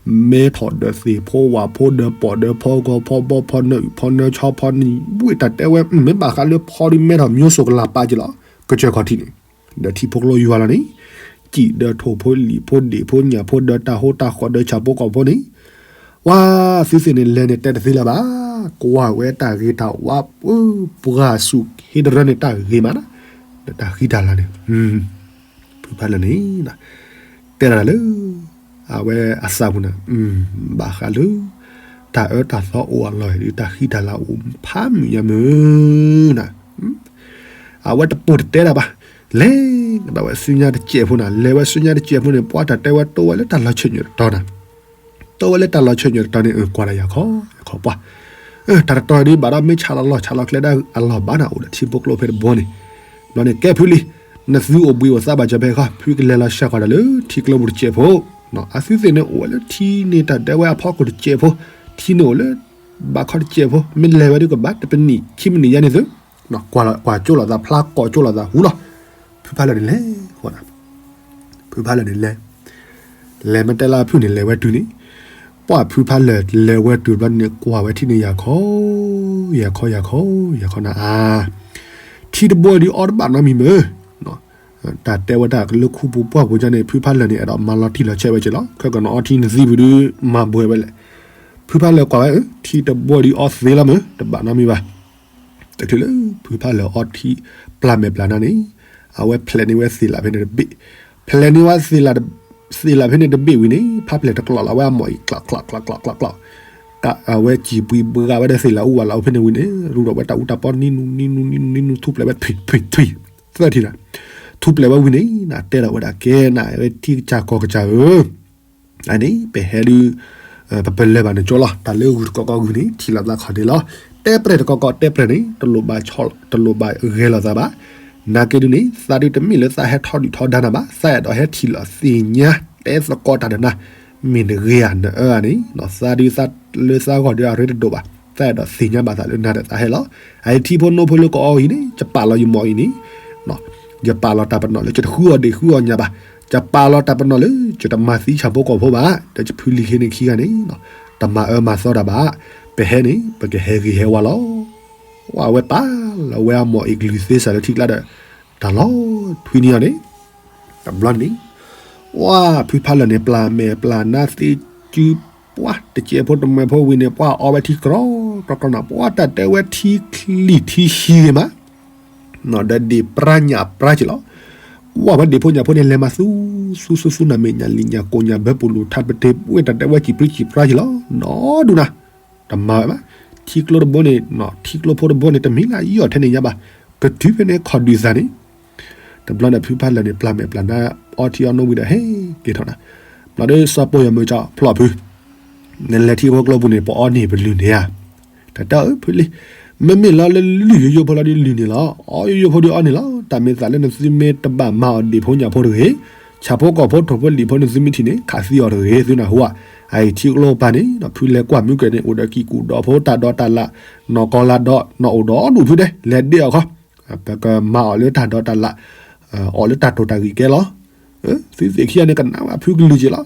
မဲထီၣ်ဒီးသ့ၣ်ဖိဝၣ်ဖိဒီးပိာ်ဒီးဖီဂီၤဖီဘီဖီနၢအုၣ်ဖီနၢဆီဖီနံၣ်ဘှ့ၣ်တၢ်တဲဝဲ မ့ၢ်ဘၣ်ဃးလၢဖီဒ်မဲထီၣ်မၠိစိၤကလးပာ်က့လီၤ. ကစၢၢ်ခီၣ်ထံးန့ၣ် ဒီးထံဖိကျိယွၤလီၤန့ၣ် စံၣ်ဒီးထိၣ်ဖိလံာ်ဖိဒ့ၣ်ဖိညၣ်ဖိဒီးတၢ်ဟိတၢ်ဃီဒီးဆၣ်ဖိကီၢ်ဖိန့ၣ် ဝါသုသ့ၣ်န့ၣ်လဲၤန့ၣ်တဲတသ့လၢၤဘၣ်. ကွၢ်ဝဲတၢ်ဂ့ၤတၢ်ဝါ ပှၤစူၢ်ဟ့တရၢန့ၣ်တၢ်ဂ့ၤမးနီၤ ဒီးတၢ်ဃံတၢ်လၤန့ၣ် ဖုဖးလၢာ်န့ၣ် တဲဒၣ်လၢ အဝဲအသးပူၤန့ၣ် ဘၣ်ဃးလၢ တၢ်အၢတၢ်သီအိၣ်အလီၢ်ဒ်တၢ်ဃံတၢ်လၤအိၣ်ဖးမုၢ်ညါမုၢ်နီၤ အဝဲတပိာ်တတဲတၢ်ဘၣ်. လဲၤဒီးဝဲဆူညါတစဲးဖိနီၤ လဲၤဝဲဆူညါတစဲးဖိန့ၣ် ပှၤတၢ်တဲဝဲတိဝဲလၢတၢ်လီၤဆၢၣ်ညါတတီၤနီၤ တိဝဲလၢတၢ်လီၤဆၢၣ်ညါတတီၤန့ၣ် ကွၢ်ဒၣ်ယၤခီ ယၤခီပှၢ် တၢ်တတီၤဒ်ဘၣ်ဒီးမ့ၢ်ဆၣ်လီၤလီၢ်ဆၣ်လီၤကျဲဒၣ်အလီၢ်ဘၣ်န့ၣ် အိၣ်ဒီးထံဖိကျိဖဲတဘိန့ၣ် ဘျီန့ၣ်ကဲဖုလံ နသုအိၣ်ဘှံးအိၣ်သါဘၣ်စၢၤဖဲဃီ ဖုကလဲၤလီၤဆှၢကွၢ်ဒီးလၢထံကျိပူၤတစဲးဖိ အသုသ့ၣ်န့ၣ်အိၣ်ဝဲလၢထံန့ၣ် တၢ်ဒဲဝဲအဖီခိၣ်တစဲးဖိ ထံန့ၣ်အိၣ်လၢ ဘၣ်ခီတစဲးဖိ မ့ၢ်လဲၤဝဲဒ်ကဘၣ် တပနံၣ်ခံမံးနံးယါန့ၣ်သု ကွၢ်ကၠိလိာ်သး ဖျါကိးကၠိလိာ်သးဟူလီၤ. ဖုဖးလၢာ်န့ၣ်လဲၤ ဖုဖးလၢာ်န့ၣ်လဲၤ လဲၤမ့ၢ်တဲလၢဖုန့ၣ်လဲၤဝဲတုၤန့ၣ် ပှၢ်ဖုဖးလၢာ်လဲၤဝဲတုၤဘျီန့ၣ် ကွၢ်ဝဲထံၣ်န့ၣ် ယၤခီ ယၤခီ ယၤခီ ယၤခီနၤဧါ ထံတဘိဒ်အီတဘၣ်နီတမံၤမ့ၢ် တၢ်တဲဝဲတၢ်လၢခူပူၤပှၢ်ပူၤကန့ၣ် ဖုဖးလၢာ်န့ၣ် အဲၣ်ဒိးမၤလီၤတံၢ်လီၤဆဲးဝဲက့လီၤ. ခဲကနံၣ်အီထံနသံပူၤဒုး မၤဘှဲးဝဲလဲၣ်. ဖုဖးလၢာ်ကွၢ်ဝဲ ထံတဘိဒ်အီသ့လီၤမ့ၢ် တဘၣ်နီတမံၤဘၣ်. တချုးလၢဖုဖးလၢာ်အီထံ ပျၢ်မဲာ်ပျၢ်နါန့ၣ် အဝဲဖျဲးန့ၢ်ဝဲသ့ၣ်လးဖဲန့ၣ်တဘ့ၣ်, ဖျဲးန့ၢ်ဝဲသ့ၣ်လးဖဲန့ၣ်တဘ့ၣ်ဝံၤန့ၣ် ဖးဖျဲးတကျိးလီၤဝဲအမိၢ်အံၤ ကျီး ကျီး ကျီး ကျီး ကျီး ကျီး, အဝဲစံၣ်ဘှံးဘှါဝဲဒီးသ့ၣ်လးအူဝဲလီၤအိၣ်ဖဲန့ၣ်ဝံၤန့ၣ် ရူဒီးဝဲတၢ်အူတၢ်ပီနံနူနံနူနံနူ ထူၣ်ဖျဲးဝဲထွံၣ်ထွံၣ်ထွံၣ် သၢထံၣ်နၤ, ထူၣ်ဖျဲးဝဲဝံၤန့ၣ် နတဲဒီးဝဲဒၣ်ကဲနၤ ဝဲထံကစၢ်ကီၢ်ကစၢ်ဧၢ အန့ၣ် ပဟဲဒုး ပပလၢၢ်ဘၣ်နကၠိလီၤ. တၢ်လၢဂုၢ်တကီကီဂုၢ်န့ၣ် ထံၣ်လိာ်သးခီၣ်ဒ့လီၤ. တဲပြဲၢ်တကီကီတဲပြဲၢ်န့ၣ် တလိၣ်ဘၣ်ဂဲၤလိာ်သးဘၣ်. နာ်က့ဒုးန့ၣ် သးဒုးတမ့ၢ်လၢသးဟဲထီဒုၣ်ထီဒါနၤဘၣ်. သးအဲၣ်ဒိးဟဲထံၣ်လိာ်သ့ၣ်ညါ တဲသကိးတၢ်ဒီးနၤ မ့ၢ်နဂ့ၤဧါနအၢဧါန့ၣ် သးဒုးသးလၢသးဂီၢ်ဒုးအရ့တဒိၣ်ဘၣ်. သးအဲၣ်ဒိးသ့ၣ်ညါဘၣ်သးလၢနၤဒီးသးဟဲလီၤ. အအံၤထံဖိနိဖိလၢကအီအံၤန့ၣ် ယပာ်လီၤယမိၢ်အံၤန့ၣ် ယပာ်လီၤတၢ်ပနီၣ်လၢယတဃုအီၣ်ဒ့ၣ်ဃုအီၣ်ညၣ်ဘၣ်. ယပာ်လီၤတၢ်ပနီၣ်လၢ ယတမၤသံဆၣ်ဖိကီၢ်ဖိဘၣ်. ဒီးယဖုလံၤခ့န့ၣ်ခံဂၤန့ၣ် တမၤအၢမၤသီတၢ်ဘၣ်. ပဟဲန့ၣ် ပကဟဲဂ့ၤဟဲဝါလီၤ. ဝဲပာ်လီၤဝဲအမိၢ်အံၤကလုၢ်သ့စၢ်လၢထံကျါဒီး တၢ်လီၤထွံနံၤအီၤန့ၣ် တဘျီန့ၣ် ဝဲဖုဖးလၢာ်န့ၣ် ပျၢ်မဲာ်ပျၢ်နါသ့စုပှၢ်တစဲးဖိတမှဲၤဖိဝံၤန့ၣ် ပှၤအီဝဲထံကြီကြီနၤ ပှၤတၢ်တဲဝဲထံချံၣ်ထံဟံးဂ့ၤမး ဒီးဒ့ၣ်ပြါညၣ်ပြါက့လီၤ. ဝဲဒ့ၣ်ဖိညၣ်ဖိန့ၣ် လဲၤမၤသူ သူသူသူနၤ မ့ၢ်ညၣ်လံၣ်ညၣ်ကိၣ်ညၣ်ဘၢပူၤလူၤထါပတ့ၤ ပဝဲတၢ်တဲဝဲစံၣ်ပြံစံၣ်ပြါက့လီၤ နီဒူနၤ တမၤဝဲဘၣ်. ထံကျိတဘိန့ၣ် ထံကျိဖိတဘိန့ၣ် တမ့ၢ်လၢယီၢ်ထဲန့ၣ်ညါဘၣ်. ကတုၤဖဲန့ၣ်ခီၣ်ဒုးသးန့ၣ် တဘျီန့ၣ်ဖုဖးလၢာ်န့ၣ် ပျၢ်မဲာ်ပျၢ်နါ အီထံအီနိဝံၤဒီးဟဲက့ၤထီၣ်နၤ ဘျီဒီးစီၤပိၢ်ယီၤမုၢ်ကၠီဖျီၣ်ဖု နလဲၤထံဖိကျိပူၤန့ၣ် ပအီန့ၢ်ပလုၢ်န့ၣ်ဧါ. တၢ်တဲအၢဖုလံၤ မ့မ့ၢ်လီၤလၢလုၢ်ယိယိဖိလီၤဒုးလုၢ်န့ၣ်လီၤ. အီယိယိဖိဒုးအီန့ၣ်လီၤ. တၢ်မ့ၢ်သးလၢနသုမ့ၢ်တဘၣ်မၤအီၣ်ဒ့ၣ်ဖိညၣ်ဖိတဂ့ၤ, ဆၣ်ဖိကီၢ်ဖိထိၣ်ဖိလံာ်ဖိနသုမ့ၢ်ထံၣ်န့ၣ် ခးသံအီၤတဂ့ၤ သုနၢ်ဟူဧါ. အအံၤထံကျိပၤန့ၣ် ဖုလဲၤကွၢ်မုၢ်ကၢၢ်န့ၣ် အိၣ်ဒီးကံၢ်ကူၣ်ဒီးဖိတၢ်ဒီးတၢ်လၣ် နီၢ်ကီၢ်လၢ်ဒီး နီၢ်အိၣ်ဒီးဒူၣ်ဖုဒဲး လဲၤဒ့အီၤခီ ပကမၤအီၤလၢတၢ်ဒီးတၢ်လၣ် အီၣ်လၢတၢ်တိာ်တၢ်ဂံၢ်ကဲလီၤ. သုသ့ၣ်ခံဂၤန့ၣ် ကနၣ်ဝဲဖုကလုၢ်က့လီၤ.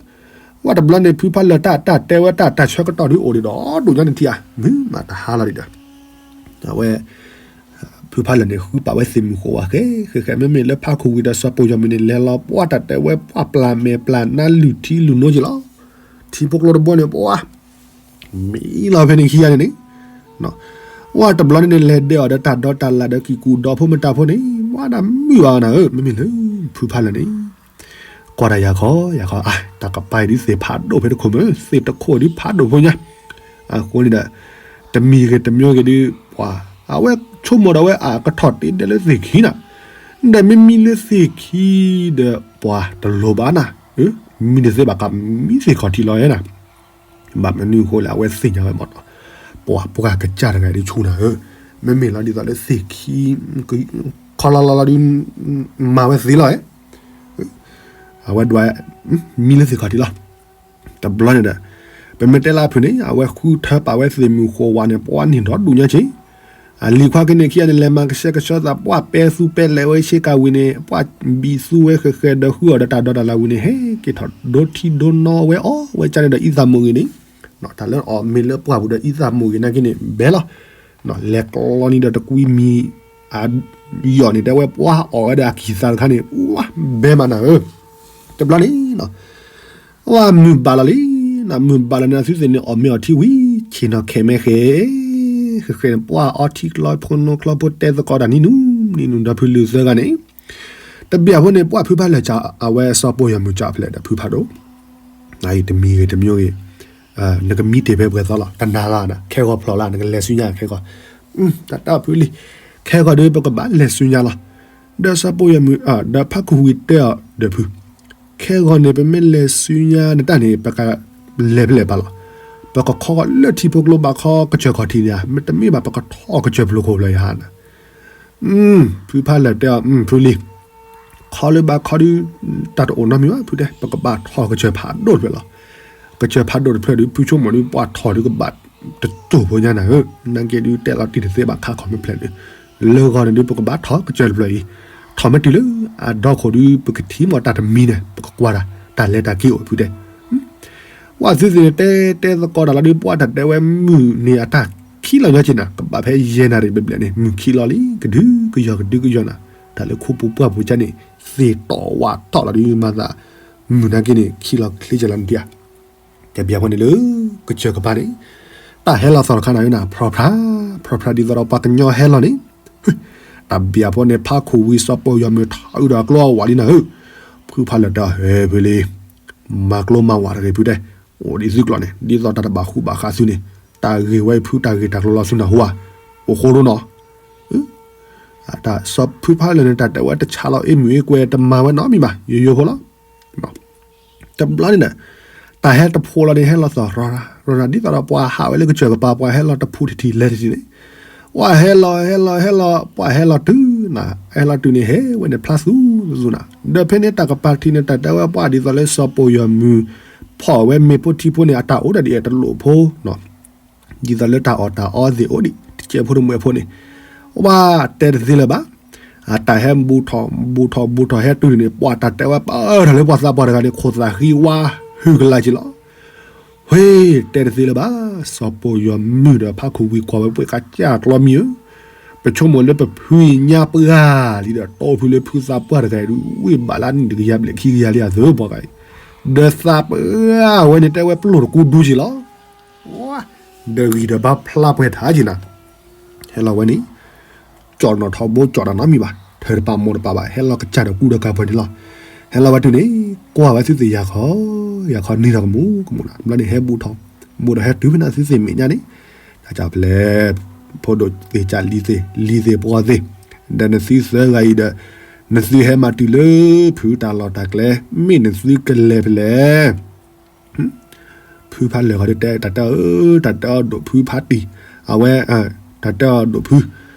ဝဲတဘျီန့ၣ် ဖုဖးလၢာ်တၢ်တၢ်တဲဝဲတၢ်တၢ်ဆၢကတီၢ်ဒုးအိၣ်ဒံးဒီးဒိၣ်ညါန့ၣ်ထံဧါ မုၢ်မးတဟါလီၤဒံးဒီး အဝဲ ဖုဖးလၢာ်န့ၣ် ဃုပာ်ဝဲသ့ၣ်မုၢ်ဃိးဝဲဃဲဃဲဃဲ မ့မ့ၢ်လၢဖးခူဝံၤဒီးစီၤပိၢ်ယီၤမုၢ်န့ၣ် လဲၤလီၤပှၤတၢ်တဲဝဲပှၤပျၢ်မဲာ်ပျၢ်နါလုၢ်ထံလုၢ်နိက့လီၤ. ထံဖိကျိတဘိန့ၣ် ပှၤ မံလီၤဖဲန့ၣ်ခံဂၤန့ၣ်န့ၣ် ဝဲတဘျီန့ၣ်န့ၣ် လဲၤဒ့အီၤဒီးတၢ်ဒီးတၢ်လၣ်ဒီးကံၢ်ကူၣ်ဒီးဖိမတၤဖိန့ၣ် ဝဲဒၣ်မုာ်ဘၣ်နၤဧၢ မ့မ့ၢ်လၢ ဖုဖးလၢာ်န့ၣ် ကွၢ်တၢ်ယၤခီ ယၤခီ အါ တၢ်ကပၤအံၤဒုးသ့ၣ်ဖးဒိၣ်ဖဲတခိၣ်မ့ၢ် သ့ၣ်တခိၣ်ဒုးဖးဒိၣ်ဖိညါ, အဃိန့ၣ်ဒီး တမံၤဂ့ၤတမံၤဂ့ၤဒုး ပှၤ အဝဲဆိကမိၣ်ဒီးဝဲအကထီၣ်တ့ဒဲလၢသ့ၣ်ခံနၤ, ဒီးမ့မံလၢသ့ၣ်ခံဒီးပှၤတလိၣ်ဘၣ်နၤ, မံတသ့ဘၣ်ကမံသ့ၣ်ခီၣ်ထံးလီၤဧါနၤ, ဘၣ်မနုၤအဃိလဲၣ် အဝဲသ့ၣ်ညါဝဲမးနီၤ, ပှၤပှၢ်ကစၢ်တဂၤဒုးဆူၣ်နၤဧၢ, မ့မ့ၢ်လီၤဒ်သိးလၢသ့ၣ်ခံ ခီလီၤလီၤလီၤဒုး မၤဝဲသ့လီၤဧါ, အဝဲဒွး မံလၢသ့ၣ်ခီၣ်ထံးလီၤ. တဘျီန့ၣ်ဒီး ပမ့ၢ်တဲလၢအဖုၣ်န့ၣ် အဝဲဃုထၢပာ်ဝဲသ့ၣ်မုၢ်ဃိးဝးန့ၣ် ပှၤန့ၢ်ဒီဒူၣ်ညါက့ၤ, အလံၤခွါကန့ၣ်ခံဂၤန့ၣ် လဲၤမၤကဆှဲကဆှီသး ပှၤပဲသူပဲလဲၤဝဲဆ့ကၤဝံၤန့ၣ် ပှၤဘံၣ်သူဝဲဃဲၤဃဲၤဒီးဃုအီၣ်ဒီးတၢ်ဒိးတၢ်လၣ်ဝံၤန့ၣ် ဟဲက့ၤထီၣ်ဒိထံဒိနီၣ်ဝဲအီၣ်ဝဲကၢ်န့ၣ်ဒီးအံသၣ်မိၢ်ဂ့ၤန့ၣ်, တၢ်လၢအီၣ်မ့ၤလၢပှၢ်ပူၤဒီးအံသၣ်မိၢ်ဂ့ၤနာ်က့န့ၣ် ဘဲလီၤ, လဲၤကျီန့ၣ်ဒီးတကွံမံၤ အယီၣ်န့ၣ် တဲဝဲပှၤအီၣ်ဝဲဒီးအကံၢ်သးတခါန့ၣ် ဝါ ဘဲမးနၤဧၢ, တဘျီန့ၣ် ဝါမုၢ်ဘၣ်လီၤလံ, မုၢ်ဘၣ်လီၤန့ၣ် အသုသ့ၣ်န့ၣ် အီၣ်မ့ၤအီထံဝံၤ ဆ့ၣ်နီၤခဲးမဲခဲး, ဃဲၤဃဲၤန့ၣ် ပှၤအီထံကျီဖိနီၣ်ကျီဖိ တဲသကိးတၢ်နံၤနုၤနံၤနုၤ ဒီးဖုလံၤသၢဂၤန့ၣ်, တဘျီဖိန့ၣ် ပှၤဖုဖးလၢာ်ကၠီ အဝဲစီၤပိာ်ယီၤမုၢ်ကၠီဖျဲးဒီးဖုဖးဒိၣ်, နအံၤတမံၤဂ့ၤတမံၤဂ့ၤ နကမံတ့ၢ်ဖဲပှဲၤသီလီၤ တနၤလၢ်နၤ ခဲဂီၤဖျိးလၢ် နကလဲၤဆူညါခဲဂီၤ, တၢ်တၢ်ဖုလံၤ ခဲဂီၤဒုးပကဘၣ်လဲၤဆူညါလီၤ, ဒီးစီၤပိာ်ယီၤမုၢ် ဒီးဖးခူၣ်ဝံၤတဲအီၤဒီးဖု ခဲဂီၤန့ၣ် ပမ့ၢ်လဲၤဆူညါနတၢ်န့ၣ် ပကလဲၤဖဲလဲၣ်ပာ်လီၤ, ပကခီလၢထံဖိကျိဘၣ်ခီကစၢၢ်ခီၣ်ထံးန့ၣ် မ့တမ့ၢ်ဘၣ် ပကထီၣ်ကစၢၢ်ဖျိခိၣ်ဖျိးယဟါနၤ, ဖုဖးလၢာ်တဲအီၤ ဖုလံၤ ခီလၢဘၣ်ခီဒုး တၢ်တအိၣ်နီတမံၤဘၣ် ဖုတဲ ပကဘၣ်ထီၣ်ကစၢၢ်ဖးဒိၣ်တဖျၢၣ်လီၤ, ကစၢၢ်ဖးဒိၣ်တဖျၢၣ်ဒုး ဖုဆိကမိၣ်ဒုး ပှၤထီၣ်ဒုးကဘၣ်တစိၢ်ဖိညါနၤဧၢ, နာ်က့ဒုးတဲလီၤတံၢ်တသ့ဘၣ်ခါခီၣ်မ့ၢ်ဖျဲးန့ၣ်, လၢဂီၤန့ၣ်ဒုး ပကဘၣ်ထီၣ်ကစၢၢ်တဖျၢၣ်အံၤ, ထီၣ်မ့ၢ်တုၤလၢအဒီခိၣ်ဒုး ပကထံၣ်မီၢ်တၢ်တမံၤန့ၣ် ပကကွၢ်တၢ် တၢ်လဲၤတၢ်က့ၤအိၣ်ဖုတဲ ပှၤသုသ့ၣ်န့ၣ် တဲတဲသကိးတၢ်လီၤဒုး ပှၤတၢ်တဲဝဲမုၢ်န့ၣ်အတၢ်ခံးလီၤညီက့ၤနၤ ကဘၣ်ဖဲယဲၢ်နၣ်ရံၣ်ဘျဲၣ်ဘျဲၣ်န့ၣ် မုၢ်ခံးလီၤလံ ကဒုကယီၢ်ကဒုကယီၢ်နၤ, တၢ်လၢခိပူၤပှၢ်ပူၤကၢ်န့ၣ် သ့ၣ်တီၢ်ဝးတီၢ်လီၤဒုး မၤသး မုၢ်နာ်က့န့ၣ် ခံးလီၤချ့ကလီၤနတံၢ်ဧါ, တဘျီဖိန့ၣ်လၢ ကစၢၢ်ကပၤန့ၣ် တၢ်ဟဲလီၤသီၣ်တခါနၤဧၢနၤ ဖြီဖြါ ဖြီဖြါဒ်သိးဒီးပှၤကညီဟဲလီၤန့ၣ်, တဘျီဖိန့ၣ် ဖးခူၣ်ဝံၤစီၤပိာ်ယီၤမုၢ်ထီၣ်အုးဒီးကျိအဝးလံနၤဧၢ, ဖုဖးလၢာ်တဲအီၤ ဟဲဖုလံၤ မၤကျိမၤဝးတဂ့ၤဖုတဲ, အိၣ်ဒ်သုကျိာ်န့ၣ် ဒ်သိးတၢ်တဘၣ်ဃူဘၣ်ဃးသုန့ၣ်, တၢ်ဂ့ၢ်ဝဲအံၤဖုတၢ်ဂ့ၢ်တၢ်ကျိၤလီၤဆူနၢ်ဟူဧါ, အိၣ်ဃိဒိနီၤ, တၢ်စီၤဖုဖးလၢာ်န့ၣ် တၢ်တဲဝဲတဆးလီၤအ့ၣ်မုၢ်အ့ၣ်ကွဲတမၤဝဲနီတမံၤဘၣ် ယိယိဖိလီၤ, တဘျီန့ၣ်ဒီး တၢ်ဟဲတဖိးလီၤန့ၣ် ဟဲလီၤသီၣ်ရီၤရၤ ဒ်သိးဒီးပှၤဟးဝဲလၢကစၢၢ်ကပၤ ပှၤဟဲလီၤတဖုတထံၣ်လဲၤတထံၣ်န့ၣ်, ပှၤဟဲလီၤဟဲလီၤဟဲလီၤ ပှၤဟဲလီၤတုၤနၤ ဟဲလီၤတုၤန့ၣ် ဟဲဝဲန့ၣ်ဖျါသူသူနၤ, ဒီးဖဲန့ၣ်တၢ်ကပၤတထံၣ်န့ၣ် တၢ်တဲဝဲပှၤဒ်သိးလၢစီၤပိာ်ယီၤမုၢ် ဖီၣ်ဝဲမ့ၤဖိထံဖိန့ၣ် အတၢ်အိၣ်ဒၣ်ဒ်အဲၣ်တလိၣ်ဖိနီၤ ဒ်သိးလၢတၢ်အီၣ်တၢ်အီသ့ၣ်အိၣ်ဒံး တကဲဖိတမှဲၤဖိန့ၣ်, ပှၤတဲတသ့လၢၤဘၣ်, အတၢ်ဟဲဘူးထီၣ်ဘူးထီၣ်ဘူးထီၣ်ဟဲတုၤန့ၣ် ပှၤတၢ်တဲဝဲပၢၢ်ထီၣ်လၢပှၤသးပှၢ်တဂၤန့ၣ် ခိၣ်သၣ်ဃံဝါဟုကလာ်က့ၤလီၤ, ဟ့ၣ် တဲတသ့လၢၤဘၣ်, စီၤပိာ်ယီၤမုၢ်ဒီးဖးခူၣ်ဝံၤကွၢ်ဝဲပှဲၤကစၢ်ကျီမံၤဧၢ, ပဆိကမိၣ်လၢပဖုအံၤညါပှၢ်လံဒီး တီဖုလၢဖုသးပှၢ်တဂၤအံၤဒုး ဝ့ၢ်ဘၣ်လၢနံၣ်တကယၤဘျဲၣ်ခံကယၤလံအသိးပှၤဂၤအံၤ, ဒီးသးပှၢ်ဝဲန့ၣ် တဲဝဲပျိၢ်တကူဒူက့ၤလီၤ ဒီးဂံၢ်ဒီးဘါဖျါပှဲၤထါက့ၤနၤ, ဟဲလီၤဝဲန့ၣ်, ကၠီၣ်နီၣ်ထီၣ်ဘိကၠီၣ်တၢ်နီတမံၤဘၣ်, ထၢတပာ်မိၢ်တပာ်ဘၣ် ဟဲလီၤကစၢ်ဒီးကူဒီးကၤပှဲၤန့ၣ်လီၤ, ဟဲလီၤဝဲတုၤန့ၣ်, ကွၢ်ဝဲသုသ့ၣ်ယၤခီ, ယၤခီနံၤထီၣ်ကမူကမူနၤ, ဘျီန့ၣ်ဟဲဘူးထီၣ်, ဘူးဒီးဟဲတုၤဖဲန့ၣ်သုသ့ၣ်မဲာ်ညါန့ၣ်, တၢ်ကၠီၣ်ဖျဲၣ်, ဖိဒိၣ်သ့ၣ်ကၢ်လံၤသ့ၣ်, လံၤသ့ၣ်ပှီၤသ့ၣ်, ဒီးနသုသၢဂၤအံၤဒီး, နသုဟဲမၤတုၤလၢဖုတၢ်လီၢ်တၢ်ကျဲ, မ့ၢ်နသုကလဲၤဖဲလဲၣ် ဖုဖးလၢာ်ဃီဒုးတဲ တၢ်တဲအီၤ, တၢ်တဲအီၤဒိၣ်ဖုဖးတံၢ်, အဝဲ, တၢ်တဲအီၤဒိၣ်ဖု,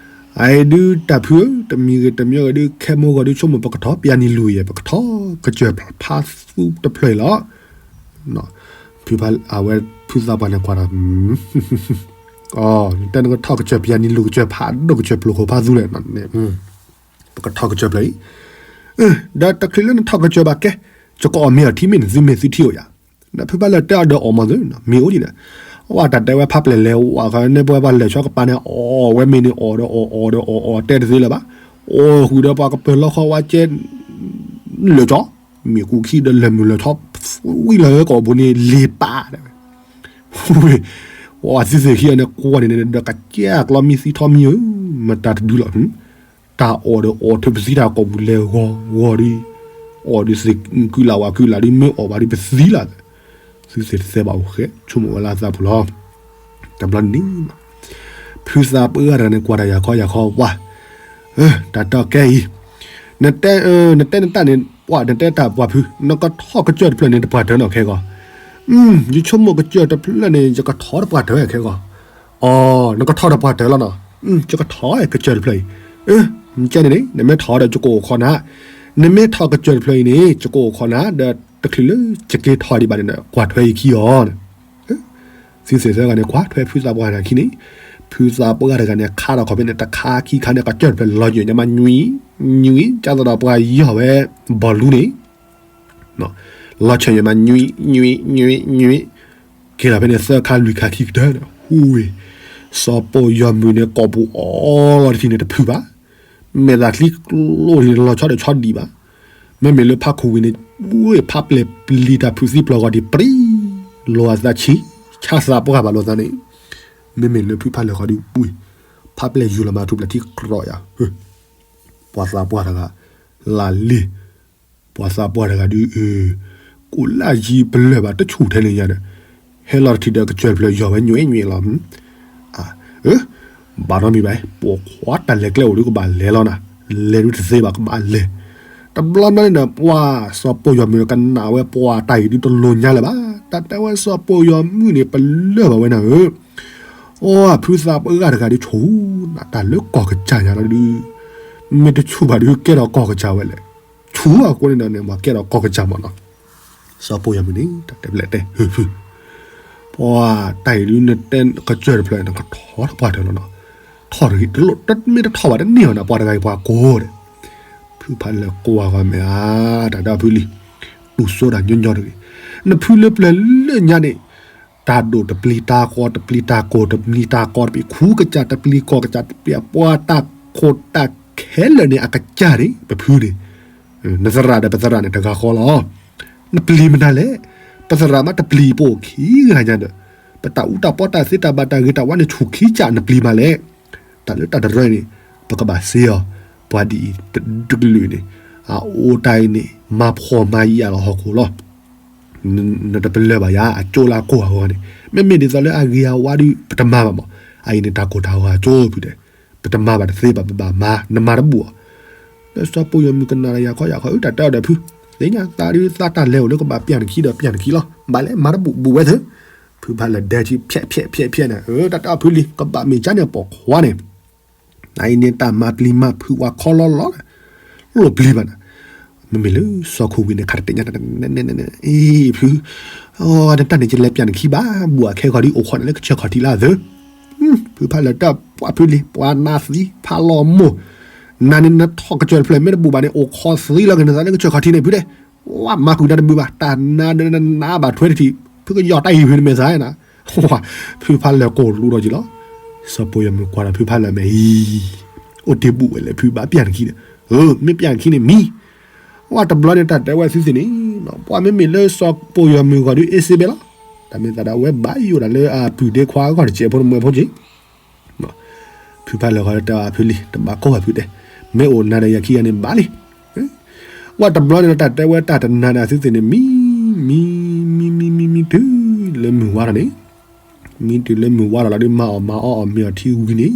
အအံၤဒုးတၢ်ဖုဧၢ, တမံၤဂ့ၤတမံၤဂ့ၤဒုး ခဲမိၢ်ဂီၤဒုးဆိကမိၣ်ပကထီၣ်ပယၤနံၤလူၤယဲၢ် ပကထီၣ်ကစၢၢ်ဖးသူတဖျၢၣ်အံၤလီၤ, ဖုဖး, အဝဲဖုသးပှၢ်န့ၣ်ကွၢ်ဒီး, အ, တဲနကထီၣ်ကစၢၢ်ပယၤနံၤလူၤ ကစၢၢ်ဖးဒိၣ် ကစၢၢ်ဖျိးခိၣ်ဖးသူလဲၣ်, ပကထီၣ်ကစၢၢ်ဖျၢၣ်အံၤ, ဒီးတချုးလၢနထီၣ်ကစၢၢ်ဘၣ်ကဲ, ယကအီၣ်မ့ၤအီထံမ့ၢ်နသုမ့ၢ်သုထံၣ်အိၣ်ယၤ, ဒီးဖုဖးလၢာ်တဲအီၤဒီးအီၣ်မ့ၤသု, မ့ၢ်အိၣ်ဒံးဒီး, အဝဲတၢ်တဲဝဲဖးပျဲၢ်လဲၤဝးဃီန့ၣ် ပဝဲပှၤလဲၤဆီကပၤန့ၣ် အီၣ်ဝဲမ့ၤန့ၣ် အီၣ်ဒီးအီၣ် အီၣ်ဒီးအီၣ် အီၣ် တဲတသ့လၢၤဘၣ်, အီၣ်ဃုာ်ဒီးပှၤကပၢၤလီခီဝါကဲ လၢာ်ကၠီ, မ့ၢ်ကူခံဒီးလၢာ်မုၢ်လၢာ်ထီ, ဝံၤလၢကိာ်ပူၤန့ၣ် လ့ၤပာ်တဲဝဲ, ပှၤသုသ့ၣ်ခံဂၤန့ၣ် ကွၢ်န့ၣ်ဒီးကစၢ်ကျီမံၤသံထီမံၤဧၢ, မတၤတဒုလီၤ, တၢ်အီၣ်ဒီးအီၣ်ထုးပသံတၢ်ကိာ်ပူၤလဲၤဂီၤဂီၤဒီး, အီၣ်ဒုးသ့ၣ်ကုၢ်လၢ်ဝၤကုၢ်လၢ်ဒုး မ့ၢ်အီၣ်ဘၣ်ဒုးပသံလီၤ. သုသ့ၣ်တသဲဘၣ်အိၣ်ဃဲ ဆိကမိၣ်ဝဲလၢအသးပူၤလီၤ. တဘျီန့ၣ် ဖုသးပှၢ်တဂၤန့ၣ် ကွၢ်တၢ်ယၤခီယၤခီဝါ, တၢ်တီကဲအံၤ, နတဲနတၢ်န့ၣ် ပှၤနတဲတၢ်ပှၤဖု နကထီၣ်ကစၢၢ်တဖျၢၣ်န့ၣ် တပှၢ်တၢၢ်နီၢ်ခဲဂီၢ်, ယဆိကမိၣ်ကစၢၢ်တဖျၢၣ်န့ၣ် ယကထီၣ်တပှၢ်တၢၢ်ခဲဂီၢ်, အီ နကထီၣ်တပှၢ်တၢၢ်လီၤနီၤ, ယကထီၣ်ကစၢၢ်တဖျၢၣ်အံၤ, မ့ၢ်ကဲန့ၣ်န့ၣ် နမ့ၢ်ထီၣ်ဒီးယကအိၣ်ခိးနၤ, နမ့ၢ်ထီၣ်ကစၢၢ်တဖျၢၣ်အံၤန့ၣ် ယကအိၣ်ခိးနၤ ဒီးတချုးလၢယက့ၤထီၣ်ဒံးဘၣ်န့ၣ် ကွၢ်ထွဲယခံအီၤ သုသ့ၣ်သၢဂၤန့ၣ် ကွၢ်ထွဲဖုသးပှၢ်တဂၤခံန့ၣ်, ဖုသးပှၢ်တဂၤန့ၣ် ခါထီၣ်ခီၣ်ဖဲန့ၣ် တခါခံခါန့ၣ် ကစၢၢ်တဖျၢၣ်လီၤယိာ်ညါမး ညွံ ညွံ ကၢ်သိးဒီးပှၤယီၢ်ဝဲ ဘီလူန့ၣ်, လီၤဆၢၣ်ညါမး ညွံ ညွံ ညွံ ညွံ, က့ၤလီၤဖဲန့ၣ် သၢခါလွံၢ်ခါခံကတၢၢ်န့ၣ် ဟူဝ့ၢ်, စီၤပိာ်ယီၤမုၣ်န့ၣ် ကိာ်ပူၤအီလီၤတထံၣ်န့ၣ် တဖုဘၣ် မဲာ်သးချံကျိထံၣ်န့ၣ် လီၤဆီဒီးဆီဒံးဘၣ်, မ့မ့ၢ်လၢဖးခူဝံၤန့ၣ် ဝ့ၢ်ဖးပျဲၢ်ပျံၤတၢ်ဖုးသံပျီၤဂီၤဒံးပြံ, လိာ်အသးဆံး, ဆါသးပှၢ်ဘၣ်လိာ်သးန့ၣ်, မ့မ့ၢ်လၢဖုဖးလၢာ်ဃီဒံးဝ့ၢ်, ဖးပျဲၢ်ယူၤလီၤမးထူပျဲၢ်ထံကြီးယၤ, ပှၤသးပှၢ်တဂၤ, လၢလံ ပှၤသးပှၢ်တဂၤဒုး, ကိးလၢယံၤပလၢၢ်ဘၣ်တဆူၣ်ထဲန့ၣ်ညါဒီး, ဟဲလီၤတထံၣ်ဒီးကစၢၢ်တဖျၢၣ်ယီၤဝဲညွံညွံလီၤ, ဘၣ်နီတမံၤဘၣ်, ပိာ်ခွါတၢ်လဲၤကျဲအိၣ်ဒုးကဘၣ်လဲၤလီၤနၤ, လဲၤဒုးတသ့ဘၣ်ကဘၣ်လဲၤ, တဘျီန့ၣ်ဒီး ပှၤစီၤပိာ်ယီၤမုၣ်ကနၣ်ဝဲပှၤတၢ်အံၤဒုးတလိၤညါလၢၤဘၣ်, တၢ်တဲဝဲစီၤပိာ်ယီၤမုၣ်န့ၣ် ပလၢၢ်ဘၣ်ဝဲနၤဧၢ အိ ဖုသးပှၢ်တဂၤဒုးဆိၣ်, တၢ်လၢကီၢ်ကစၢ်ညါလီၤဒုး, မ့ၢ်တဆူၣ်ဘၣ်ဒုးကဲထီၣ်ကီၢ်ကစၢ်ဝဲလဲၣ်, ဆူၣ်အဃိန့ၣ်ဒီးန့ၣ် ပှၤကဲထီၣ်ကီၢ်ကစၢ်မးနီၤ, စီၤပိာ်ယီၤမုၣ်န့ၣ် တၢ်တဲဘျဲၣ်တဲ ဟၢဖု, ပှၤတၢ်အံၤဒုးနတဲကစၢၢ်တဖျၢၣ် နကထီၣ်တပှၢ်တၢၢ်လီၤနီၤ, ထီၣ်တဂ့ၤတလိၣ် တမ့ၢ်တထီၣ်ဘၣ်တန့ၢ်အီၤနၤ ပှၤတဂၤအံၤပှၤကိးဒီး, ဖုဖးလၢာ်ကွၢ်ဂီၤမဲာ်ဧါ, တၢ်ဒီးဖုလံ, တူၢ်စိတၢ်ညီညီတဂ့ၤ, နဖုလၢပျၢၤလၢညါန့ၣ် တၢ်ဒိၣ်တပျံၤတၢ်ဃီ တပျံၤတၢ်ကိၢ်တပျံၤတၢ်ကိၢ်တပျံၤ ခူကစၢ်တပျံၤ ကီၢ်ကစၢ်တပျံၤ ပှၤတၢ်ခိၣ်တၢ်ခဲလၢာ်န့ၣ် အကစၢ်န့ၣ် ပဖုန့ၣ်, နသရၣ်ဒီးပသရၣ်န့ၣ် တဂၤဃီလီၤ, နပျံၤမနုၤလဲၣ်, ပသရၣ်မးတပျံၤပအိၣ်ခံဂၤညါဒီး, ပတၢ်အူတၢ်ပီတၢ်သ့တၢ်ဘၣ်တၢ်ဂ့ၤတၢ်ဝါန့ၣ် ဆူၣ်ခံကစၢ်နပျံၤမးလဲၣ်, တၢ်လၢတၢ်တရၢန့ၣ် ပကဘၣ်စ့အီၤ, ပှၤဒ်အံၤတကလုာ်န့ၣ်, အအိၣ်တၢ်အံၤန့ၣ် မၤဖှီၣ်မၤယာ်လီၤဟီၣ်ခိၣ်လီၤ နတပလၢၢ်ဘၣ်ယၤ အကၠိလၢအကိၢ်အဂီၢ်န့ၣ်, မ့မ့ၢ်ဒ်သိးလၢအဂ့ၤအဝါဒုး ပတမၤဘၣ်မး, အအံၤန့ၣ် တၢ်ကိၢ်တၢ်ဂီၤအကၠိဖုတဲ, ပတမၤဘၣ်တသ့ဘၣ် ပဘၣ်မၤ နမၤတဘူၣ်အီၤ, လၢစီၤပိာ်ယီၤမုၣ်ကနၣ်ဒီးယၤခီယၤခီ အၢ တၢ်တဲအီၤဒီးဖု, သ့ၣ်ညါသးဒုးသးတၢ်လဲၤအိၣ်လၢကဘၣ်ပျၢ်နခံဒီးပျၢ်နခံလီၤ, ဘၣ်လဲၣ် မၤတဘူၣ်ဘူၣ်ဝဲသၢ, ဖုဖးလၢာ်ဒဲကံ ဖျဲးဖျဲးဖျဲးဖျဲးန့ၣ်, အၢ တၢ်တဲအီၤဖုလံ ကဘၣ်မ့ၢ်ကၢ်န့ၣ်ပိာ်ခွါန့ၣ် နအံၤန့ၣ် တၢ်မၤပျံၤမၤဖုးဝဲခီလီၤလီၤ, လိၣ်ပျံၤဘၣ်နၤ, မ့မ့ၢ်လၢစီၤခိၣ်ဝံၤန့ၣ် ခးတတဲညါ အံၤဖု, နတၢ်န့ၣ် ယလဲၤပျၢ်နခံဘၣ်, ဘူးအခဲဂီၤဒ်အိၣ်ခိးနၤလၢကစၢၢ်ခီၣ်ထံးလၢအသၢ, ဖုဖးလၢာ်တၢ်ပှၢ်ဖုလံ ပှၤနါသံဖးလီၤမိၢ်, နၤန့ၣ်နထီၣ်ကစၢၢ်တဖျၢၣ်မ့ၢ်တဘူးဘၣ်န့ၣ် အိၣ်ခိးသံလီၤက့ၤနသးလၢကစၢၢ်ခီၣ်ထံးန့ၣ်ဖုတဲ, ဝဲမၤဃုာ်နၤတမုာ်ဘၣ်, တၢ်နါဒီးနနါဘၣ်ထွဲတထံၣ်, ဖုကယီၤတၢ်အံၤဖုနမဲာ်သးနၤ, ဖုဖးလၢာ်ကိၢ်လူဒီးက့ၤလီၤ, စီၤပိာ်ယီၤမုၣ်ကွၢ်ဒီးဖုဖးလၢာ်မဲာ်အံၤ, အိၣ်တ့ၢ်ဘူးဝဲလဲၣ် ဖုဘၣ်ပျၢ်နခံဒီး, မ့ၢ်ပျၢ်နခံန့ၣ်မံ ဝဲတဘျီန့ၣ် တၢ်တဲဝဲသုသ့ၣ်န့ၣ်, ပှၤမ့မ့ၢ်လၢစီၤပိာ်ယီၤမုၣ်ဂီၤဒုးအ့စ့ဘဲလီၤ, တၢ်မ့ၢ်သးဒၣ်ဝဲဘၣ်ယိၣ်ဒၣ်လၢအပုၢ်ဒ့ခွါအဂီၢ်တစဲးဖိတမွဲဖိက့ၤ, ဖုဖးလၢာ်ဃီတၢ်ဖုလံ တဘၣ်ကိၢ်ဘၣ်ဖုတဲ, မ့ၢ်အိၣ်နၤဒီးယၤခံဂၤန့ၣ်ဘၣ်လံ, ဝဲတဘျီန့ၣ် တၢ်တဲဝဲတၢ်တနၤန့ၣ် သုသ့ၣ်န့ၣ် မံ မံ မံ မံ မံ တုၤလၢမုၢ်ဝါထီၣ်န့ၣ်, မံတုၤလၢမုၢ်ဝါထီၣ်လီၤဒုး မၤအီၣ်မၤအီအီၣ်မ့ၤအီၣ်ထံဝံၤန့ၣ်,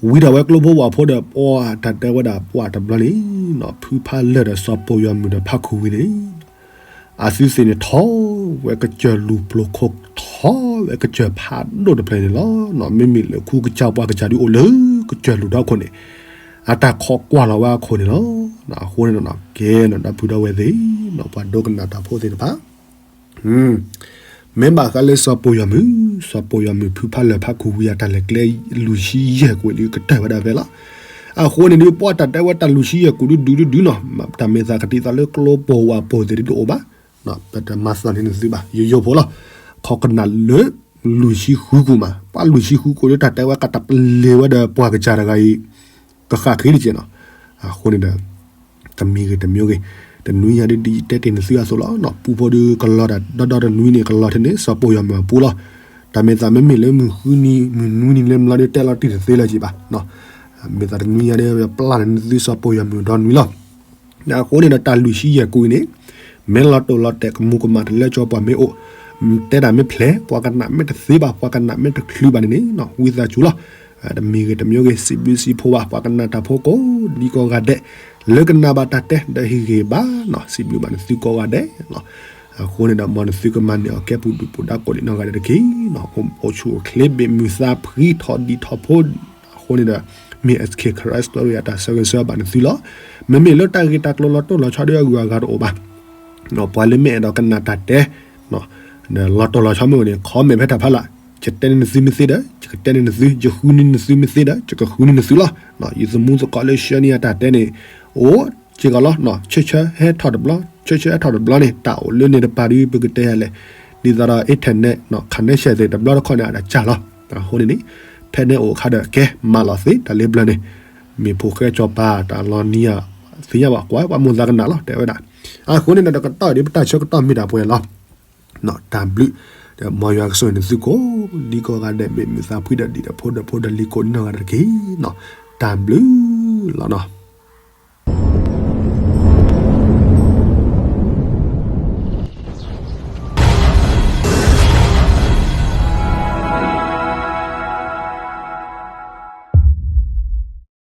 ဝံၤဒီးဝဲကျိဖိဝၣ်ဖိဒီး ပှၤတၢ်တဲဝဲဒၣ်ပှၤတဘျီန့ၣ်, ဖုဖးလၢာ်ဒီးစီၤပိာ်ယီၤမုၣ်ဒီးဖးခူဝံၤန့ၣ်, အသုသ့ၣ်န့ၣ်ထီၣ်ဝဲကစၢၢ်လူၤပျိၤခိၣ်ထီၣ်ဝဲကစၢၢ်ဖးဒိၣ်တဖျၢၣ်န့ၣ်လီၤ. မ့မ့ၢ်လၢခူကစၢ်ပှၤကစၢ်ဒုးအိၣ်လၢကစၢၢ်လူၤထီၣ်ခိၣ်န့ၣ်, အတၢ်ခိးကွၢ်လီၤဝဲအခိၣ်န့ၣ်လီၤ. အဃိန့ၣ် ကဲနီၤ ဒီပုၢ်ဒီဝဲၢ်သ့ၣ်, ပှၤဒိကနၣ်တၢ်ဖိသ့ၣ်တဖၣ် မ့ၢ်ဘၣ်ဃးလၢစီၤပိာ်ယီၤမုၣ်, စီၤပိာ်ယီၤမုၣ်ဖုဖးလၢာ်ဖးခူဝံၤအတၢ်လဲၤကျဲ လွံၢ်ဆံယဲၢ်ကွံာ်ဒုးကတၢၢ်ဝဲဒၣ်ဖဲလီၤ. အဃိန့ၣ်ဒုး ပှၤတၢ်တဲဝဲတၢ်လွံၢ်ဆံယဲၢ်ကွံာ်ဒုးဒုးဒုးဒုးနီၤ, တၢ်မ့ၢ်သးကတံာ်သးလၢကျိပိာ်ဝၣ်ပိာ်သ့ၣ်ဒုးတအိၣ်ဘၣ်, ပတမၤသီၣ်န့ၢ်နသုဘၣ် ယိယိဖိလီၤ. ခီကနၣ်လၢ လွံၢ်ဆံဃုကွံာ်မး, ပှၤလွံၢ်ဆံဃုကွံာ်ဒုး တၢ်တဲဝဲကတၢ်ပလ့ၤဝဲဒီးပှၤကစၢ်တဂၤအံၤ ကဃၣ်ဃ့ဒံးကဲနီၤ. အဃိန့ၣ်ဒီး တမံၤဂ့ၤတမံၤဂ့ၤ, တနွံညါဒုး ဒ်ယတဲတ့ၢ်နသုအသိးလီၤ. ပူဖိဒုးကလီတၢ်ဒီဒီတနွံန့ၣ် ကလီထဲန့ၣ် စီၤပိာ်ယီၤမုၣ်အပူလီၤ. တၢ်မ့ၢ်သးမ့မ့ၢ်လၢမုၢ်ဃုနံၤ မုၢ်နွံနံၤလၢမလီၤဒုး တဲလီၤတံၢ်တသ့လၢၤက့ၤဘၣ်. မ့ၢ်သးတနွံညါဒုး ပျၢ်န့ၢ်နသုစီၤပိာ်ယီၤမုၣ်ဒီနွံလီၤ. အဃိန့ၣ်ဒီးတၢ်လွံၢ်ဆံယဲၢ်ကိးအံၤန့ၣ် မ့ၢ်လီၤတိၢ်လီၤတဲာ်ကမူၤကမၣ်တလၢကၠီပှၤမ့ၢ်အိၣ်, တဲတၢ်မ့ၢ်ဖျဲး ပှၤကနၣ်မ့ၢ်တသ့ဘၣ် ပှၤကနၣ်မ့ၢ်တချုးဘၣ်န့ၣ်န့ၣ် ဝံသးစူၤလီၤ. တမံၤဂ့ၤတမံၤဂ့ၤ စံးဘျုးစံးဖှိၣ်ဘၣ် ပှၤကနၣ်တၢ်ဖိကိးဒံကိးဂၤဒဲး လၢကနၣ်ဘၣ်တၢ်တဲဒီးဟ့ၣ်ဂ့ၤဘၣ်နီၤ စံးဘျုးဘၣ်နသုကိးဂၤဒဲးလီၤ. အဃိန့ၣ်ဒီး မ်နသုကမၤန့ၢ်အီၤကဲပူၤဒုၣ်ပူၤဒါကိးဒံနီၢ်ဂၤဒဲးတက့ၢ်နီၤ. အိၣ်ဆူၣ်အိၣ်ချ့ ဘ့ၣ်မုာ်သးဖှံ ထီၣ်ဒံးထီၣ်ဖိ အဃိန့ၣ်ဒီး မ့ၢ် S K Karen Story အတၢ်ဆၢဂ့ၤဆၢဝါဘၣ်နသုလီၤ. မ့မ့ၢ်လၢတၢ်ဂ့ၢ်တၢ်ကျိၤလီၤတိၢ်လီၤဆီဒ်အဂုၤအဂၤတအိၣ်ဘၣ် ပှၤလၢမ့ၢ်အဲၣ်ဒိးကနၣ်တၢ်တဲ လီၤတိၢ်လီၤဆီမ့ၢ်အိၣ်န့ၣ် comment ဖဲတၢ်ဖးလၢ်, ယတဲန့ၢ်နသုမ့ၢ်သ့ဒီး ယကတဲန့ၢ်နသု, ယဃုန့ၢ်နသုမ့ၢ်သ့ဒီး ယကဃုန့ၢ်နသုလီၤ. ယသမူသကိးလၢ share န့ၢ်ယၤတၢ်တဲန့ၣ် အိၣ်စ့ၢ်ကီးလီၤ. ဆၢဆၢဟဲထီၣ်တဘျီ, ဆၢဆၢဟဲထီၣ်တဘျီန့ၣ် တၢ်အိၣ်လၢန့ၣ်တပၤဒ်ပကတဲယၤလဲၣ်, ဒ်သိးဒီး internet connection သ့ၣ်တဘျီတခီၣ်န့ၣ် အတၢ်စၢ်လီၤ. အဃိန့ၣ်န့ၣ် ဖဲန့ၣ်အိၣ်အခါဒီး ကဲမၤလီၤသ့တၢ်လ့ဘျၢန့ၣ် မ့ၢ်ဖိဃဲကၠီၤပၤတၢ်လီၤနံၤဧါ သ့ၣ်ညါဘၣ်ကွၢ် ပှၤမိၢ်သးကနၣ်လီၤ တဲဝဲဒၣ်. အဃိန့ၣ်ဒီး တကတီၢ်အံၤဒ်ပတၢ်ဆၢကတီၢ်မ့ၢ်ဒၣ်ပှဲၤလီၤ. တၢ်ဘျုး, မ်ယွၤကဆိၣ်ဂ့ၤနသုကိးဒံကိးဂၤဒဲး ဘ့ၣ်မုာ်သးဖှံဒီး ဒ်ဒီးဖိဒီးဖိဒီးလံၤကိးဒံနီၢ်ဂၤဒဲးတက့ၢ်နီၤ. တၢ်ဘျုးလီၤနီၤ.